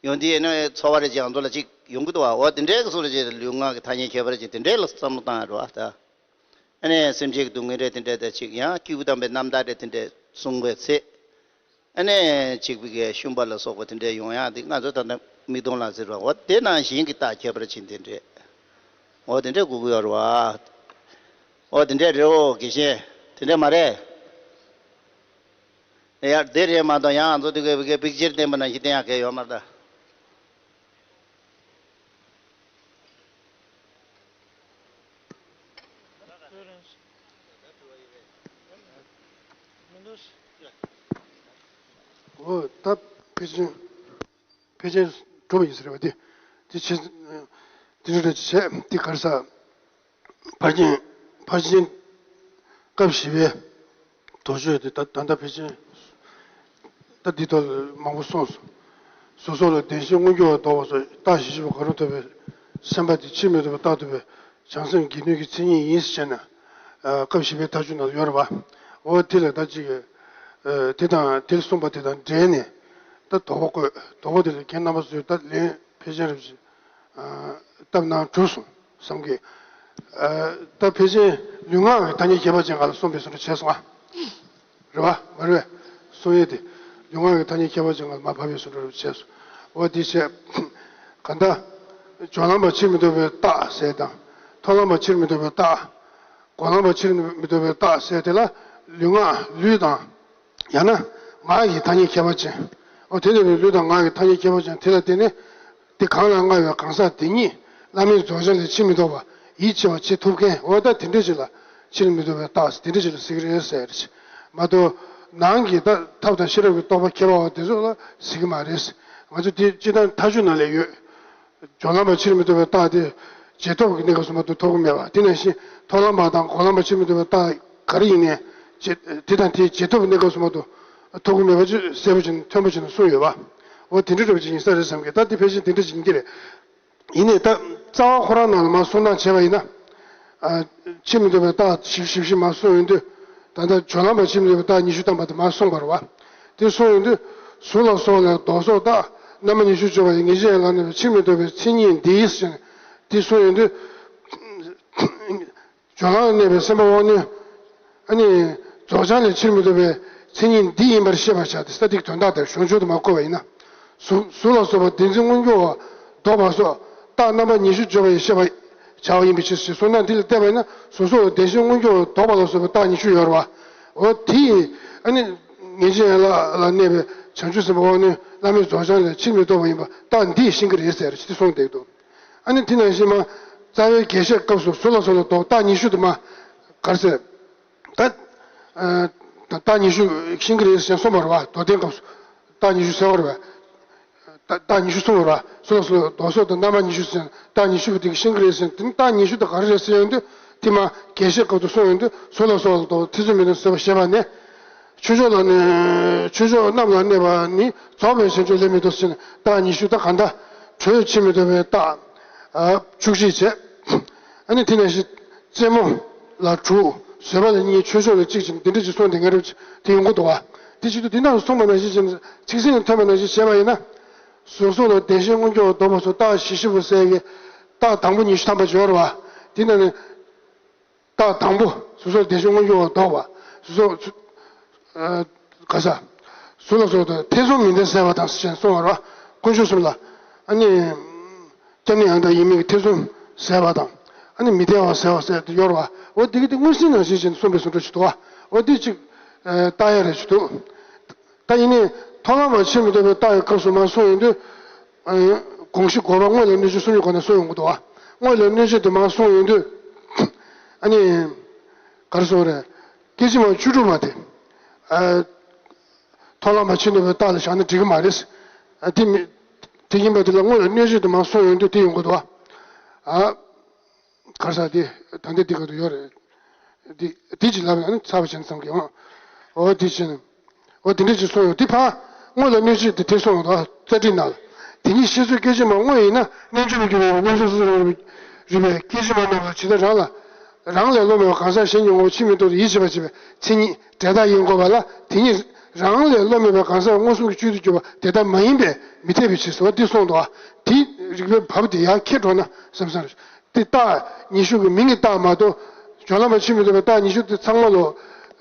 ཡོང་དུས་ཨ་ནི་ཚོར་བ་རེ་ཅིག་ང་ཚོ་ལ་ཅིག་ཡོང་གི་འདུག་བ། འོ་དེ་འདྲའི་གི་སོ་རེ་ཅིག་ལུས་ངག་གི་ཐ་སྙད་ཁྱད་པར་ཅན་དེ་འདྲའི་ལ་བསམ་བློ་བཏང་ཡ་རེད་བ་ད། ཨ་ནི་སེམས་ཅན་གྱི་སྡུག་བསྔལ་རེ་དེ་འདྲ་དང་ཅིག་ཡང་སྐྱེས་བུ་དམ་པའི་རྣམ་དག་རེ་དེ་འདྲ་གསུང་བའི་ཚེ། ཨ་ནི་ཅིག་པའི་གི་ཤུམ་པ་ལ་སོགས་པ་དེ་འདྲ་ཡོང་ཡ་དེ་ང་ཚོ་ད་ལྟ་མིག་མཐོང་ལ་ཟེར་བ་འོ་དེ་ནང་བཞིན་གྱི་རྟགས་ཁྱད་པར་ཅན་དེ་འདྲ། འོ་དེ་འདྲ་དགོས་ཀྱི་ཡོད་རེད་བ། འོ་དེ་འདྲ་རེད་འོ་དགེ་བཤེས་དེ་འདྲ་མ་རེད། ཡ་དེ་རེད་མ་གཏོགས་ཡང་ང་ཚོ་དེ་གའི་བི་གའི་པིག་ཅར་བསྟན་པ་ནང་བཞིན་བསྟན་ཡག་གལ་ཡོད་མ་རེད་ད། འོ་ད་ཕལ་ཆེར་ཕལ་ཆེར་འགྲོ་བ་ཡིན་ས་རེད་བ་དེ། དེ་ཆེ་དེ་རེད་བྱས་དེ་ག་རེ་ཟ། ཕར་ཕྱིན་ཕར་ཕྱིན་སྐབས་བཞི་པའི་དོགས་གཅོད་དེ་ད་ད་ལྟ་ཕལ་ཆེར་ད་འདི་ཐོག་ལ་མང་པོ་གསུངས་སོང་ གཟུགས་སོགས་ལ་བདེན་ཞེན་མངོན་གྱུར་བ་ལྡོག་པ་སོགས་རྟགས་བཞི་བཅུ་པོ་ག་རུ་ཐོབ་པའི་སེམས་པ་དེ་ཕྱིར་མི་ལྡོག་པའི་རྟགས་ཐོབ་པའི་བྱང་སེམས་དགེ་འདུན་གྱི་མཚན་ཉིད་ཡིན་ཟེར་ན། ཨ། སྐབས་བཞི་པའི་མཐའ་འཇུག་ནང་ཡོད་རེད་པ། འོ་དེ་ལ་ད་ཅིག་ཨ། དེ་དང་དེར་གསུངས་པ་དེ་དང་འབྲེལ་ནས་ད་དོགས་པ་བཀོད། དོགས་པ་དེ་ལ་ཁྱེད་རྣམ་པ་ཚོས་ད་ལན་ཕལ་ཆེར་རེ་བཞིན་ཨ། བཏབ་གནང་གྲུབ་སོང་བསམ་གི། ཨ། ད་ཕལ་ཆེར་ལུས་ངག་གི་ཐ་སྙད་ཁྱད་པར་ཅན་སྒང་ལ་གསུངས་པའི་བཟོ་འདྲ་བྱས་སོང་ཨ། རེད་བ། མ་རེད་པས། གསུང་ཡས་དེ་ལུས་ངག་གི་ཐ་སྙད་ཁྱད་པར་ཅན་ལ་མར་བབས་པའི་བཟོ་འདྲ་རུ་བྱས་སོང་། འོ་དེ་བྱས། གང་ལྟར། སྦྱོར་ལམ་པ་ཕྱིར་མི་ལྡོག་པའི་རྟགས་ཟེར་དང་། མཐོང་ལམ་པ་ཕྱིར་མི་ལྡོག་པའི་རྟགས། སྒོམ་ལམ་པ་ཕྱིར་མི་ལྡོག་པའི་རྟགས་ཟེར་དེ་ལ་ལུས་ངག་ལུས་དང་། ཡང་ན་ངག་གི་ཐ་སྙད་ཁྱད་པར་ཅན། འོ་དེ་ལས་ལུས་དང་ངག་གི་ཐ་སྙད་ཁྱད་པར་ཅན་དེ་ལ་བརྟེན་ནས། དེ་གང་ལ་མངའ་བའི་གང་ཟག་དེ་ཉིད་བླ་མེད་རྫོགས་བྱང་ལས་ཕྱིར་མི་ལྡོག་པ་ཡིད་ཆེས་པ་བྱེད་ཐུབ་མཁན། འོ་ད་དེ་འདྲ་ཞིག་ལ་ཕྱིར་མི་ལྡོག་པའི་རྟགས་དེ་འདྲ་ཞིག་ལ་ཟེར་གྱི་རེད་ཟེར་གྱི་མ་གཏོགས། ནང་གི་ད་ཐབས་དང་ཤེས་རབ་ཀྱི་རྟོགས་པ་ཁྱད་པར་བ་དེ་ཚོ་ལ་ཟེར་གྱི་མ་རེད། ང་ཚོ་དེ་སྤྱིར་བཏང་མཐའ་དཔྱོད་ནང་ལ་ཡོད། སྦྱོར་ལམ་པ་ཕྱིར་མི་ལྡོག་པའི་རྟགས་དེ་རྗེས་ཐོབ་ཀྱི་གནས་སྐབས་སུ་མ་གཏོགས་ཐོབ་ཀྱི་མེད་པ། དེ་ནང་བཞིན་མཐོང་ལམ་པ་དང་སྒོམ་ལམ་པ་ཕྱིར་མི་ལྡོག་པའི་རྟགས་ག་རེ་ཡིན་ནའི། དེ་དང་དེའི་རྗེས་ཐོབ་གནས་སྐབས་སུ་མ་གཏོགས་ཐོབ་ཀྱི་མེད་པ་ཅིག་གསལ་པོ་ཅིག་མཐོན་པོ་ཅིག་ནས་གསུངས་ཡོད་པ། འོ་དེ་འདྲ་འདྲ་པོ་ཅིག་ཡིན་ས་རེད་བསམ་གི། ད་དེ་ཕལ་ཆེར་དེ་འདྲ་ཅིག་ཡིན་གྱི་རེད། ཡིན་ནའི་ད་རྩ་བ་ཁོ་རང་ནང་ལ་མར་གསུང་སྟངས་བྱས་པ་ཡིན་ན། ཨ། ཕྱིར་མི་ལྡོག་པའི་རྟགས་བཞི་བཞི་བཞི་མར་གསུངས་ཡོང་དུས། ད་ལྟ་སྦྱོར་ལམ་པ་ཕྱིར་མི་ལྡོག་པའི་རྟགས་ཉི་ཤུ་ཐམ་པ་དེ་མར་གསུངས་པ་རེད་པ། དེ་གསུངས་ཡོང་དུས། གཟུགས་ལ་སོགས་ལ་ལྡོག་སོགས་རྟགས་རྣམ་པ་ཉི་ཤུ་སྦྱོར་བ་ཡི་ངེས་ཅན་ཡན་ལག་གནས་པའི་ཕྱིར་མི་ལྡོག་པའི་མཚན་ཉིད་འདི་ཟེར་ནས་དེ་གསུངས་ཡོང་དུས། སྦྱོར་ལམ་གནས་པའི་སེམས་པ་དབང་རྣོན། ཨ་ནི། རྫོགས་བྱང་ལས་ཕྱིར་མི་ལྡོག་པའི་མཚན་ཉིད་འདི་ཡིན་པར་ཤེས་པར་བྱ་སྟེ། ས་ཏིག་དོན་དག་དེར་གཞུང་ཆུང་དུ་མ་བཀོད་པ་ཡིན་ན། གཟུགས་གཟུགས་ལ་སོགས་པ་བདེན་འཛིན་མངོན་གྱུར་བ་ལྡོག་པ་སོགས་རྟགས་རྣམ་པ་ཉི་ཤུ་སྦྱོར་བ་ཡིས་ཤེས་པར་བྱ་བ་ཡིན་པའི་ཕྱིར་ཞེས་གསུངས་ན། འདི་ལ་བལྟས་པ་ཡིན་ན་གཟུགས་སོགས་ལ་བདེན་ཞེན་མངོན་གྱུར་བ་ལྡོག་པ་ལ་སོགས་པའི་རྟགས་ཉི་ཤུ་ཡོད་རེད་པ། འོ་དེ་ཡིས་ཨ་ནི། ངེས་ཅན་ཡན་ལག་ལ་གནས་པའི་བྱང་ཆུབ་སེམས་དཔའ་དབང་རྣོན་བླ་མེད་རྫོགས་བྱང་ལས་ཕྱིར་མི་ལྡོག་པ་ཡིན་པ་རྟགས་འདིས་ཤེས་ཀྱི་རེད་ཟེར་ཅེས་གསུངས་བསྡད་འདུག་ཨ་ནི་དེ་ནང་བཞིན་མ། རྩ་བའི་རྒྱས་བཤད་སྐབས་སུ་གཟུགས་ལ་སོགས་ལ་ལྡོག་རྟགས་ཉི་ཤུ་དུ་མ། ག་རེ་ཟེར། ད། ཨ། ད་རྟགས་ཉི་ཤུ་ཤེས་ཀྱི་རེད་ཟེར་གསུངས་པ་རེད་པ། མདོ་སྡེའི་སྐབས་སུ་རྟགས་ཉི་ཤུ་ཟེར་བ་རེད་པ། རྟགས་རྟགས་ཉི་ཤུ་གསུངས་པ་རེད་པ། གཟུགས་ལ་སོགས་ལ་ལྡོག་སོགས་དང་རྣམ་པ་ཉི་ཤུ་ཟེར་རྟགས་ཉི་ཤུ་པོ་དེ་གིས་ཤེས་ཀྱི་རེད་ཟེར། དེ་ནི་རྟགས་ཉི་ཤུ་དེ་ག་རེ་རེད་ཟེར་ཡོང་དུས། དེ་མ་རྒྱས་བཤད་སྐབས་སུ་གསུངས་ཡོང་དུས། གཟུགས་ལ་སོགས་ལ་ལྡོག་ཐེ་ཚོམ་མེད་དུ་སེམས་པ་ཞེས་པ་ནས། ཆོས་མཆོག་ལ་གནས། ཆོས་མཆོག་རྣམས་ལ་གནས་པ་ནི་རྫོགས་པའི་བྱང་ཆུབ་ལས་མི་ལྡོག་ཟེར་ནས་རྟགས་ཉི་ཤུ། ད་གང་ལྟར་གྲོལ་ཕྱིར་མི་ལྡོག་པའི་རྟགས། ཨ། བཅུ་གཅིག་བྱས། ཨ་ནི་དེ་ནང་བཞིན་རྩེ་མོ་ལ་དྲུག་བཟོད་པ་ལ་གཉིས། ཆོས་མཆོག་ལ་གཅིག་བྱས་ནས་འདི་འདྲ་ཅིག་གསུངས་ཏེ་ངེས་རབས་དེ་ཡོང་གི་འདུག་པ། དེ་བྱེད་དུས་དེ་ནང་གསུངས་པ་ནང་བཞིན་བྱས་ནས་ཚིག་ཟིན་ལ་ཐོན་པ་ནང་བཞིན་བྱས་པ་ཡིན་ན། གཟུགས་སོགས་ལ་བདེན་ཞེན་མངོན་གྱུར་བ་ལྡོག་པ་སོགས་རྟགས་བཞི་བཞི་པོ་ཟེར་གྱི་རྟགས་དང་པོ་ཉི་ཤུ་ཐམ་པ་སྦྱོར་བ། དེ་ནང་ནས། རྟགས་དང་པོ། གཟུགས་སོགས་བདེན་ཞེན་མངོན་གྱུར་བ་ལྡོག་པ། གཟུགས་སོགས། ཨ། ག་ས། གཟུགས་ལ་སོགས་དང་ཐེ་ཚོམ་མི་ལྡན་ཟེར་བ་དང་ཞེས་གསུངས་པ་རེད་པ། དཀོན་མཆོག་གསུམ་ལ། ཨ་ནི། སྐྱབས་གནས་ཡང་དག་ཡིན་མིན་གྱི་ཐེ་ཚོམ་ཟེར་བ་དང་། ཨ་ནི་མི་འཐད་པ་ཟེར་བ་ཟེར་དུ་ཡོད་རེད་པ། འོ་དེ་གི་དེ་མངོན་གསལ་ནང་བཞིན་བྱས་ནས་གསུངས་པའི་བཟོ་འདྲ་ཞིག་འདུག་པ། འོ་དེ་གཅིག་ཨ། ལྟ་ཡ་རེ་ཞིག་འདུག་ད་ཡིན་ནའི་མཐོང་ལམ་པ་ཕྱིར་མི་ལྡོག་པའི་རྟགས་ཀྱི་སྐབས་སུ་མར་གསུངས་ཡོང་དུས། ཨ། དགོངས་གཞི་དགོས་པ་དངོས་ལ་གནོད་བྱེད་གསུམ་གྱི་སྒོ་ནས་གསུངས་ཡོང་གི་འདུག་པ། དངོས་ལ་གནོད་བྱེད་དེ་མར་གསུངས་ཡོང་དུས། ཨ་ནི། ག་རེ་ཟེར་དགོས་རེད། སྐད་ཅིག་མ་བཅུ་དྲུག་པ་དེ། ཨ། མཐོང་ལམ་པ་ཕྱིར་མི་ལྡོག་པའི་རྟགས་ལ་བཞག་ན་འགྲིག་གི་མ་རེད། ཨ། དེ་མི། དེ་ཡིན་པ་དེ་ལ་དངོས་ལ་གནོད་བྱེད་དུ་མར་གསུངས་ཡོང་དུས་དེ་ཡོང་གི་འདུག་པ། ཨ། ག་རེ་ཟེར་དེ། ད་ལྟ་འདི་ག་དུ་ཡོད་རེད། འདི་འདི་ཅིག་ལབ་ཡང་ཚར་བ་བྱས་ཙང་གི་ཨང་། འོ་འདི་བྱས་ན། འོ་དེ་འདྲ་ཅིག་གསུངས་ཡོང་དེ་ཕར་དངོས་ལ་གནོད་བྱེད་དེ་དེ་གསུངས་ཡོང་དུས་རྩ་འགྲེལ་ནང་ལ། དེ་ཉིད་ཤེས་ཚོལ་སྐད་ཅིག་མ་དངོས་ཡིན་ན། རྣལ་འབྱོར་པའི་རྒྱུད་པའི་མངོན་སུམ་སོ་སོར་རིག་པའི་སྐད་ཅིག་མ་རྣམས་ལ་ཇི་ལྟར་རང་ལ། རང་ལས་བློ་མེད་པའི་གང་ཟག་གཞན་གྱི་ངོ་བོ་ཕྱིར་མི་ལྡོག་སྟེ་ཡིད་ཆེས་པར་བྱེད་པའི་མཚན་ཉིད་འབྲས་རྟགས་ཡིན་དགོས་པ་ལ། དེ་ཉིད་རང་ལས་བློ་མེད་པའི་གང་ཟག་མངོན་སུམ་གྱི་བཅུད་དུ་གྱུར་པ་དེ་ལྟར་མ་ཡིན་པས་མི་འཐད་པའི་ཕྱིར་ཟེར་བ་འདི་གསུངས་འདུག་པ། དེ་རིགས་པའི་བབ་དེ་ཡར་འཁྱེར་འགྲོ་ན་བསམ་བསམ་རེད། དེ་རྟགས་ཉི་ཤུ་གི་མིང་གི་རྟགས་མ་གཏོགས། སྦྱོར་ལམ་པ་ཕྱིར་མི་ལྡོག་པའི་རྟགས་ཉི་ཤུ་དེ་ཚང་མ་ལོ།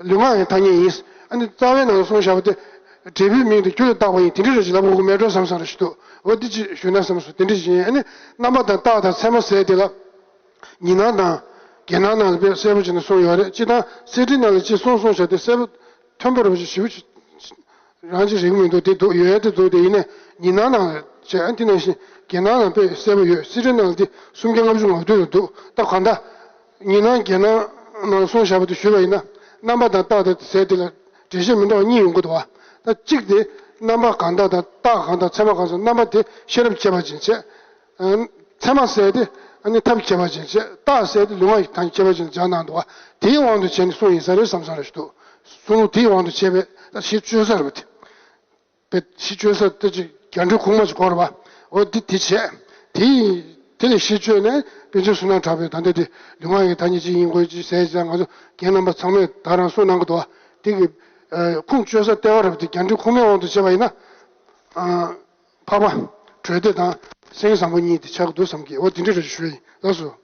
ལུས་ངག་གི་ཐ་སྙད་ཡིན། ཨ་ནི་རྩ་བའི་ནང་ལ་གསུངས་བཞག་པ་དེ། འབྲས་བུའི་མིང་དེ་རྒྱུ་ལ་བཏགས་པ་ཡིན། དེ་འདྲ་རེ་ཞིག་ལབ་དགོས་ཀྱི་མེད་འགྲོ་བསམ་བསམ་རེ་ཞིག་འདུག་འོ་དེ་ཅིག་ཞུས་ན་བསམ་སོང་། དེ་འདྲ་ཞིག་ཡིན། ཨ་ནི་རྣམ་པ་དང་རྟགས་དང་མཚན་མ་ཟེར་དེ་ལ། ཉི་སྣང་དང་། རྒྱན་སྣང་ནང་ལ་དཔེ་གསལ་པོ་བྱས་ནས་གསུངས་ཡོད་རེད། སྤྱིར་བཏང་གསེར་བྲིས་ནང་ལ་ཅིག་གསུངས་གསུངས་བཞག་དེ་གསལ་པོ། མཐོན་པོ་རེ་བ་ཞིག་ཞེ་པོ་ཅིག་རང་ཅིག་རིག་མི་འདུག་དེ་འདུག་ཡོད་དེ་འདུག་དེ་ཡིན་ནའི་ཉི་སྣང་ནང་བྱས། ཨ། དེ་ནང་བཞིན་རྒྱན་སྣང་ནང་དཔེ་གསལ་པོ་ཡོད། གསེར་བྲིས་ནང་ལ་དེ་སུམ་བརྒྱ་ལྔ་བཅུ་ང་བདུན་ལ་འདུག་ད་གང་ལྟར། ཉི་སྣང་རྒྱན་སྣང་ནང་གསུངས་བཞག་པ་དེ་ཞུས་པ་ཡིན་ན། རྣམ་པ་དང་རྟགས་དང་ཟེར་དེ་ལ་འགྲེལ་བཤད་མི་འདྲ་བ་གཉིས་ཡོང་གི་འདུག་པ། ད་གཅིག་དེ་རྣམ་པ་གང་དག་དང་རྟགས་གང་དག་མཚན་མ་གང་ཟེར། རྣམ་པ་དེ་ཤེས་རབ་ཁྱད་པར་ཅན་བྱས། ཨ། མཚན་མ་ཟེར་དེ་ཨ་ནི་ཐབས་ཁྱད་པར་ཅན་བྱས། རྟགས་ཟེར་དེ་ལུས་ངག་གི་ཐ་སྙད་ཁྱད་པར་ཅན་སྦྱར་གནང་འདུག་པ། དེའི་དབང་དུ་བྱས་ནས་གསུངས་ཡིན་ས་རེད་བསམ་བསམ་རེ་ཞིག་འདུག་གསུང་ལུགས་དེའི་དབང་དུ་བྱས་པའི་ད་གཞི་བཅོལ་ས་རེད་པ་དེ། པའི་གཞི་བཅོལ་ས་ད་ཅིག་ རྒྱ་འགྲུལ་ཁུག་མ་ཅིག་དགོས་རེད་པ། འོ་འདི་དེ་བྱས། དེ་ཡིན། དེ་ལས་གཞི་བཅོལ་ནས་པཎ་ཆེན་བསོད་ནམས་གྲགས་པས་ད་ལྟ་དེ་ལུས་ངག་གི་བདག་ཉིད་ཅིག་ཡིན་དགོས་ཅེས་ཟེར་ཙང་ང་ཚོ་རྒན་རྣམ་པ་ཚང་མས་ད་རང་གསུངས་གནང་གི་འདུག་བ། དེ་གི་ཁུངས་བཅོལ་ས་ལྟེ་བ་རབ་དེ་རྒྱ་འགྲུལ་ཁུག་མའི་དབང་དུ་བྱས་པ་ཡིན་ན། འཕགས་པ་གྲོལ་སྡེ་དང་སེང་གེ་བཟང་པོ་གཉིས་དེ་ཆགས་ཀྱི་འདུག་བསམ་གི། འོ་དེ་འདྲ་རེ་ཞུ་ཡིན། ལགས་སོ།